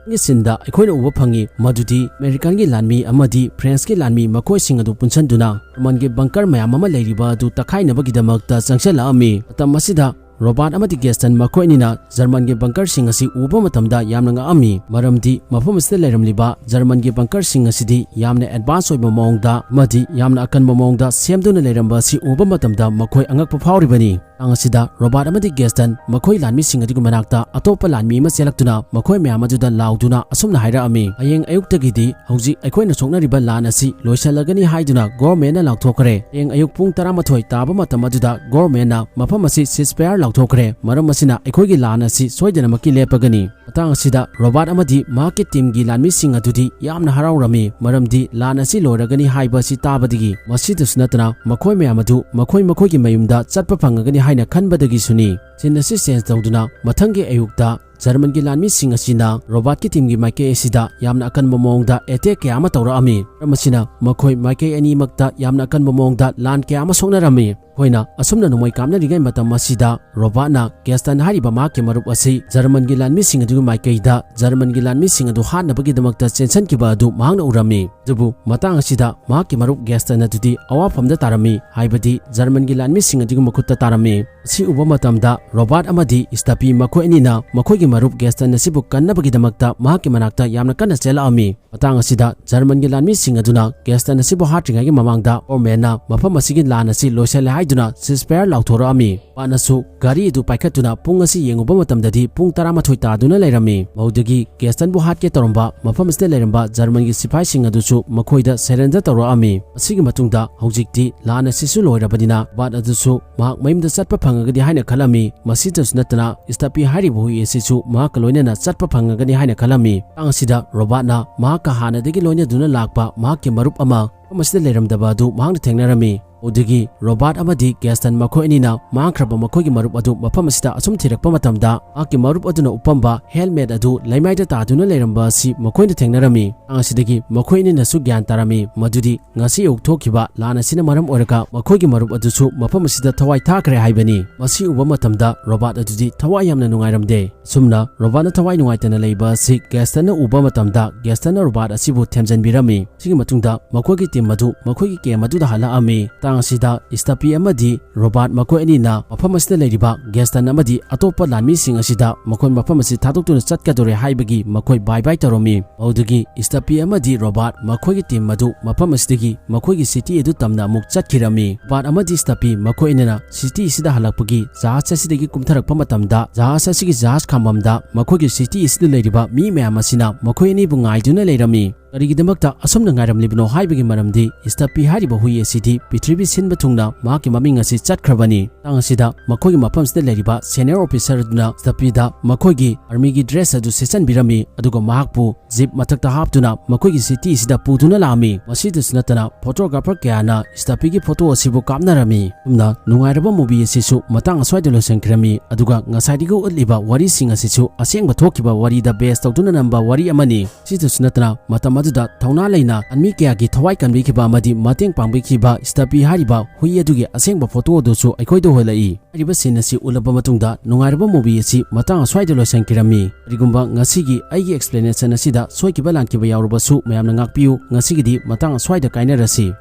ꯁꯤꯟꯗ ꯑꯩꯈꯣꯏꯅ ꯎꯕ ꯐꯪꯉꯤ ꯃꯗꯨꯗꯤ ꯑꯃꯦꯔꯤꯀꯥꯟꯒꯤ ꯂꯥꯟꯃꯤ ꯑꯃꯗꯤ ꯐ꯭ꯔꯦꯟꯁꯀꯤ ꯂꯥꯟꯃꯤ ꯃꯈꯣꯏꯁꯤꯡ ꯑꯗꯨ ꯄꯨꯟꯁꯤꯟꯗꯨꯅ ꯖꯔꯃꯟꯒꯤ ꯕꯪꯀꯔ ꯃꯌꯥꯝ ꯑꯃ ꯂꯩꯔꯤꯕ ꯑꯗꯨ ꯇꯛꯈꯥꯏꯅꯕꯒꯤꯗꯃꯛꯇ ꯆꯪꯁꯤꯜꯂꯛꯑꯝꯃꯤ꯫ ꯃꯇꯝ ꯑꯁꯤꯗ ꯔꯣꯕꯥꯔꯠ ꯑꯃꯗꯤ ꯒꯦꯁꯇꯟ ꯃꯈꯣꯏ ꯑꯅꯤꯅ ꯖꯔꯃꯟꯒꯤ ꯕꯪꯀꯔꯁꯤꯡ ꯑꯁꯤ ꯎꯕ ꯃꯇꯝꯗ ꯌꯥꯝꯅ ꯉꯛꯑꯝꯃꯤ, ꯃꯔꯝꯗꯤ ꯃꯐꯝ ꯑꯁꯤꯗ ꯂꯩꯔꯝꯂꯤꯕ ꯖꯔꯃꯟꯒꯤ ꯕꯪꯀꯔꯁꯤꯡ ꯑꯁꯤꯗꯤ ꯌꯥꯝꯅ ꯑꯦꯗꯚꯥꯟꯁ ꯑꯣꯏꯕ ꯃꯑꯣꯡꯗ ꯑꯃꯗꯤ ꯌꯥꯝꯅ ꯑꯀꯟꯕ ꯃꯑꯣꯡꯗ ꯁꯦꯝꯗꯨꯅ ꯂꯩꯔꯝꯕ ꯑꯁꯤ ꯎꯕ ꯃꯇꯝꯗ ꯃꯈꯣꯏ ꯑꯉꯛꯄ ꯐꯥꯎꯔꯤꯕꯅꯤ꯫ ꯃꯇꯥꯡ ꯑꯁꯤꯗ ꯔꯣꯕꯥꯔꯠ ꯑꯃꯗꯤ ꯒꯦꯁꯇꯟ ꯃꯈꯣꯏ ꯂꯥꯟꯃꯤꯁꯤꯡ ꯑꯗꯨꯒꯤ ꯃꯅꯥꯛꯇ ꯑꯇꯣꯞꯄ ꯂꯥꯟꯃꯤ ꯑꯃ ꯆꯦꯜꯂꯛꯇꯨꯅ ꯃꯈꯣꯏ ꯃꯌꯥꯝ ꯑꯗꯨꯗ ꯂꯥꯎꯗꯨꯅ ꯑꯁꯨꯝꯅ ꯍꯥꯏꯔꯛꯑꯝꯃꯤ, "ꯍꯌꯦꯡ ꯑꯌꯨꯛꯇꯒꯤꯗꯤ ꯍꯧꯖꯤꯛ ꯑꯩꯈꯣꯏꯅ ꯁꯣꯛꯅꯔꯤꯕ ꯂꯥꯟ ꯑꯁꯤ ꯂꯣꯏꯁꯤꯜꯂꯒꯅꯤ" ꯍꯥꯏꯗꯨꯅ ꯒꯣꯔꯃꯦꯟꯅ ꯂꯥꯎꯊꯣꯛꯈ꯭ꯔꯦ꯫ ꯍꯌꯦꯡ ꯑꯌꯨꯛ ꯄꯨꯡ ꯇꯔꯥꯃꯥꯊꯣꯏ ꯇꯥꯕ ꯃꯇꯝ ꯑꯗꯨꯗ ꯒꯣꯔꯃꯦꯟꯅ ꯃꯐꯝ ꯑꯁꯤ ꯁꯤꯁꯐꯥꯌꯔ ꯂꯥꯎꯊꯣꯛꯈ꯭ꯔꯦ꯫ ꯃꯔꯝ ꯑꯁꯤꯅ ꯑꯩꯈꯣꯏꯒꯤ ꯂꯥꯟ ꯑꯁꯤ ꯁꯣꯏꯗꯅꯃꯛꯀꯤ ꯂꯦꯞꯄꯒꯅꯤ꯫ ꯃꯇꯥꯡ ꯑꯁꯤꯗ ꯔꯣꯕꯥꯔꯠ ꯑꯃꯗꯤ ꯃꯍꯥꯛꯀꯤ ꯇꯤꯝꯒꯤ ꯂꯥꯟꯃꯤꯁꯤꯡ ꯑꯗꯨꯗꯤ ꯌꯥꯝꯅ ꯍꯔꯥꯎꯔꯝꯃꯤ, ꯃꯔꯝꯗꯤ ꯂꯥꯟ ꯑꯁꯤ ꯂꯣꯏꯔꯒꯅꯤ ꯍꯥꯏꯕ ꯑꯁꯤ ꯇꯥꯕꯗꯒꯤ꯫ ꯃꯁꯤꯗꯁꯨ ꯅꯠꯇꯅ ꯃꯈꯣꯏ ꯃꯌꯥꯝ ꯑꯗꯨ ꯃꯈꯣꯏ ꯃꯈꯣꯏꯒꯤ ꯃꯌꯨꯝꯗ ꯆꯠꯄ ꯐꯪꯉꯒꯅꯤ ꯍꯥꯏꯅ ꯈꯟꯕꯗꯒꯤꯁꯨꯅꯤ꯫ ꯁꯤꯟ ꯑꯁꯤ ꯆꯦꯟꯖ ꯇꯧꯗꯨꯅ ꯃꯊꯪꯒꯤ ꯑꯌꯨꯛꯇ ꯖꯔꯃꯟꯒꯤ ꯂꯥꯟꯃꯤꯁꯤꯡ ꯑꯁꯤꯅ ꯔꯣꯕꯥꯔꯠꯀꯤ ꯇꯤꯝꯒꯤ ꯃꯥꯏꯀꯩ ꯑꯁꯤꯗ ꯌꯥꯝꯅ ꯑꯀꯟꯕ ꯃꯑꯣꯡꯗ ꯑꯦꯇꯦꯛ ꯀꯌꯥ ꯑꯃ ꯇꯧꯔꯛꯑꯝꯃꯤ꯫ ꯃꯔꯝ ꯑꯁꯤꯅ ꯃꯈꯣꯏ ꯃꯥꯏꯀꯩ ꯑꯅꯤꯃꯛꯇ ꯌꯥꯝꯅ ꯑꯀꯟꯕ ꯃꯑꯣꯡꯗ ꯂꯥꯟ ꯀꯌꯥ ꯑꯃ ꯁꯣꯛꯅꯔꯝꯃꯤ꯫ ꯃꯈꯣꯏꯅ ꯑꯁꯨꯝꯅ ꯅꯣꯡꯃꯩ ꯀꯥꯞꯅꯔꯤꯉꯩ ꯃꯇꯝ ꯑꯁꯤꯗ ꯔꯣꯕꯥꯔꯠꯅ ꯒꯦꯁꯇꯟ ꯍꯥꯏꯔꯤꯕ ꯃꯍꯥꯛꯀꯤ ꯃꯔꯨꯞ ꯑꯁꯤ ꯖꯔꯃꯟꯒꯤ ꯂꯥꯟꯃꯤꯁꯤꯡ ꯑꯗꯨꯒꯤ ꯃꯥꯏꯀꯩꯗ ꯖꯔꯃꯟꯒꯤ ꯂꯥꯟꯃꯤꯁꯤꯡ ꯑꯗꯨ ꯍꯥꯠꯅꯕꯒꯤꯗꯃꯛꯇ ꯆꯦꯟꯁꯤꯟꯈꯤꯕ ꯑꯗꯨ ꯃꯍꯥꯛꯅ ꯎꯔꯝꯃꯤ꯫ ꯑꯗꯨꯕꯨ ꯃꯇꯥꯡ ꯑꯁꯤꯗ ꯃꯍꯥꯛꯀꯤ ꯃꯔꯨꯞ ꯒꯦꯁꯇꯟ ꯑꯗꯨꯗꯤ ꯑꯋꯥꯐꯝꯗ ꯇꯥꯔꯝꯃꯤ, ꯍꯥꯏꯕꯗꯤ ꯖꯔꯃꯟꯒꯤ ꯂꯥꯟꯃꯤꯁꯤꯡ ꯑꯗꯨꯒꯤ ꯃꯈꯨꯠꯇ ꯇꯥꯔꯝꯃꯤ꯫ ꯑꯁꯤ ꯎꯕ ꯃꯇꯝꯗ ꯔꯣꯕꯥꯔꯠ ꯑꯃꯗꯤ ꯁ꯭ꯇꯥꯄꯤ ꯃꯈꯣꯏ ꯑꯅꯤꯅ ꯃꯈꯣꯏꯒꯤ ꯃꯔꯨꯞ ꯒꯦꯁꯇꯟ ꯑꯁꯤꯕꯨ ꯀꯟꯅꯕꯒꯤꯗꯃꯛꯇ ꯃꯍꯥꯛꯀꯤ ꯃꯅꯥꯛꯇ ꯌꯥꯝꯅ ꯀꯟꯅ ꯆꯦꯜꯂꯛꯑꯝꯃꯤ꯫ ꯃꯇꯥꯡ ꯑꯁꯤꯗ ꯖꯔꯃꯟꯒꯤ ꯂꯥꯟꯃꯤꯁꯤꯡ ꯑꯗꯨꯅ ꯒꯦꯁꯇꯟ ꯑꯁꯤꯕꯨ ꯍꯥꯠꯇ꯭ꯔꯤꯉꯩꯒꯤ ꯃꯃꯥꯡꯗ ꯒꯣꯔꯃꯦꯟꯅ ꯃꯐꯝ ꯑꯁꯤꯒꯤ ꯂꯥꯟ ꯑꯁꯤ ꯂꯣꯏꯁꯤꯜꯂꯦ ꯍꯥꯏꯗꯨꯅ ꯁꯤꯁꯐꯥꯌꯔ ꯂꯥꯎꯊꯣꯔꯛꯑꯝꯃꯤ꯫ ꯄꯥꯠꯅꯁꯨ ꯒꯥꯔꯤ ꯑꯗꯨ ꯄꯥꯏꯈꯠꯇꯨꯅ ꯄꯨꯡ ꯑꯁꯤ ꯌꯦꯡꯉꯨꯕ ꯃꯇꯝꯗꯗꯤ ꯄꯨꯡ ꯇꯔꯥꯃꯥꯊꯣꯏ ꯇꯥꯗꯨꯅ ꯂꯩꯔꯝꯃꯤ꯫ ꯃꯗꯨꯗꯒꯤ ꯒꯦꯁꯇꯟꯕꯨ ꯍꯥꯠꯀꯦ ꯇꯧꯔꯝꯕ ꯃꯐꯝ ꯑꯁꯤꯗ ꯂꯩꯔꯝꯕ ꯖꯔꯃꯟꯒꯤ ꯁꯤꯐꯥꯏꯁꯤꯡ ꯑꯗꯨꯁꯨ ꯃꯈꯣꯏꯗ ꯁꯔꯦꯟꯗꯔ ꯇꯧꯔꯛꯑꯝꯃꯤ꯫ ꯑꯁꯤꯒꯤ ꯃꯇꯨꯡꯗ ꯍꯧꯖꯤꯛꯇꯤ ꯂꯥꯟ ꯑꯁꯤꯁꯨ ꯂꯣꯏꯔꯕꯅꯤꯅ ꯕꯥꯠ ꯑꯗꯨꯁꯨ ꯃꯍꯥꯛ ꯃꯌꯨꯝꯗ ꯆꯠꯄ ꯐꯪꯉꯒꯅꯤ ꯍꯥꯏꯅ ꯈꯜꯂꯝꯃꯤ꯫ ꯃꯁꯤꯗꯁꯨ ꯅꯠꯇꯅ ꯁ꯭ꯇꯥꯄꯤ ꯍꯥꯏꯔꯤꯕ ꯍꯨꯏ ꯑꯁꯤꯁꯨ ꯃꯍꯥꯛꯀ ꯂꯣꯏꯅꯅ ꯆꯠꯄ ꯐꯪꯉꯒꯅꯤ ꯍꯥꯏꯅ ꯈꯜꯂꯝꯃꯤ꯫ ꯃꯇꯥꯡ ꯑꯁꯤꯗ ꯔꯣꯕꯥꯔꯠꯅ ꯃꯍꯥꯛꯀ ꯍꯥꯟꯅꯗꯒꯤ ꯂꯣꯏꯅꯗꯨꯅ ꯂꯥꯛꯄ ꯃꯍꯥꯛꯀꯤ ꯃꯔꯨꯞ ꯑꯃ ꯃꯐꯝ ꯑꯁꯤꯗ ꯂꯩꯔꯝꯗꯕ ꯑꯗꯨ ꯃꯍꯥꯛꯅ ꯊꯦꯡꯅꯔꯝꯃꯤ꯫ ꯑꯗꯨꯗꯒꯤ ꯔꯣꯕꯥꯔꯠ ꯑꯃꯗꯤ ꯒꯦꯁꯇꯟ ꯃꯈꯣꯏ ꯑꯅꯤꯅ ꯃꯥꯡꯈ꯭ꯔꯕ ꯃꯈꯣꯏꯒꯤ ꯃꯔꯨꯞ ꯑꯗꯨ ꯃꯐꯝ ꯑꯁꯤꯗ ꯑꯁꯨꯝ ꯊꯤꯔꯛꯄ ꯃꯇꯝꯗ ꯃꯍꯥꯛꯀꯤ ꯃꯔꯨꯞ ꯑꯗꯨꯅ ꯎꯞꯄꯝꯕ ꯍꯦꯜꯃꯦꯠ ꯑꯗꯨ ꯂꯩꯃꯥꯏꯗ ꯇꯥꯗꯨꯅ ꯂꯩꯔꯝꯕ ꯑꯁꯤ ꯃꯈꯣꯏꯅ ꯊꯦꯡꯅꯔꯝꯃꯤ꯫ ꯃꯇꯥꯡ ꯑꯁꯤꯗꯒꯤ ꯃꯈꯣꯏ ꯑꯅꯤꯅꯁꯨ ꯒ꯭ꯌꯥꯟ ꯇꯥꯔꯝꯃꯤ ꯃꯗꯨꯗꯤ ꯉꯁꯤ ꯑꯌꯨꯛ ꯊꯣꯛꯈꯤꯕ ꯂꯥꯟ ꯑꯁꯤꯅ ꯃꯔꯝ ꯑꯣꯏꯔꯒ ꯃꯈꯣꯏꯒꯤ ꯃꯔꯨꯞ ꯑꯗꯨꯁꯨ ꯃꯐꯝ ꯑꯁꯤꯗ ꯊꯋꯥꯏ ꯊꯥꯈ꯭ꯔꯦ ꯍꯥꯏꯕꯅꯤ꯫ ꯃꯁꯤ ꯎꯕ ꯃꯇꯝꯗ ꯔꯣꯕꯥꯔꯠ ꯑꯗꯨꯗꯤ ꯊꯋꯥꯏ ꯌꯥꯝꯅ ꯅꯨꯡꯉꯥꯏꯔꯝꯗꯦ꯫ ꯑꯁꯨꯝꯅ ꯔꯣꯕꯥꯔꯠꯅ ꯊꯋꯥꯏ ꯅꯨꯡꯉꯥꯏꯇꯅ ꯂꯩꯕ ꯑꯁꯤ ꯒꯦꯁꯇꯟꯅ ꯎꯕ ꯃꯇꯝꯗ ꯒꯦꯁꯇꯟꯅ ꯔꯣꯕꯥꯔꯠ ꯑꯁꯤꯕꯨ ꯊꯦꯝꯖꯤꯟꯕꯤꯔꯝꯃꯤ꯫ ꯁꯤꯒꯤ ꯃꯇꯨꯡꯗ ꯃꯈꯣꯏꯒꯤ ꯇꯤꯝ ꯑꯗꯨ ꯃꯈꯣꯏꯒꯤ ꯀꯦꯝ ꯑꯗꯨꯗ ꯍꯜꯂꯛꯑꯝꯃꯤ꯫ ꯃꯇꯥꯡ ꯑꯁꯤꯗ ꯁ꯭ꯇꯥꯄꯤ ꯑꯃꯗꯤ ꯔꯣꯕꯥꯔꯠ ꯃꯈꯣꯏ ꯑꯅꯤꯅ ꯃꯐꯝ ꯑꯁꯤꯗ ꯂꯩꯔꯤꯕ ꯒꯦꯁꯇꯟ ꯑꯃꯗꯤ ꯑꯇꯣꯞꯄ ꯂꯥꯟꯃꯤꯁꯤꯡ ꯑꯁꯤꯗ ꯃꯈꯣꯏ ꯃꯐꯝ ꯑꯁꯤ ꯊꯥꯗꯣꯛꯇꯨꯅ ꯆꯠꯀꯗꯧꯔꯦ ꯍꯥꯏꯕꯒꯤ ꯃꯈꯣꯏ ꯕꯥꯏ ꯕꯥꯏ ꯇꯧꯔꯝꯃꯤ꯫ ꯃꯗꯨꯗꯒꯤ ꯁ꯭ꯇꯥꯄꯤ ꯑꯃꯗꯤ ꯔꯣꯕꯥꯔꯠ ꯃꯈꯣꯏꯒꯤ ꯇꯤꯝ ꯑꯗꯨ ꯃꯐꯝ ꯑꯁꯤꯗꯒꯤ ꯃꯈꯣꯏꯒꯤ ꯁꯤꯇꯤ ꯑꯗꯨ ꯇꯝꯅ ꯑꯃꯨꯛ ꯆꯠꯈꯤꯔꯝꯃꯤ꯫ ꯔꯣꯕꯥꯔꯠ ꯑꯃꯗꯤ ꯁ꯭ꯇꯥꯄꯤ ꯃꯈꯣꯏ ꯑꯅꯤꯅ ꯁꯤꯇꯤ ꯑꯁꯤꯗ ꯍꯜꯂꯛꯄꯒꯤ ꯖꯍꯥꯖ ꯑꯁꯤꯗꯒꯤ ꯀꯨꯝꯊꯔꯛꯄ ꯃꯇꯝꯗ, ꯖꯍꯥꯖ ꯑꯁꯤꯒꯤ ꯖꯍꯥꯖ ꯈꯥꯝꯕꯝꯗ ꯃꯈꯣꯏꯒꯤ ꯁꯤꯇꯤ ꯑꯁꯤꯗ ꯂꯩꯔꯤꯕ ꯃꯤ ꯃꯌꯥꯝ ꯑꯁꯤꯅ ꯃꯈꯣꯏ ꯑꯅꯤꯕꯨ ꯉꯥꯏꯗꯨꯅ ꯂꯩꯔꯝꯃꯤ꯫ ꯀꯔꯤꯒꯤꯗꯃꯛꯇ ꯑꯁꯨꯝꯅ ꯉꯥꯏꯔꯝꯂꯤꯕꯅꯣ ꯍꯥꯏꯕꯒꯤ ꯃꯔꯝꯗꯤ, ꯁ꯭ꯇꯥꯄꯤ ꯍꯥꯏꯔꯤꯕ ꯍꯨꯏ ꯑꯁꯤꯗꯤ ꯄ꯭ꯔꯤꯊꯤꯕꯤ ꯁꯤꯟꯕ ꯊꯨꯡꯅ ꯃꯍꯥꯛꯀꯤ ꯃꯃꯤꯡ ꯑꯁꯤ ꯆꯠꯈ꯭ꯔꯕꯅꯤ꯫ ꯃꯇꯥꯡ ꯑꯁꯤꯗ ꯃꯈꯣꯏꯒꯤ ꯃꯐꯝꯁꯤꯗ ꯂꯩꯔꯤꯕ ꯁꯦꯅꯤꯌꯔ ꯑꯣꯐꯤꯁꯔ ꯑꯗꯨꯅ ꯁ꯭ꯇꯥꯄꯤꯗ ꯃꯈꯣꯏꯒꯤ ꯑꯥꯔꯃꯤꯒꯤ ꯗ꯭ꯔꯦꯁ ꯑꯗꯨ ꯁꯦꯠꯆꯟꯕꯤꯔꯝꯃꯤ, ꯑꯗꯨꯒ ꯃꯍꯥꯛꯄꯨ ꯖꯤꯞ ꯃꯊꯛꯇ ꯍꯥꯞꯇꯨꯅ ꯃꯈꯣꯏꯒꯤ ꯁꯤꯇꯤ ꯑꯁꯤꯗ ꯄꯨꯗꯨꯅ ꯂꯥꯛꯑꯝꯃꯤ꯫ ꯃꯁꯤꯗꯁꯨ ꯅꯠꯇꯅ, ꯐꯣꯇꯣꯒ꯭ꯔꯥꯐꯔ ꯀꯌꯥꯅ ꯁ꯭ꯇꯥꯄꯤꯒꯤ ꯐꯣꯇꯣ ꯑꯁꯤꯕꯨ ꯀꯥꯞꯅꯔꯝꯃꯤ꯫ ꯑꯁꯨꯝꯅ ꯅꯨꯡꯉꯥꯏꯔꯕ ꯃꯨꯚꯤ ꯑꯁꯤꯁꯨ ꯃꯇꯥꯡ ꯑꯁ꯭ꯋꯥꯏꯗ ꯂꯣꯏꯁꯤꯟꯈꯤꯔꯝꯃꯤ꯫ ꯑꯗꯨꯒ ꯉꯁꯥꯏꯗꯒꯤ ꯎꯠꯂꯤꯕ ꯋꯥꯔꯤꯁꯤꯡ ꯑꯁꯤꯁꯨ ꯑꯁꯦꯡꯕ ꯊꯣꯛꯈꯤꯕ ꯋꯥꯔꯤꯗ ꯕꯦꯁ ꯇꯧꯗꯨꯅ ꯅꯝꯕ ꯋꯥꯔꯤ ꯑꯃꯅꯤ꯫ ꯁꯤꯗꯁꯨ ꯅꯠꯇꯅ, ꯃꯇꯝ ꯑꯗꯨꯗ ꯊꯧꯅꯥ ꯂꯩꯅ ꯂꯥꯟꯃꯤ ꯀꯌꯥꯒꯤ ꯊꯋꯥꯏ ꯀꯟꯕꯤꯈꯤꯕ ꯑꯃꯗꯤ ꯃꯇꯦꯡ ꯄꯥꯡꯕꯤꯈꯤꯕ ꯁ꯭ꯇꯥꯄꯤ ꯍꯥꯏꯔꯤꯕ ꯍꯨꯏ ꯑꯗꯨꯒꯤ ꯑꯁꯦꯡꯕ ꯐꯣꯇꯣ ꯑꯗꯨꯁꯨ ꯑꯩꯈꯣꯏꯗ ꯎꯍꯜꯂꯛꯏ꯫ ꯍꯥꯏꯔꯤꯕ ꯁꯤꯟ ꯑꯁꯤ ꯎꯠꯂꯕ ꯃꯇꯨꯡꯗ ꯅꯨꯡꯉꯥꯏꯔꯕ ꯃꯨꯚꯤ ꯑꯁꯤ ꯃꯇꯥꯡ ꯑꯁ꯭ꯋꯥꯏꯗ ꯂꯣꯏꯁꯤꯟꯈꯤꯔꯝꯃꯤ꯫ ꯀꯔꯤꯒꯨꯝꯕ ꯉꯁꯤꯒꯤ ꯑꯩꯒꯤ ꯑꯦꯛꯁꯄ꯭ꯂꯦꯅꯦꯁꯟ ꯑꯁꯤꯗ ꯁꯣꯏꯈꯤꯕ ꯂꯥꯟꯈꯤꯕ ꯌꯥꯎꯔꯕꯁꯨ ꯃꯌꯥꯝꯅ ꯉꯥꯛꯄꯤꯌꯨ꯫ ꯉꯁꯤꯒꯤꯗꯤ ꯃꯇꯥꯡ ꯑꯁ꯭ꯋꯥꯏꯗ ꯀꯥꯏꯅꯔꯁꯤ꯫